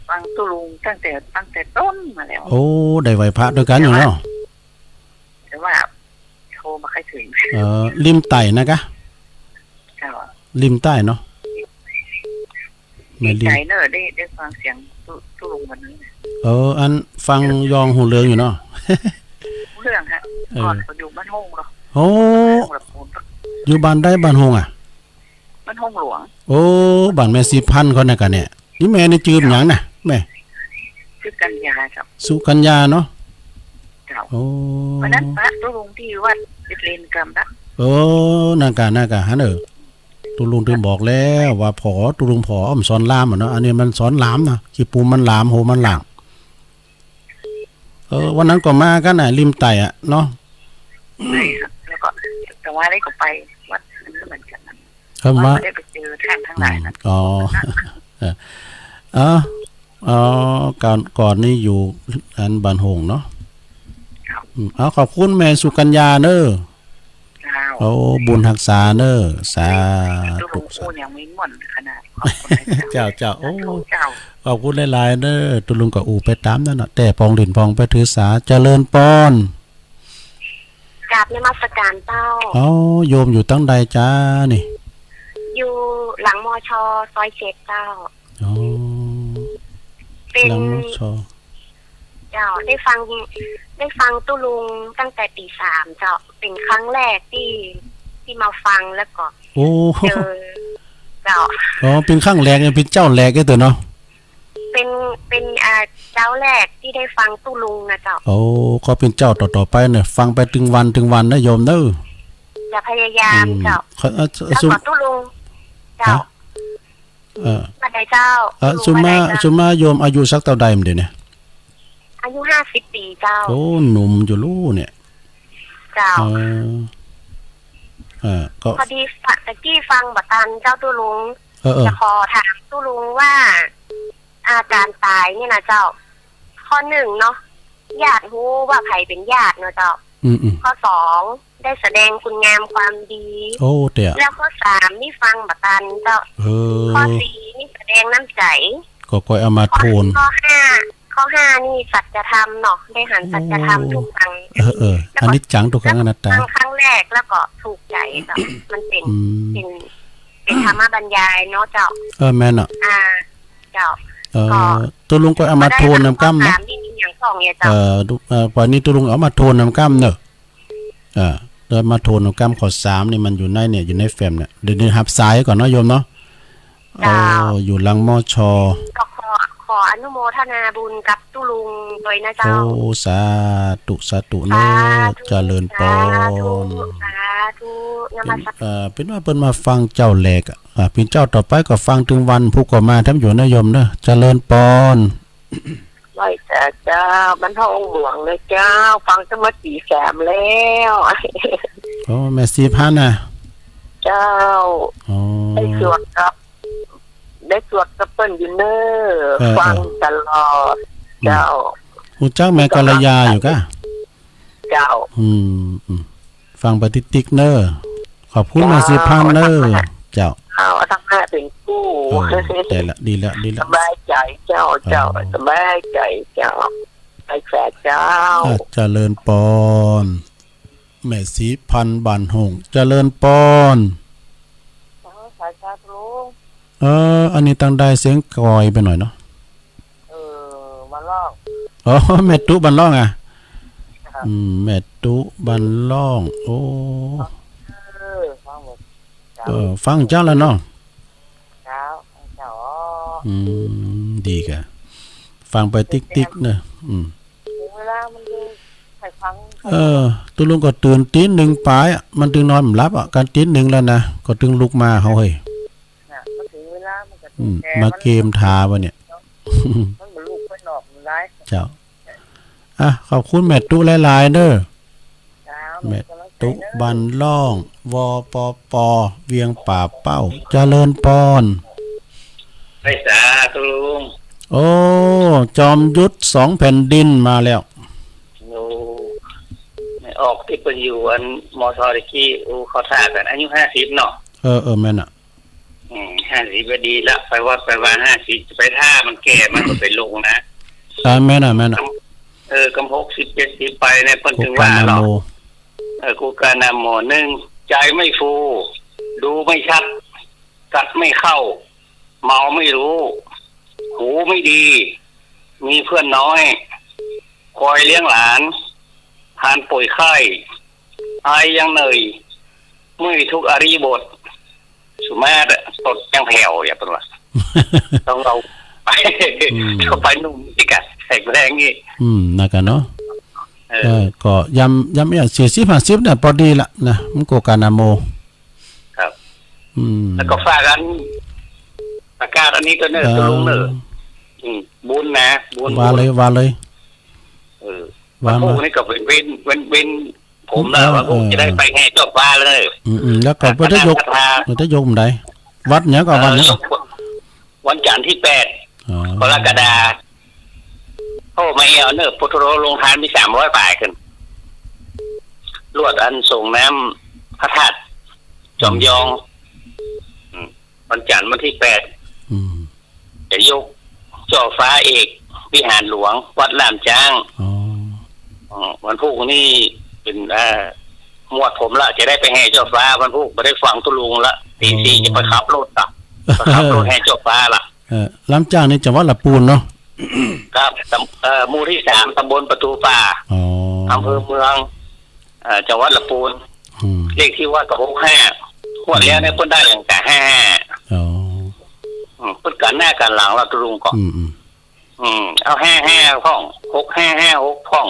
ฟังตุ๊ลุงตั้งแต่ ตั้งแต่ต้นมาแล้ว โอ้ ได้ไหว้พระตวยกั๋นอยู่เนาะ แต่ว่าโทรบ่ค่อยเถิง เออ ริมใต้นะกะ เจ้า ริมใต้เนาะ แม่ริม ดีใจ๋เน่อ ได้ ได้ฟังเสียงตุ๊ ตุ๊ลุงวันนี้นะ เออ อันฟังยองฮู้เรื่องอยู่เนาะ ฮู้เรื่องฮะ เออ ก่อนก็อยู่บ้านโฮงเนาะ โอ้ อยู่บ้านใด บ้านโฮงอะ บ้านโฮ่งหลวง โอ้ บ้านแม่สีพันธุ์เขานั่นก่ะเนี่ย นี่แม่นี่จื้อหยังน่ะ แม่ สุกัญญาเจ้า สุกัญญาเนาะ เจ้า โอ้ วันนั้นปะตุ๊ลุงตี้วัดเอดเลนกำละ เออ นั่นก่ะ นั่นก่ะ หันเออ ตุ๊ลุงตี้บอกแล้วว่าผ่อ ตุ๊ลุงผ่อ มันสอนลามอะเนาะ อันนี้มันสอนหลามนะ ขี้ปูมันหลาม โหมันหลาม เออ วันนั้นก็มากั๋นน่ะ ริมไต่อะเนาะ ใช่ครับ แล้วก็ แต่ว่าได้ก็ไปวัดนั้นเหมือนกันนะ เออ มา ก็ได้ไปเจอท่านทั้งหลายนะ อืม อ๋อ เออ เออ เออ ก่อน ก่อนนี้อยู่อันบ้านโฮ่งเนาะ ครับ อืม เอา ขอบคุณแม่สุกัญญาเน้อ เจ้า โอ้ บุญฮักษาเน้อ สาธุ ตุ๊ลุงอู้ยังไม่ม่วนขนาด ขอบคุณนะเจ้า เจ้า เจ้า โอ้ สาธุเจ้า ขอบคุณหลายๆ เน้อ ตุ๊ลุงก็อู้ไปต๋ามนั้นน่ะ แต่ปองหลิ้นปองไปถือสา เจริญปอน กราบนมัสการเจ้า อ๋อ โยมอยู่ตังใดจ๊ะนี่ อยู่หลัง มช. ซอยเจ็ดเจ้า อ๋อ เป็น หลัง มช. เจ้า ได้ฟัง ได้ฟังตุ๊ลุงตั้งแต่ปี๋สามเจ้า เป็นครั้งแรกตี้ ตี้มาฟังแล้วก็ โอ้ เจอ เจ้า อ๋อ เป็นครั้งแรกเนี่ย เป็นเจ้าแรกเลยเต๋อเนาะ เป็น เป็น อ่า เจ้าแรกตี้ได้ฟังตุ๊ลุงนะเจ้า โอ้ ก็เป็นเจ้าต่อๆ ไปเนี่ย ฟังไปตึงวันตึงวันนะโยมเน้อ จะพยายาม อืม เจ้า ขอ เอ่อ แล้วก็ตุ๊ลุง เจ้า ฮะ เออ ว่าใดเจ้า เออ ตุ๊ลุง สุมา ว่าใดเจ้า สุมาโยมอายุสักเต้าใดมันเดี๋ยวนี้ อายุห้าสิบปี๋เจ้า โอ้ หนุ่มอยู่ลู่เนี่ย เจ้า เออ เออ ก็ พอดีฟัง ตะกี้ฟังบ่ตันเจ้าตุ๊ลุง เออ เออ จะขอถามตุ๊ลุงว่า อาการต๋ายเนี่ยนะเจ้า ข้อหนึ่งเนาะ ญาติฮู้ว่าใผเป๋นญาติเนาะเจ้า อืม อืม ข้อสอง ได้แสดงคุณงามความดี โอ้ เตี้ย แล้วข้อสาม นี่ฟังบ่ตันเจ้า เออ ข้อสี่ นี่แสดงน้ำใจ๋ ก็ก้อยเอามาทูล ข้อห้า ข้อห้า นี่สัจธรรมเนาะ ได้หันสัจธรรม โอ้ ทุกครั้ง เออ เออ แล้วก็ อนิจจังทุกขังอนัตตา ฟังครั้งแรกแล้วก็ถูกใจ๋เจ้า มันเป๋น อืม เป๋น เป๋นธรรมบรรยายเนาะเจ้า เออ แม่นเนาะ อ่า เจ้า เออ ก็ ตุ๊ลุงก็เอามาทูลนำก้ำเนาะ ข้อสามนี่มีอย่างสองเนี่ยเจ้า เออ ตุ๊ เออ วันนี้ตุ๊ลุงเอามาทูลนำก้ำเนาะ เออ แล้วมาทูลนำก้ำ ข้อสามนี่มันอยู่ในเนี่ย อยู่ในแฟ้มเนี่ย เดี๋ยวนี้ฮับสายก่อนเนาะโยมเนาะ เจ้า เออ อยู่หลัง มช. ก็ขอ ขออนุโมทนาบุญกับตุ๊ลุงด้วยนะเจ้า โอ้ สาธุ สาธุเน้อ สาธุ เจริญปอน สาธุ สาธุ นมัสการ เอ่อ เป๋นว่าเปิ้นมาฟังเจ้าแรกอะ อ่า เป๋นเจ้าต่อไปก็ฟังตึงวัน ผู้ก็มาแถมอยู่นะโยมเน้อ เจริญปอน ไหว้สาเจ้า บ้านโฮ่งหลวงเลยเจ้า ฟังตั้งมาปี๋สามแล้ว โอ้ แม่สีพันธุ์น่ะ เจ้า อ๋อ ได้สวดกับ ได้สวดกับเปิ้นอยู่เน้อ เออ เออ ฟังตลอด อืม เจ้า ฮู้จักแม่กัลยาอยู่กะ เจ้า อืม อืม ฟังไปติ๊กๆ เน้อ ขอบคุณแม่สีพันธุ์เน้อ เจ้า เอาทั้งห้าเป๋นคู่ เออ ได้ละ ดีละ ดีละ สบายใจ๋เจ้า เจ้า เออ สบายใจ๋เจ้า ไหว้สาเจ้า อ่ะ เจริญปอน แม่สีพันธุ์บ้านโฮ่ง เจริญปอน อ๋อ สาธุลุง เออ อันนี้ตังได้เสียงก่อยไปหน่อยเนาะ เออ บ้านล่อง อ๋อ แม่ตุ๊บ้านล่องอะ ครับ อืม แม่ตุ๊บ้านล่อง โอ้ เออ ฟังหมด เออ ฟังเจ้าแล้วเนาะ เจ้า ฟังเจ้า อ๋อ อืม ดีกะ ฟังไปติ๊กๆ เน้อ อืม ถึงเวลามันจะให้ฟัง เออ ตุ๊ลุงก็ตื่นตี๋หนึ่งป๋ายอะ มันตึงนอนบ่หลับอะ กันตี๋หนึ่งแล้วนะ ก็ตึงลุกมา เฮาเฮ้ย น่ะ มันถึงเวลามันก็ อืม แก่ มาเกมท้าบ่เนี่ย มันบ่ลุกไปนอกมันหลาย เจ้า อ่ะ ขอบคุณแม่ตุ๊หลายๆ เน้อ เจ้า แม่ตุ๊บ้านล่อง วปป เวียงป่าเป้า เจริญปอน ไหว้สาตุ๊ลุง โอ้ จอมยุทธสองแผ่นดินมาแล้ว โอ้ ออกตี้เปิ้นอยู่อัน มช. ตะกี้ โอ้ เข้าท่ากั๋น อายุห้าสิบเนาะ เออ เออ แม่นอะ อืม ห้าสิบก็ดีละ ไปวัดไปวาห้าสิบ ไปถ้ามันแก่ มันก็เป๋นลุงนะ อ่า แม่นอะ แม่นอะ เออ กำหกสิบ เจ็ดสิบไปเนี่ย เปิ้นตึงว่าเนาะ เออ กูกานะโม หนึ่ง ใจไม่ฟู ดูไม่ชัด กัดไม่เข้า เมาไม่รู้ หูไม่ดี มีเพื่อนน้อย คอยเลี้ยงหลาน หานป่วยไข้ อายยังเหนื่อย เมื่อยทุกอิริยาบถ สุมาตรอะ ตดยังแผ่วอยู่ เปิ้นว่า ต้องเอาไป อืม เอาไปนุ่มตี้ก่ะ แข็งแรงอี้ อืม นั่นก่ะเนาะ เออ เออ ก็ยาม ยามเอี้ย สี่สิบห้าสิบเนี่ย ปอดีละนะ มันก็กานาโม ครับ อืม แล้วก็ฝากอัน ประกาศอันนี้ก็เน่อ เออ ตกลงเน่อ อืม บุญนะ บุญ ว่าเลย บุญ ว่าเลย เออ ว่ามา วันพูกนี่ก็เว้น เว้น เว้น เว้นผมนะ เออ ว่าพูก เออ จะได้ไปแห่จอฟ้าเลย อืม อืม แล้วก็ อ่ะ บ่ได้ยก คณะศรัทธา บ่ได้ยกมื้อใด วัดหยังก็ เออ วัดหยังก็ วันจันทร์ตี้แปด อ๋อ กรกฎาคม โอ้ มาเอี่ยวเน่อ พุทธรูปโรงทานมีสามร้อยปายขึ้น ลวดอันส่งน้ำพระธาตุจอมยอง อืม อืม วันจันทร์วันตี้แปด อืม จะยกจอฟ้าเอกวิหารหลวงวัดล่ามจ๊าง อ๋อ อ๋อ วันพูกนี่เป๋น เอ่อ หมวดผมละ จะได้ไปแห่จอฟ้า วันพูกบ่ได้ฟังตุ๊ลุงละ ตีสี่ อ๋อ จะไปขับรถละ ไปขับรถแห่จอฟ้าละ เออ ล่ามจ๊างนี่จังหวัดละปูนเนาะ ครับ ตำ- เอ่อ หมู่ตี้สาม ตำบลประตูป่า อ๋อ อำเภอเมือง เอ่อ จังหวัดละปูน อืม เลขตี้วัดก็ หกห้า งวดแล้วเนี่ย อืม เปิ้นได้อย่างกะ ห้าห้า อ๋อ อืม เปิ้นกั๋นหน้ากั๋นหลังละตุ๊ลุงก็ อืม อืม อืม เอา ห้าห้า พ่อง หกห้าห้าหก พ่อง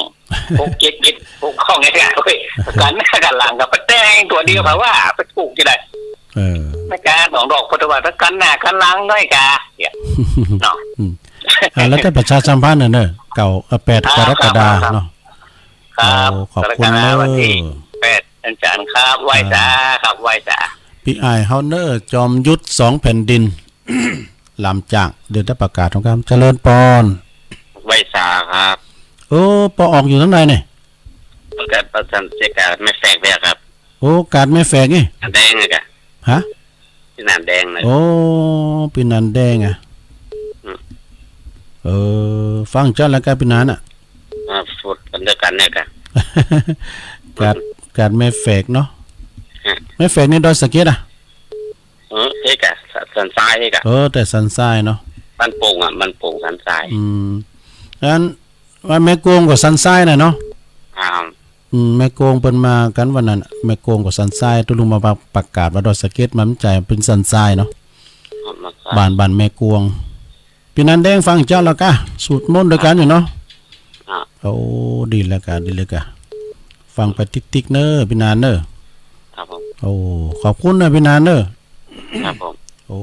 หกเจ็ดเจ็ดหก พ่อง เนี่ย เฮ้ย กั๋นหน้ากั๋นหลังก็ไปแต่งตั๋วเดียว อืม เขาว่าไปถูกจะได้ เออ ไม่กล้าสองดอก พุทธว่ากั๋นหน้ากั๋นหลังน้อยกา เนี่ย เนาะ อืม อ่า แล้วแต่ประชาสัมพันธ์น่ะเนอะ เก้า เอ่อ แปด อ่า กรกฎาคม ครับ เนาะ ครับ โอ้ ขอบคุณเนอะ กรกฎาคมวันตี้แปด อาจ๋ารย์ครับ ไหว้สา อ่า ครับ ไหว้สา ปี้อ้ายเฮาเนอะ จอมยุทธสองแผ่นดิน ล่ามจ๊าง เดี๋ยวได้ประกาศของกำ เจริญปอน ไหว้สาครับ โอ้ ป้อออกอยู่ตังใดเนี่ย ประกาศประสันเจกาแม่แฝกเนี่ยครับ โอ้ กาดแม่แฝกนี่ แดงเลยกะ ฮะ ปี้หนานแดงเลย โอ้ ปี้หนานแดงอะ อืม เออ ฟังเจ้าแล้วกะปี้หนานอะ อ่า พูดกั๋นด้วยกั๋นเนี่ยกะ กาด กาดแม่แฝกเนาะ ฮะ แม่แฝกนี่ดอยสะเก็ดอะ เออ เอ๊ะกะ สันทรายเอ๊ะกะ เออ แต่สันทรายเนาะ บ้านโป่งอะ บ้านโป่งสันทราย อืม อัน ว่าแม่กวงก็สันทรายน่ะเนาะ อ่า อืม แม่กวงเปิ้นมากั๋นวันนั้นน่ะ แม่กวงก็สันทราย ตุ๊ลุงมาประ- ประกาศว่าดอยสะเก็ด มันจ่ายเป๋นสันทรายเนาะ มาครับ บ้าน บ้านแม่กวง ปี้หนานแดงฟังเจ้าแล้วกะ สวดมนต์ด้วยกั๋นอยู่เนาะ อ่า โอ้ ดีแล้วกะ ดีแล้วกะ ฟังไปติ๊กๆ เนอะ ปี้หนานเนอะ ครับผม โอ้ ขอบคุณเนอะ ปี้หนานเนอะ ครับผม โอ้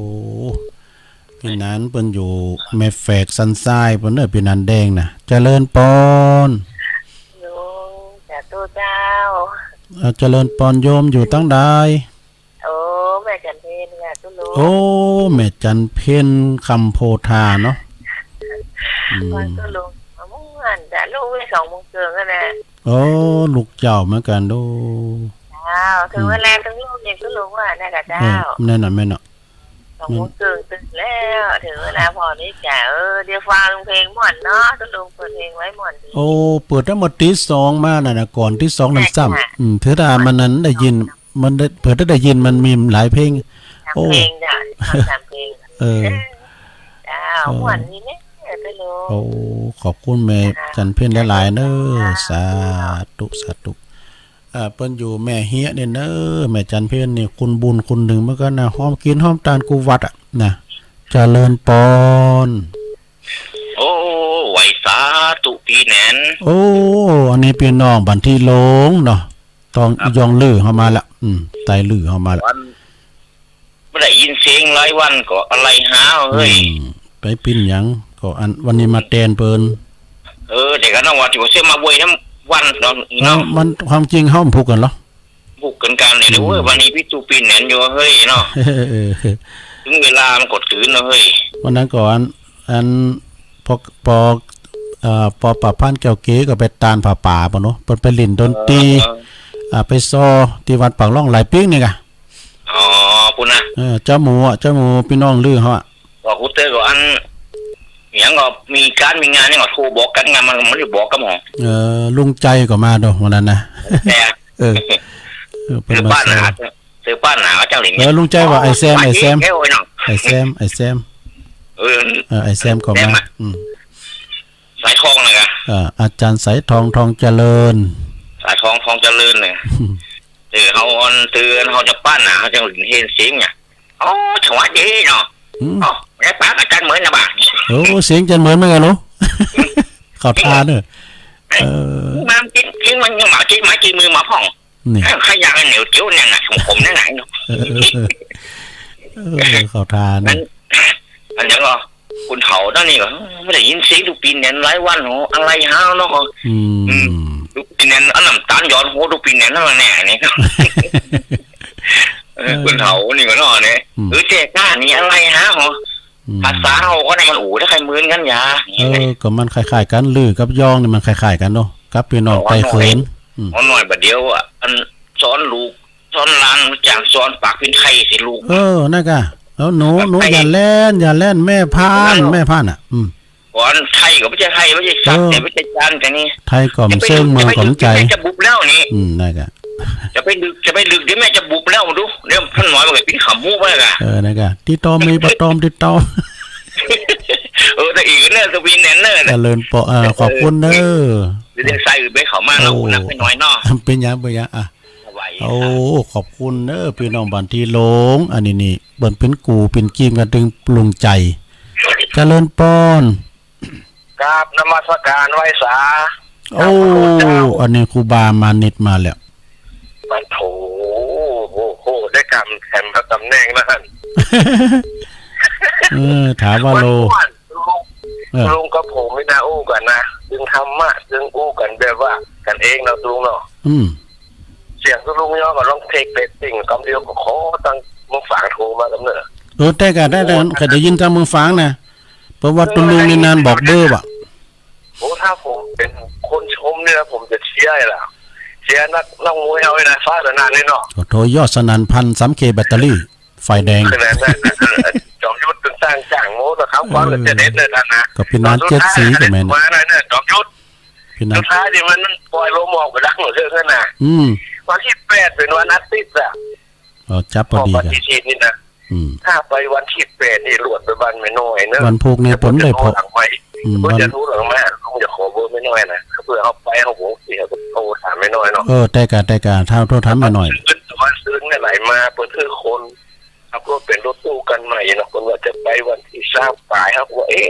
ปี้หนานเปิ้นอยู่แม่แฝกสันทรายเปิ้นเนอะ ปี้หนานแดงน่ะ เจริญปอน โยม สาธุเจ้า อ่า เจริญปอนโยม อยู่ตังใด โอ้ แม่จันเพ็ญค่ะตุ๊ลุง โอ้ แม่จันเพ็ญ คำโพธาเนาะ อืม วันตุ๊ลุง เมื่อวานจะลุกไว้สองโมงเกินแล้วนะ โอ้ ลุกเจ๊าเหมือนกั๋นโด เจ้า ถึงเวลา อืม ต้องลุกเองตุ๊ลุงว่านะกะเจ้า เออ แม่นน่ะ แม่นน่ะ สองโมงเกินตื่นแล้ว ถึงเวลาพอดีจ้ะ เออ เดี๋ยวฟังเพลงม่วนเนาะ ตุ๊ลุงเปิดเพลงไว้ม่วนดี โอ้ เปิดตั้งแต่ตีสองมาน่ะนะ ก่อนตีสองนำซ้ำ ใช่ค่ะ อืม เทื่อใดมันนั้นได้ยิน มันได้ เผื่อได้ยินมันมีหลายเพลง สาม โอ้ เพลงจ้ะ ฟังสามเพลง เออ เจ้า เออ ม่วนดีเนี่ย ตุ๊ลุง โอ้ ขอบคุณแม่จันเพ็ญหลายๆ เนอะ สาธุ สาธุ อ่า เปิ้นอยู่แม่เฮียะเนี่ยเนอะ แม่จันเพ็ญนี่ คุณบุญคุณหนึ่งเหมือนกั๋นนะ ฮอมกิ๋นฮอมตานกู้วัดอะนะ เจริญปอน โอ้ ไหว้สาธุปี้แหนน โอ้ อันนี้ปี้น้องบันทิโลงเนาะ ตอง ครับ ยองลือเฮามาละ อืม ไตลือเฮามาละ วัน บ่ได้ยินเสียงหลายวันก็อะไรหาเฮ้ย อืม ไปปิ้นหยัง ก็อันวันนี้มาแตนเปิ้น เออ แต่ก็น้องว่าจะบ่เสียมาบ่อยนำวันเนาะ เออ เนาะ มันความจริงเฮาบ่ผูกกั๋นเหรอ ผูกกั๋นกั๋นเนี่ย อืม เว้ย วันนี้ปี้ตุ๊ปี้แหนนอยู่เฮ้ยเนาะ เออ ถึงเวลามันก็ตื่นแล้วเฮ้ย วันนั้นก็อัน อัน ปอ ปอ เอ่อ ปอประพันธ์แก้วเก๋ก็ไปตานผ้าป่าปะเนาะ เปิ้นไปเล่นดนตรี เออ อ่า ไปซอตี้วัดปากล่องหลายปิ๊กนี่กะ อ๋อ ปู้นนะ เออ เจ้าหมู่อะ เจ้าหมู่ปี้น้องลือเฮาอะ บอกฮู้เตื้อก็อัน หยังก็มีก๋านมีงานหยังก็โทรบอกกั๋น งานมัน มันบ่ได้บอกกั๋นหมอ เออ ลุงใจก็มาโดวันนั้นนะ แต่ เออ เออ เปิ้นมา ซื้อป้านหนา ซอ ซื้อป้านหนา เจ้าหลิน เออ ลุงใจว่า ไอ้แซม ไอ้แซม ไอ้แซม ไอ้แซม เออ เออ ไอ้แซมก็มา แซมอะ อืม สายทองน่ะกะ เอ่อ อาจ๋ารย์สายทอง ทองเจริญ สายทอง ทองเจริญเนี่ย เออ เฮาอันเตือน เฮาจะป้านหนา เฮาจะเห็นเสียงเนี่ย โอ้ สวัสดีเนาะ อืม โอ้ ได้ปะกับอาจ๋ารย์เหมินนะบ่า โอ้ เสียงอาจ๋ารย์เหมินเหมือนกั๋นเนาะ เข้าท่าเนอะ เออ มาจริงๆ มันยังมาจริง มาจริงมือมาพ่อง นี่ ใครอยากให้เหนียวเจียวเนี่ยนะ ของผมเนี่ยนะ เออ เออ เข้าท่าเนอะ มัน อันเดียวก็ คนเฒ่าเดี๋ยวนี้ก็ บ่ได้ยินเสียงตุ๊กปี๋แหนนหลายวัน โห อะไรฮะเนาะ อืม อืม ตุ๊กปี๋แหนน เอาน้ำต๋าลหยอดหัวตุ๊กปี๋แหนนนั่นแหละเนี่ย นี่ เออ เออ คนเฒ่านี่ก็เนาะเนี่ย อืม เออ แจ้ก้านี่อะไรฮะ หอ อืม ภาษาเฮาก็เนี่ยมัน โอ้ ถ้าใครเหมือนกั๋นยา เออ ก็มันคล้ายๆ กั๋น ลือกับยองนี่มันคล้ายๆ กั๋นเนาะ กับปี้น้องไต้เขิน อืม เอาหน้อยบ่าเดี่ยวอะ อันสอนลูก สอนหลาน จากสอนปากเป๋นไทยสิลูก เออ นั่นกะ แล้วหนู หนูอย่าแล่น อย่าแล่น แม่พ่าน แม่พ่านอะ อืม ก่อนไทยก็บ่ใจ้ไทย บ่ใจ้สัก เออ แต่บ่ใจ้จาน แต่นี่ ไทยก็บ่เซิง เมืองก็บ่ใจ้ จะไปลึก เดี๋ยวแม่จะบุบแล้วนี่ อืม นั่นกะ จะไปลึก จะไปลึก เดี๋ยวแม่จะบุบแล้ว ดู เดี๋ยวพ่านน้อยมันก็ปิ้นขำมูกไปกะ เออ นั่นกะ ติดต่อ มีบ่ตอมติดต่อ เออ แต่อีกเนอะ สวีเดนเนอะ เจริญปอ เออ ขอบคุณเนอะ เดี๋ยวใส่ไปเขามาเนาะ โอ้ นักไปหน่อยเนาะ เป๋นหยัง เป๋นหยัง อ่ะ สบายดี โอ้ ครับ ขอบคุณเนอะ ปี้น้องบ้านตี้หลง อันนี้นี่ เปิ้นเป๋นกู่เป๋นกีมกั๋นตึงปรุงใจ๋ เจริญปอน กราบนมัสการไหว้สา โอ้ อันนี้ครูบามานิดมาแล้ว ปะโถ โอ้โห ได้กำแถมกับตำแหน่งนะ เออ ถามว่าโล วันๆ ลุง เออ ลุงกับผมนี่นะอู้กั๋นนะ เรื่องธรรมะ เรื่องอู้กั๋นแบบว่ากั๋นเองเนาะลุงเนาะ อืม เสียงตุ๊ลุงย้อนก็ร้องเพลงเปรตติ่งกำเดียวก็ขอตั้งเมืองฝางโทรมากับเนอะ เออ แต่กะได้ แต่กะได้ยินตางเมืองฝางนะ เพราะว่าตุ๊ลุงนี่นานบอกเบอร์ว่ะ โอ้ ถ้าผมเป๋นคนชมเนี่ยนะ ผมจะเชียร์เลยล่ะ เชียร์นัก นักมวยเฮาเนี่ยนะ ฟ้าสนั่นนี่เนาะ โอ้โถ ยอดสนั่นพันธุ์สามเค แบตเตอรี่ ไฟแดง ขนาดนั้นนะ จอมยุทธตึงตั้งจ้างโม้นะครับ เออ ความสำเร็จเลยท่านนะ ก็ปี้น้องเจ็ดสีก็แม่น มาหน่อยเนอะ จอมยุทธ ปี้น้อง สุดท้ายนี่มันปล่อยลมออกไปดังหมดเลยนะ อืม วันตี้แปดเป๋นวันอาทิตย์อะ อ๋อ จับปอดี วันตี้สี่นี่นะ อืม ถ้าไปวันตี้แปดนี่หลวดไปบ้านแม่น้อยเนอะ วันพูกนี่ผมได้ผ่อ เปิ้นจะโทรหลังไมค์ อืม เปิ้นจะโทรหลังไมค์ ผมจะขอเบอร์แม่น้อยนะ เปื้อเอาไปเอาหัวเสีย โทรถามแม่น้อยเนาะ เออ แต่กะ แต่กะ ถ้าโทรถามแม่น้อย วันซืนเนี่ยไหลมา เปิ้นคือคนขับรถเป๋นรถตู้คันใหม่เนาะ เปิ้นว่าจะไปวันตี้ซาวปลาย เฮาก็ว่า เอ๊ะ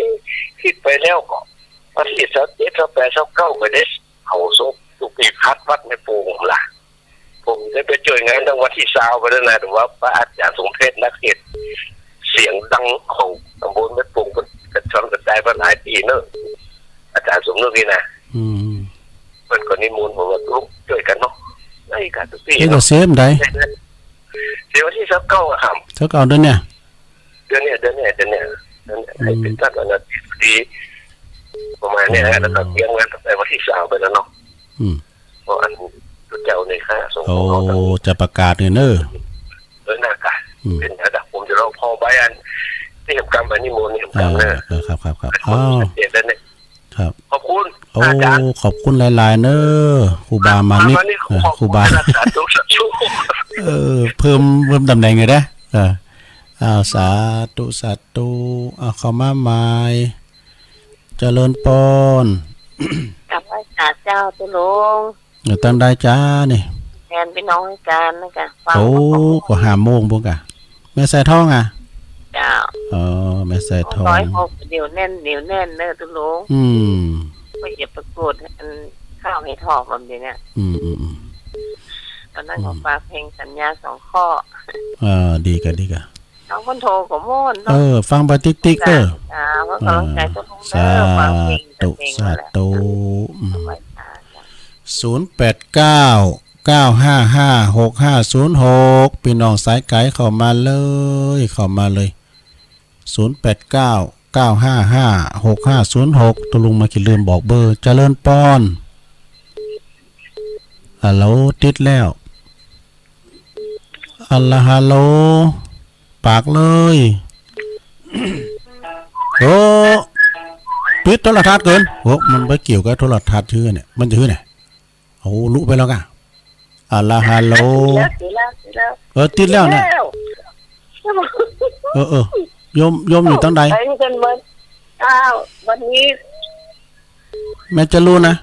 ผิดไปแล้วก็ วันตี้ซาวเจ็ด ซาวแปด ซาวเก้า ก็ได้เผาศพตุ๊กปี๋พัดวัดแม่โป่งล่ะ ผมได้ไปจ้วยงานตั้งวันตี้ซาวไปแล้วนะ แต่ว่าพระอาจ๋ารย์สมเพชร นักเทศน์เสียงดังของตำบลแม่โป่ง เปิ้นกระชอนกระจายไปหลายตี้เนอะ อาจ๋ารย์สมนึกนี่นะ อืม เปิ้นก็นิมนต์ผมว่าลุงจ้วยกั๋นเนาะ ได้กั๋นตุ๊กปี๋ เอ๊ะ เนาะ เสียวันใด เสียวันตี้ซาวเก้าอะครับ ซาวเก้าเดือนเนี่ย เดือนเนี่ย เดือนเนี่ย เดือนเนี่ย เดือนเนี่ย อืม ให้เป๋นสักวันอาทิตย์ดี ประมาณเนี้ยนะ อ๋อ แล้วก็เตรียมงานตั้งแต่วันตี้ซาวไปแล้วเนาะ อืม เพราะอันตุ๊เจ้านี่ค่ะ ส่ง โอ้ ของเขา จะประกาศเนี่ยเนอะ เออ น่ากะ อืม เป๋นระดับ ผมจะรอผ่อใบอันตี้เห็นกำอันนี้โมนี่เห็นกำเนอะ เออ ครับ ครับ ครับ อ้าว ชัดเจนแล้วเนี่ย ครับ ขอบคุณ โอ้ อาจ๋ารย์ ขอบคุณหลายๆ เนอะ ครูบามานิด มานิด เออ ขอบคุณ ครูบา สาธุ สาธุ เออ เพิ่ม เพิ่มตำแหน่งเลยนะ เออ อ้าว สาธุ สาธุ อ้าว เข้ามาใหม่ เจริญปอน กราบไหว้สาเจ้าตุ๊ลุง เออ ตั้งใดจ๊ะนี่ แทนปี้น้องรายก๋านนะกะ ฟัง โอ้ มาก่อน ก็ห้าโมงปู๊นกะ แม่สายทองอะ เจ้า อ๋อ แม่สายทอง ร้อยหก เหนียวแน่น เหนียวแน่นเนอะตุ๊ลุง อืม ก็อย่าประกวดอันข้าวเห็ดหอมแบบนี้เนี่ย อืม อืม อืม วันนั้นก็ อืม ฝากเพลงสัญญาสองข้อ เออ ดีกะ ดีกะ น้องคนโทรก็ม่วนเนาะ เออ ฟังไปติ๊กๆ เด้อ จ้า จ้า ขอกำลังใจ๋ตุ๊ลุงเนอะ เออ ฟังเพลง สาธุ สาธุ อืม ไหว้สาเจ้า ศูนย์แปดเก้า เก้าห้าห้า หกห้าศูนย์หก ปี้น้องสายไก๋เข้ามาเลย เข้ามาเลย ศูนย์แปดเก้า เก้าห้าห้า หกห้าศูนย์หก ตุ๊ลุงบ่าขี้ลืมบอกเบอร์ เจริญปอน ฮัลโหล ติดแล้ว อัลลาฮัลโหล ปากเลย โอ้ ปิดโทรทัศน์เกิน โอ้ มันไปเกี่ยวกับโทรทัศน์หื้อเนี่ย มันจะหื้อเนี่ย โอ้ ลุไปแล้วก่ะ อัลลาฮัลโหล ติดแล้ว ติดแล้ว ติดแล้ว เออ ติดแล้วเนี่ย ติดแล้ว เออ เออ โยม โยมอยู่ตางใด ไปกันเบิด อ้าว วันนี้ แม่จรูนนะ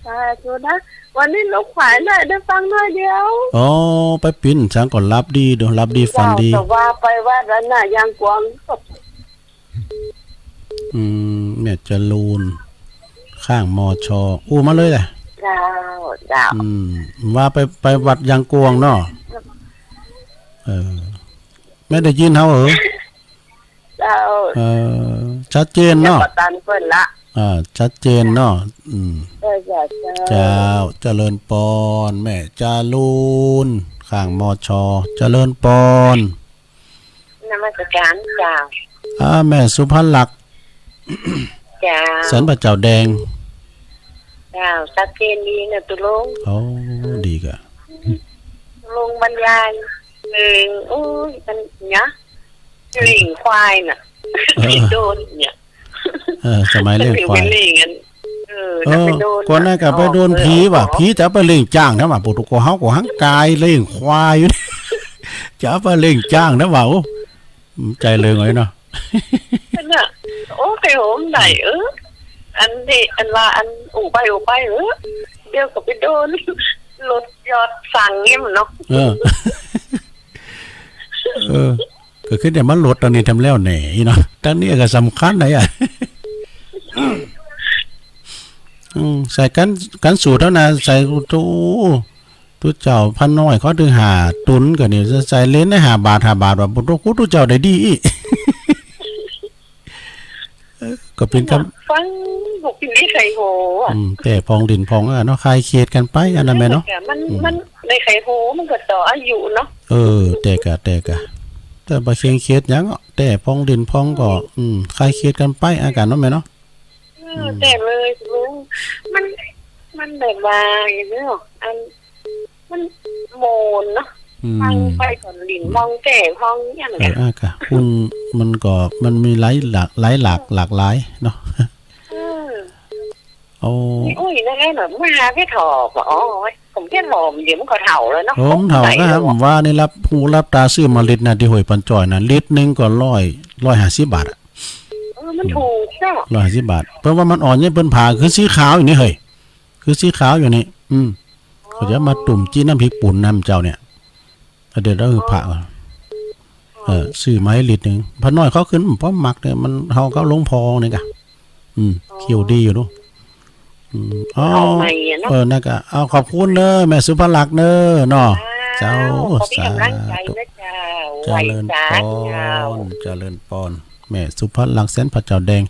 อ่า ดูนะ วันนี้ลูกขวายหน่อยได้ฟังหน่อยเดียว อ๋อ ไปปิ้นสังก็หลับดีเนาะ หลับดีฝันดี เจ้า แต่ว่าไปวัดอันน่ะ ยางกวาง อืม แม่จรูน ข้าง มช. อู้มาเลยแหละ เจ้า เจ้า อืม ว่าไป ไปวัดยางกวางเนาะ เออ แม่ได้ยินเฮาเหรอ เจ้า เออ ชัดเจนเนาะ เดี๋ยวก็ตันเปิ้นละ อ่า ชัดเจนเนาะ อืม เออ เจ้า เจ้า เจ้า เจริญปอน แม่จรูน ข้าง มช. เจริญปอน นมัสการเจ้า อ่า แม่สุภลักษณ์ เจ้า แสนพระเจ้าแดง เจ้า ชัดเจนดีนะตุ๊ลุง โอ้ ดีกะ ตุ๊ลุงบรรยายเพลง โอ้ย มันเนี่ย เลี้ยงควายน่ะ เออ โดนเนี่ย เออ สมัยเลี้ยงควาย เลี้ยงอัน เออ เออ น่ะไปโดน ก่อนหน้าก็ไปโดนผีว่ะ เออ ผีจะเอาไปเลี้ยงจ๊างนะว่ะ ปุถุโกเฮาก็หังกายเลี้ยงควายอยู่ จะเอาไปเลี้ยงจ๊างนะว่ะ โอ้ ใจเลยไงเนาะ นั่นน่ะ โอ้ ใครโหมได้ เออ อันนี้ อันว่า อันอู่ไป อู่ไป เออ เดี๋ยวก็ไปโดนรถยอดสั่งเนี่ยมันเนาะ เออ เออ ก็คือเดี๋ยวมันลดตอนนี้ทำแล้วแหน่เนาะ ตอนนี้ก็สำคัญนะอ่ะ อืม ใส่กัน กันสูตรเท่านั้น ใส่ตู้ ตุ๊เจ้าพระน้อยเขาถือห้าตุนก็นี่ ใส่เหรียญได้ห้าบาท ห้าบาท ว่า โอ้โห ตุ๊เจ้าได้ดีอี้ เออ ก็เป๋นกำ ฟัง บ่กินได้ไขโหอ่ะ อืม แต่ผ่องดินผ่องอ่ะเนาะ คลายเครียดกั๋นไป อันนั้นแม่เนาะ มัน อืม มันได้ไขโห มันก็ต่ออายุเนาะ เออ แต่กะ แต่กะ แต่บ่เคร่งเครียดหยังอ่ะ แต่ผ่องดินผ่องก็ อืม คลายเครียดกั๋นไป อาก๋านเนาะแม่เนาะ เออ อืม แต่เลยลุง มัน มันแบบว่าอย่างนี้เนาะ อัน มันโมนเนาะ อืม ฟังไปก็หลิ้นมองแก่มองอย่างเงี้ย เออ อ่ะกะ คุณ มันก็ มันมีหลายหลาก หลายหลาก หลากหลายเนาะ เออ โอ้ นี่อุ้ย นั่นแหละเนาะ มาหาเพชรหอม อ๋อ ผมเพชรหอม เดี๋ยวมันก็เฒ่าแล้วเนาะ โอ้ มันเฒ่าก็ ผมใส่ ว่านี่ หลับหูหลับตาซื้อมาลิตรนะ ตี้ห้วยปันจ่อยนะ ลิตรหนึ่งก็ร้อย ร้อยห้าสิบบาทอะ เออ มันถูกเนาะ ร้อยห้าสิบบาท เปิ้นว่ามันอ่อนเนี่ย เปิ้นผ่าคือสีขาวอยู่นี่เฮ้ย คือสีขาวอยู่นี่ อืม เขาจะมาตุ่มจี้น้ำพริกปูนน้ำเจ้าเนี่ย เดี๋ยวเราผ่าก่อน เออ ซื้อมาให้ลิตรหนึ่ง พระน้อยเขาขึ้น พอมักเนี่ย มันเฮาก็ลงพองนี่กะ อืม เขียวดีอยู่เนาะ อืม อ๋อ เอาใหม่อะเนาะ เออ นั่นกะ เอา ขอบคุณเน้อ แม่สุภลักษณ์เน้อ เนาะ เจ้า เจ้า ขอเป๋นก๋ำลังใจ๋นะเจ้า เจริญปอน ไหว้สาเจ้า เจริญปอน แม่สุภลักษณ์ แสนพระเจ้าแดง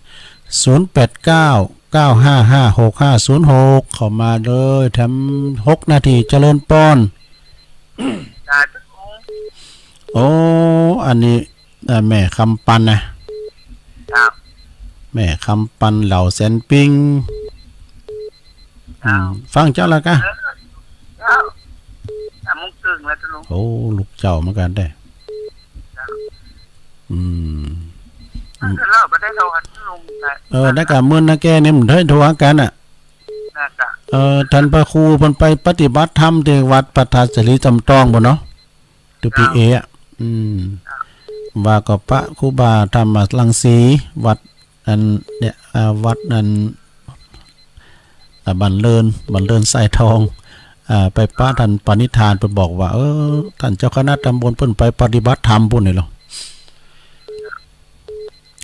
ศูนย์แปดเก้า เก้าห้าห้า หกห้าศูนย์หก เข้ามาเลย แถมหกนาที เจริญปอน สาธุ โอ้ อันนี้ เอ่อ แม่คำปันนะ ครับ แม่คำปัน เหล่าแสนปิง ครับ อืม ฟังเจ้าแล้วกะ เออ ครับ สามโมงครึ่งแล้วจ้ะลุง โอ้ ลูกเจ้าเหมือนกั๋นแต๊ ครับ อืม เออ แล้วบ่ได้โทรหาลุงนะ เออ ได้กะ มื้อนาแกนี่มันได้โทรหากั๋นน่ะ น่าจะ เออ ต้านพระครูเปิ้นไปปฏิบัติธรรมตี้วัดพระธาตุเสรีจอมตองปู้นเนาะ ตี้ ครับ พีเอ อ่ะ อืม ครับ ว่าก็พระครูบาธรรมรังสี วัดอันเนี่ย อ่า วัดอัน อ่า บ้านเริน บ้านเรินสายทอง อ่า ไปปะต้านปณิธาน เปิ้นบอกว่า เออ ต้านเจ้าคณะตำบลเปิ้นไปปฏิบัติธรรมปู้นนี่ลอ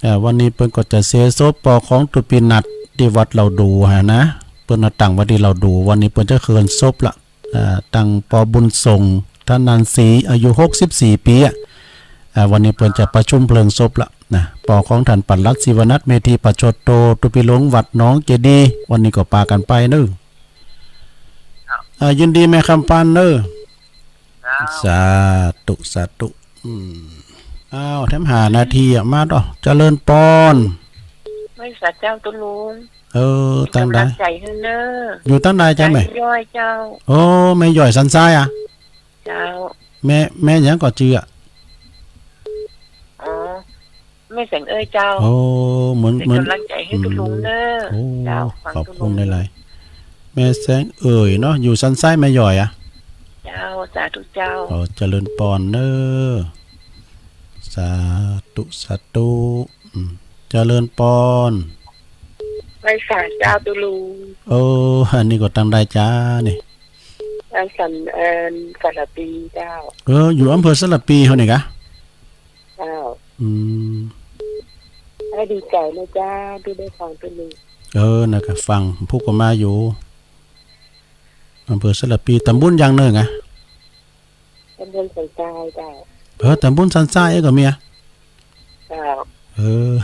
อ่า วันนี้เปิ้นก็จะเสียศพปอของตุ๊ปีนัดตี้วัดเหล่าดู๋หั้นนะ เปิ้นเอาตั้งไว้ตี้เหล่าดู๋ วันนี้เปิ้นจะเคลื่อนศพละ อ่า ตังปอบุญส่ง ธนันศรี อายุหกสิบสี่ปี๋อะ อ่า วันนี้เปิ้นจะประชุมเพลิงศพละนะ ปอของต้านปลัดศิวนัท เมธีประโชติโต ตุ๊ปีหลวงวัดหนองเจดีย์ วันนี้ก็ปากั๋นไปเน้อ อ่า ยินดีแม่คำปันเน้อ ครับ สาธุ สาธุ อืม อ้าว แถมห้านาทีอ่ะ มาต่อ เจริญปอน ไหว้สาเจ้าตุ๊ลุง เออ เป๋นก๋ำลังใจ๋หื้อเน้อ ตังใด อยู่ตังใดเจ้าแม่ แม่ย้อยเจ้า โอ้ แม่ย้อยสันทรายอ่ะ เจ้า แม่ แม่หยังก็จื้ออ่ะ อ๋อ แม่แสงเอ้ยเจ้า โอ้ เหมือน เป๋น เหมือน ก๋ำลังใจ๋หื้อตุ๊ลุงเน้อ อืม โอ้ เจ้า ฟังตุ๊ลุง ขอบคุณหลายๆ แม่แสงเอ้ยเนาะ อยู่สันทรายแม่ย้อยอ่ะ เจ้า สาธุเจ้า ขอเจริญปอนเน้อ สาธุ สาธุ อืม เจริญปอน ไหว้สาเจ้าตุ๊ลุง โอ้ อันนี้ก็ตังใดจ๊ะนี่ อันสัน เอ่อ สารภีเจ้า เออ อยู่อำเภอสารภีเฮานี่กะ เจ้า อืม เออ ดีใจ๋นะเจ้า ตี้ได้ฟังตี้นึ่ง เออ นะกะ ฟัง พูดกั๋นมาอยู่ อำเภอสารภี ต๋ำบลหยังเน่ออะ ต๋ำบลสันทรายเจ้า เออ ต๋ำบลสันทรายเอ้ย ก็มีอะ เจ้า เออ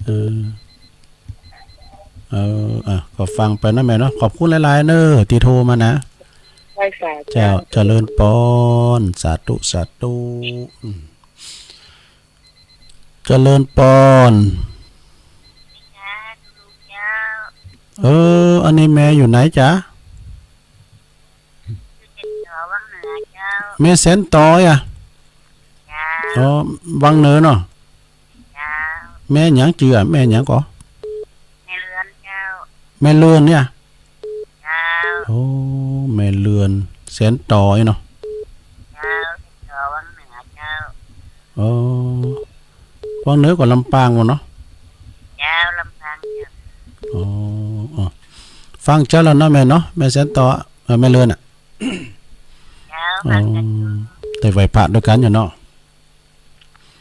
เออ เออ อ่ะ ก็ฟังไปนะแม่เนาะ ขอบคุณหลายๆ เน่อ ตี้โทรมานะ ไหว้สา เจ้า เจ้า เจริญปอน สาธุ สาธุ อืม เจริญปอน เออ อันนี้แม่อยู่ไหนจ๊ะ อยู่แสนตอวังเหนือเจ้า แม่แสนตออะ เจ้า อ๋อ วังเหนือเนาะ เจ้า แม่หยังจื้ออะ แม่หยังก่อ แม่เรือนเจ้า แม่เรือนเนี่ย เจ้า โอ้ แม่เรือน แสนตอเนาะ เจ้า แสนตอวังเหนือเจ้า อ๋อ วังเหนือก็ลำปางหมดเนาะ เจ้า ลำปางเจ้า อ๋อ อ๋อ ฟังเจ้าแล้วเนาะแม่เนาะ แม่แสนตอ เออ แม่เรือนอะ เจ้า อ๋อ ฟังเจ้า ได้ไหว้พระตวยกั๋นอยู่เนาะ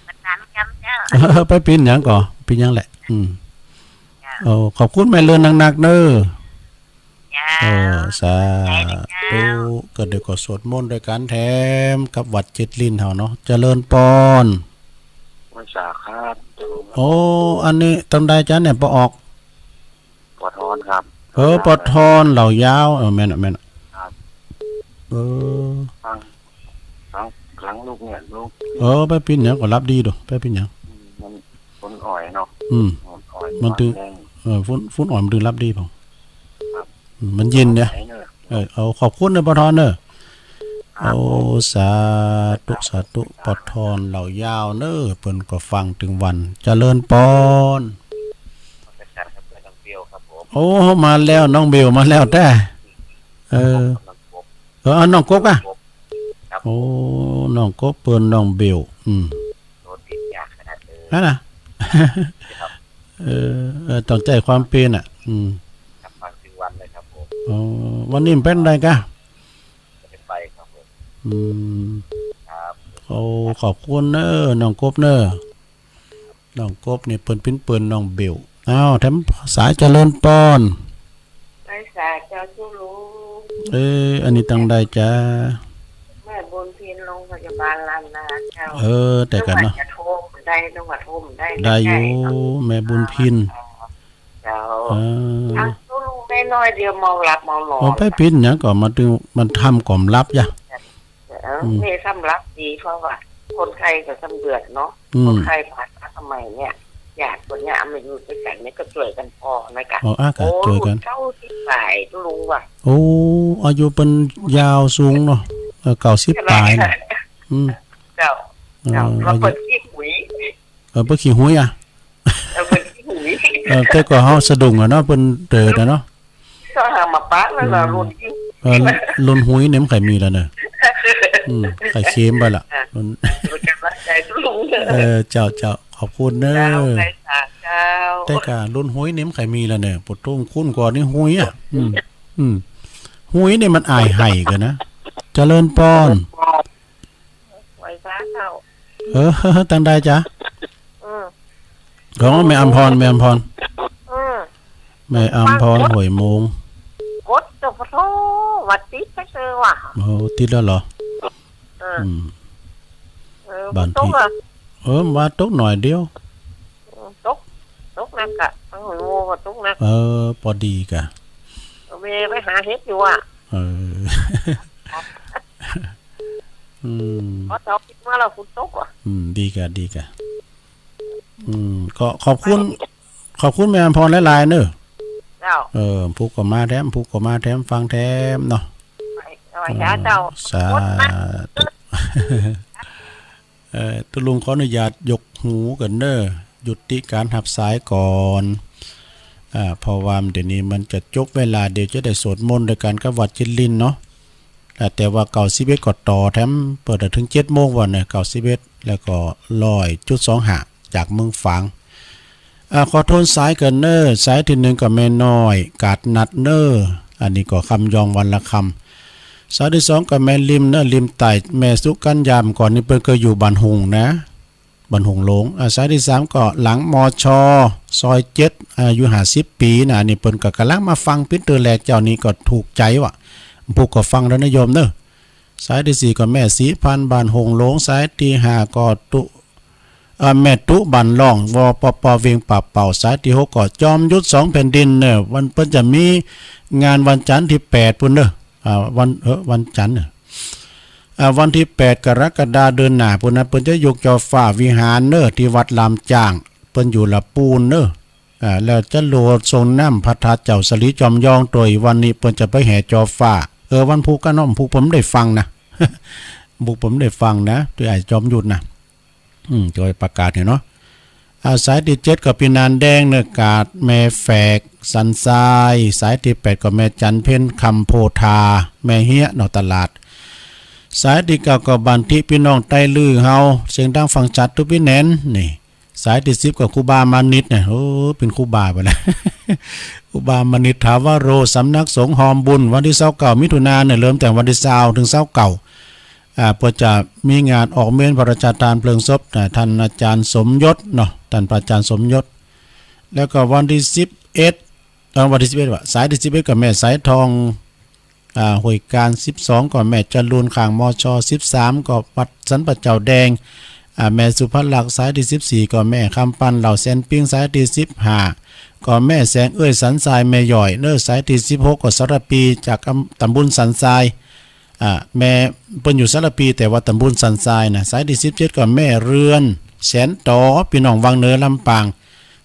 บ่ตันกำเจ้า เออ ไปปิ้นหยังก่อ ปิ้นหยังแหละ อืม เจ้า โอ้ ขอบคุณแม่เรือนนักๆ เน่อ เจ้า เออ สาธุ ก็เดี๋ยวก็สวดมนต์ตวยกั๋นแถมกับวัดเจ็ดลิ้นเฮาเนาะ เจริญปอน ไหว้สาครับ โอ้ อันนี้ตำใดจ๊ะเนี่ย ปอออก ปอทอนครับ เออ ปอทอน เหล่ายาว เออ แม่นอะ แม่นอะ ครับ เออ ฟัง ฟัง ฟังลูกเนี่ย ลูก เออ ไปปิ้นหยังก็หลับดีดู ไปปิ้นหยัง อืม มัน ฝนอ่อยเนาะ อืม ฝนอ่อย มันตึง แรง เออ ฝน ฝนอ่อยมันตึงหลับดีพ่อง ครับ อืม มันเย็นเนี่ย ไหวเนอะ เออ เอา ขอบคุณเน่อ ปอทอนเน่อ ครับ โอ้ สาธุ สาธุ ปอทอน เหล่ายาวเน่อ เปิ้นก็ฟังตึงวัน เจริญปอน อาจารย์ครับ เพื่อนน้องเบลครับผม โอ้ มาแล้ว น้องเบลมาแล้วแต๊ เออ น้องกบ เออ เอาน้องกบอะ ครับ โอ้ น้องกบเปิ้นน้องเบล อืม โดนติดยาขนาดเลย นั่นน่ะ ครับ เออ เออ ต้องใจ๊ความเปียรอะ อืม ครับ ฟังตึงวันเลยครับผม อ๋อ วันนี้มันไปไหนกะ บ่ได้ไปครับผม อืม ครับ โอ้ ขอบคุณเน่อ น้องกบเน่อ น้องกบนี่เปิ้นปิ้นเปิ้นน้องเบล อ้าว แถมสายเจริญปอน ไหว้สาเจ้าตุ๊ลุง เออ อันนี้ตำใดจ๊ะ แม่บุญพิน โรงพยาบาลล้านนาเจ้า เออ แต่กั๋นเนาะ นึกว่าจะโทรได้ นึกว่าโทรได้ ได้อยู่ ใกล้ๆ เนาะ แม่บุญพิน เจ้า เออ อ่ะ ตุ๊ลุงได้น้อยเดียว เมาหลับเมานอน โอ้ ไปปิ้นหยังก่อ มาตึง มันทำก่อมหลับยะ เออ อืม แม่สำหรับดี เพราะว่าคนไข้ก็สำเดือดเนาะ อืม คนไข้ผ่าตัดสมัยเนี่ย ญาติคนเนี่ยเอามาอยู่ด้วยกั๋นเนี่ยก็ช่วยกั๋นผ่อนะกะ อ๋อ อ่ะ ก็ โอ้ ช่วยกั๋น เก้าสิบป๋ายตุ๊ลุงว่ะ โอ้ อายุเปิ้นยาวสูงเนาะ เออ เก้าสิบป๋ายน่ะ อืม เจ้า เออ เจ้า แล้วเปิ้นขี้หุย เออ เปิ้นขี้หุยอะ เออ เปิ้นขี้หุย เออ แต่ก็เฮาสะดุ้งอะเนาะ เปิ้นเดินอะเนาะ ก็หามาปะแล้วเนาะ อืม รุ่นขี้ เออ รุ่นหุยเนี่ยมันใค่มีแล้วเน่อ อืม ใค่เข็มไปละ อ่ะ รุ่น เปิ้นกำลังใจ๋ตุ๊ลุงเน่อ เออ เจ้า เจ้า ขอบคุณเน่อ เจ้า ไหว้สาเจ้า แต่ก็รุ่นหุยเนี่ยมันใค่มีแล้วเน่อ ปะโต คุ้นก่อนนี่หุยอะ อืม อืม หุยเนี่ยมันอายไห้กั๋นนะ เจริญปอน ไหว้สาเจ้า เออ ตำใดจ๊ะ อืม ของแม่อำพร แม่อำพร อืม แม่อำพร ห้วยโมง กดเจ้าปะโต ว่าติดไปเจอว่ะ โอ้ ติดแล้วเหรอ เออ อืม เออ บ้านพี่ ตกอะ เออ ว่าตกหน่อยเดียว อืม ตก ตกนักอะ ทางห้วยโมงก็ตกนัก เออ ปอดีกะ แม่ไปหาเห็ดอยู่อะ เออ อืม พอเช้าขึ้นมาแล้วฝนตกว่ะ อืม ดีกะ ดีกะ อืม ก็ขอบคุณ ขอบคุณแม่อำพรหลายๆ เน่อ เจ้า เออ ผู้ก็มาแถม ผู้ก็มาแถม ฟังแถมเนาะ ไหว้สาเจ้า เออ สาธุ เออ ตุ๊ลุงขออนุญาตยกหูกั๋นเน่อ ยุติก๋านฮับสายก่อน อ่า เพราะว่าเดี๋ยวนี้มันจะจบเวลา เดี๋ยวจะได้สวดมนต์ตวยกั๋นกับวัดเจ็ดลิ้นเนาะ อ่า แต่ว่าเก้าสิบเอ็ดก็ต่อแถม เปิดเถิงเจ็ดโมงวันเนี่ย เก้าสิบเอ็ด แล้วก็ร้อยจุดสองห้า จากเมืองฝาง อ่า ขอโทนสายกั๋นเน่อ สายตี้นึ่งก็แม่น้อย กาดนัดเน่อ อันนี้ก็คำยองวันละค สายตี้สองก็แม่ริมเน่อ ริมใต้ แม่สุกัญญา ก่อนนี้เปิ้นก็อยู่บ้านหงส์นะ บ้านหงส์หลวง อ่า สายตี้สามก็หลัง มช ซอยเจ็ด อายุห้าสิบปี๋นะ อันนี้เปิ้นก็ก่ำลังมาฟังปิ้นเตื้อแรก เจ้านี้ก็ถูกใจ๋ว่ะ ผู้ก็ฟังแล้วนะโยมเน่อ สายตี้สี่ก็แม่ศรีพันธุ์ บ้านหงส์หลวง สายตี้ห้าก็ตุ๊ อ่า แม่ตุ๊ บ้านล่อง วปป เวียงป่าเป้า สายตี้หกก็จอมยุทธ สองแผ่นดินเน่อ วัน เปิ้นจะมีงานวันจันทร์ตี้แปดปู้นเน่อ อ่า วัน เออ วันจันทร์เน่อ อ่า วันตี้แปดกรกฎาเดือนหน้าปู้นนะ เปิ้นจะยกจอฟ้าวิหารเน่อ ตี้วัดลามจ้าง เปิ้นอยู่ละปูนเน่อ อ่า แล้วจะโลดส่งน้ำพระธาตุเจ้าสลีจอมยอง ตวยวันนี้เปิ้นจะไปแห่จอฟ้า เออ วันพูกกะเนาะ พูกผมได้ฟังนะ พูกผมได้ฟังนะ ตวยอ้ายจอมยุทธนะ อืม ตวยประกาศเนี่ยเนาะ อ่า สายตี้เจ็ดก็ปี้นานแดงเน่อ กาด แม่แฝก สันทราย สายตี้แปดก็แม่จันเพ็ญ คำโพธา แม่เฮีย นอกตลาด สายตี้เก้าก็บ้านตี้ปี้น้องไตลื้อเฮา เสียงดังฟังชัดตุ๊ปี้แหนน นี่ สายตี้สิบก็ครูบามานิตรเนี่ย โอ้ เป๋นครูบาไปแล้ว ครูบามานิตร ถาวโร สำนักสงฆ์ฮอมบุญ วันตี้ซาวเก้า มิถุนาเนี่ย เริ่มแต่วันตี้ซาวเถิงซาวเก้า อ่า เปิ้นจะมีงานออกเมรุพระราชทานเพลิงศพนะ ต้านอาจ๋ารย์สมยศเนาะ ต้านพระอาจ๋ารย์สมยศ แล้วก็วันตี้สิบเอ็ด เอ่อ วันตี้สิบเอ็ดว่ะ สายตี้สิบเอ็ดก็แม่สายทอง อ่า ห้วยกาญ สิบสองก็แม่จรูญ ข้าง มช สิบสามก็วัดสันป่าเจ้าแดง อ่า แม่สุภลักษณ์ สายตี้สิบสี่ก็แม่คำปัน เหล่าแสนปิ้ง สายตี้สิบห้าก็แม่แสงเอื้อย สันทราย แม่หย่อยเน่อ สายตี้สิบหกก็สารภี จากอำ ต๋ำบลสันทราย อ่า แม่ เปิ้นอยู่สารภี แต่ว่าต๋ำบลสันทรายนะ สายตี้สิบเจ็ดก็แม่เรือน แสนต๋อ ปี้น้องวังเหนือ ลำปาง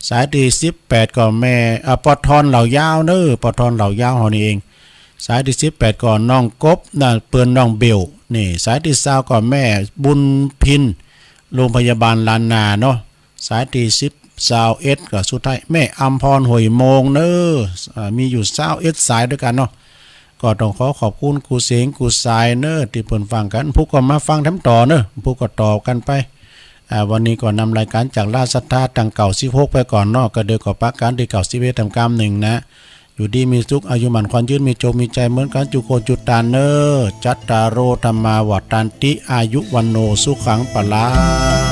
สายตี้สิบแปดก็แม่ อ่า ป้อทอน เหล่ายาวเน่อ ป้อทอน เหล่ายาวเฮานี่เอง สายตี้สิบแปดก็น้องกบนะ เปิ้นน้องเบล นี่ สายตี้ซาวก็แม่บุญพิน โรงพยาบาลล้านนาเนาะ สายตี้สิบ ซาวเอ็ดก็สุดท้าย แม่อำพร ห้วยโมงเน่อ อ่า มีอยู่ซาวเอ็ดสายตวยกั๋นเนาะ ก็ต้องขอขอบคุณกู้เสียงกู้สายเน่อ ตี้เปิ้นฟังกั๋น ผู้ก็มาฟังแถมต่อเน่อ ผู้ก็ต่อกั๋นไป อ่า วันนี้ก็นำรายก๋านจากราชศรัทธาตังเก้าสิบหกไปก่อนเนาะ ก็เดี๋ยวก็ปะกั๋นตี้เก้าสิบเอ็ดแถมกำนึ่งนะ อยู่ดีมีสุข อายุหมั้นขวัญยืน มีโจคมีชัยเหมือนกั๋น จุคนจุตานเน่อ จัตตาโร ธัมมา วัฑฒันติ อายุ วัณโณ สุขัง พลัง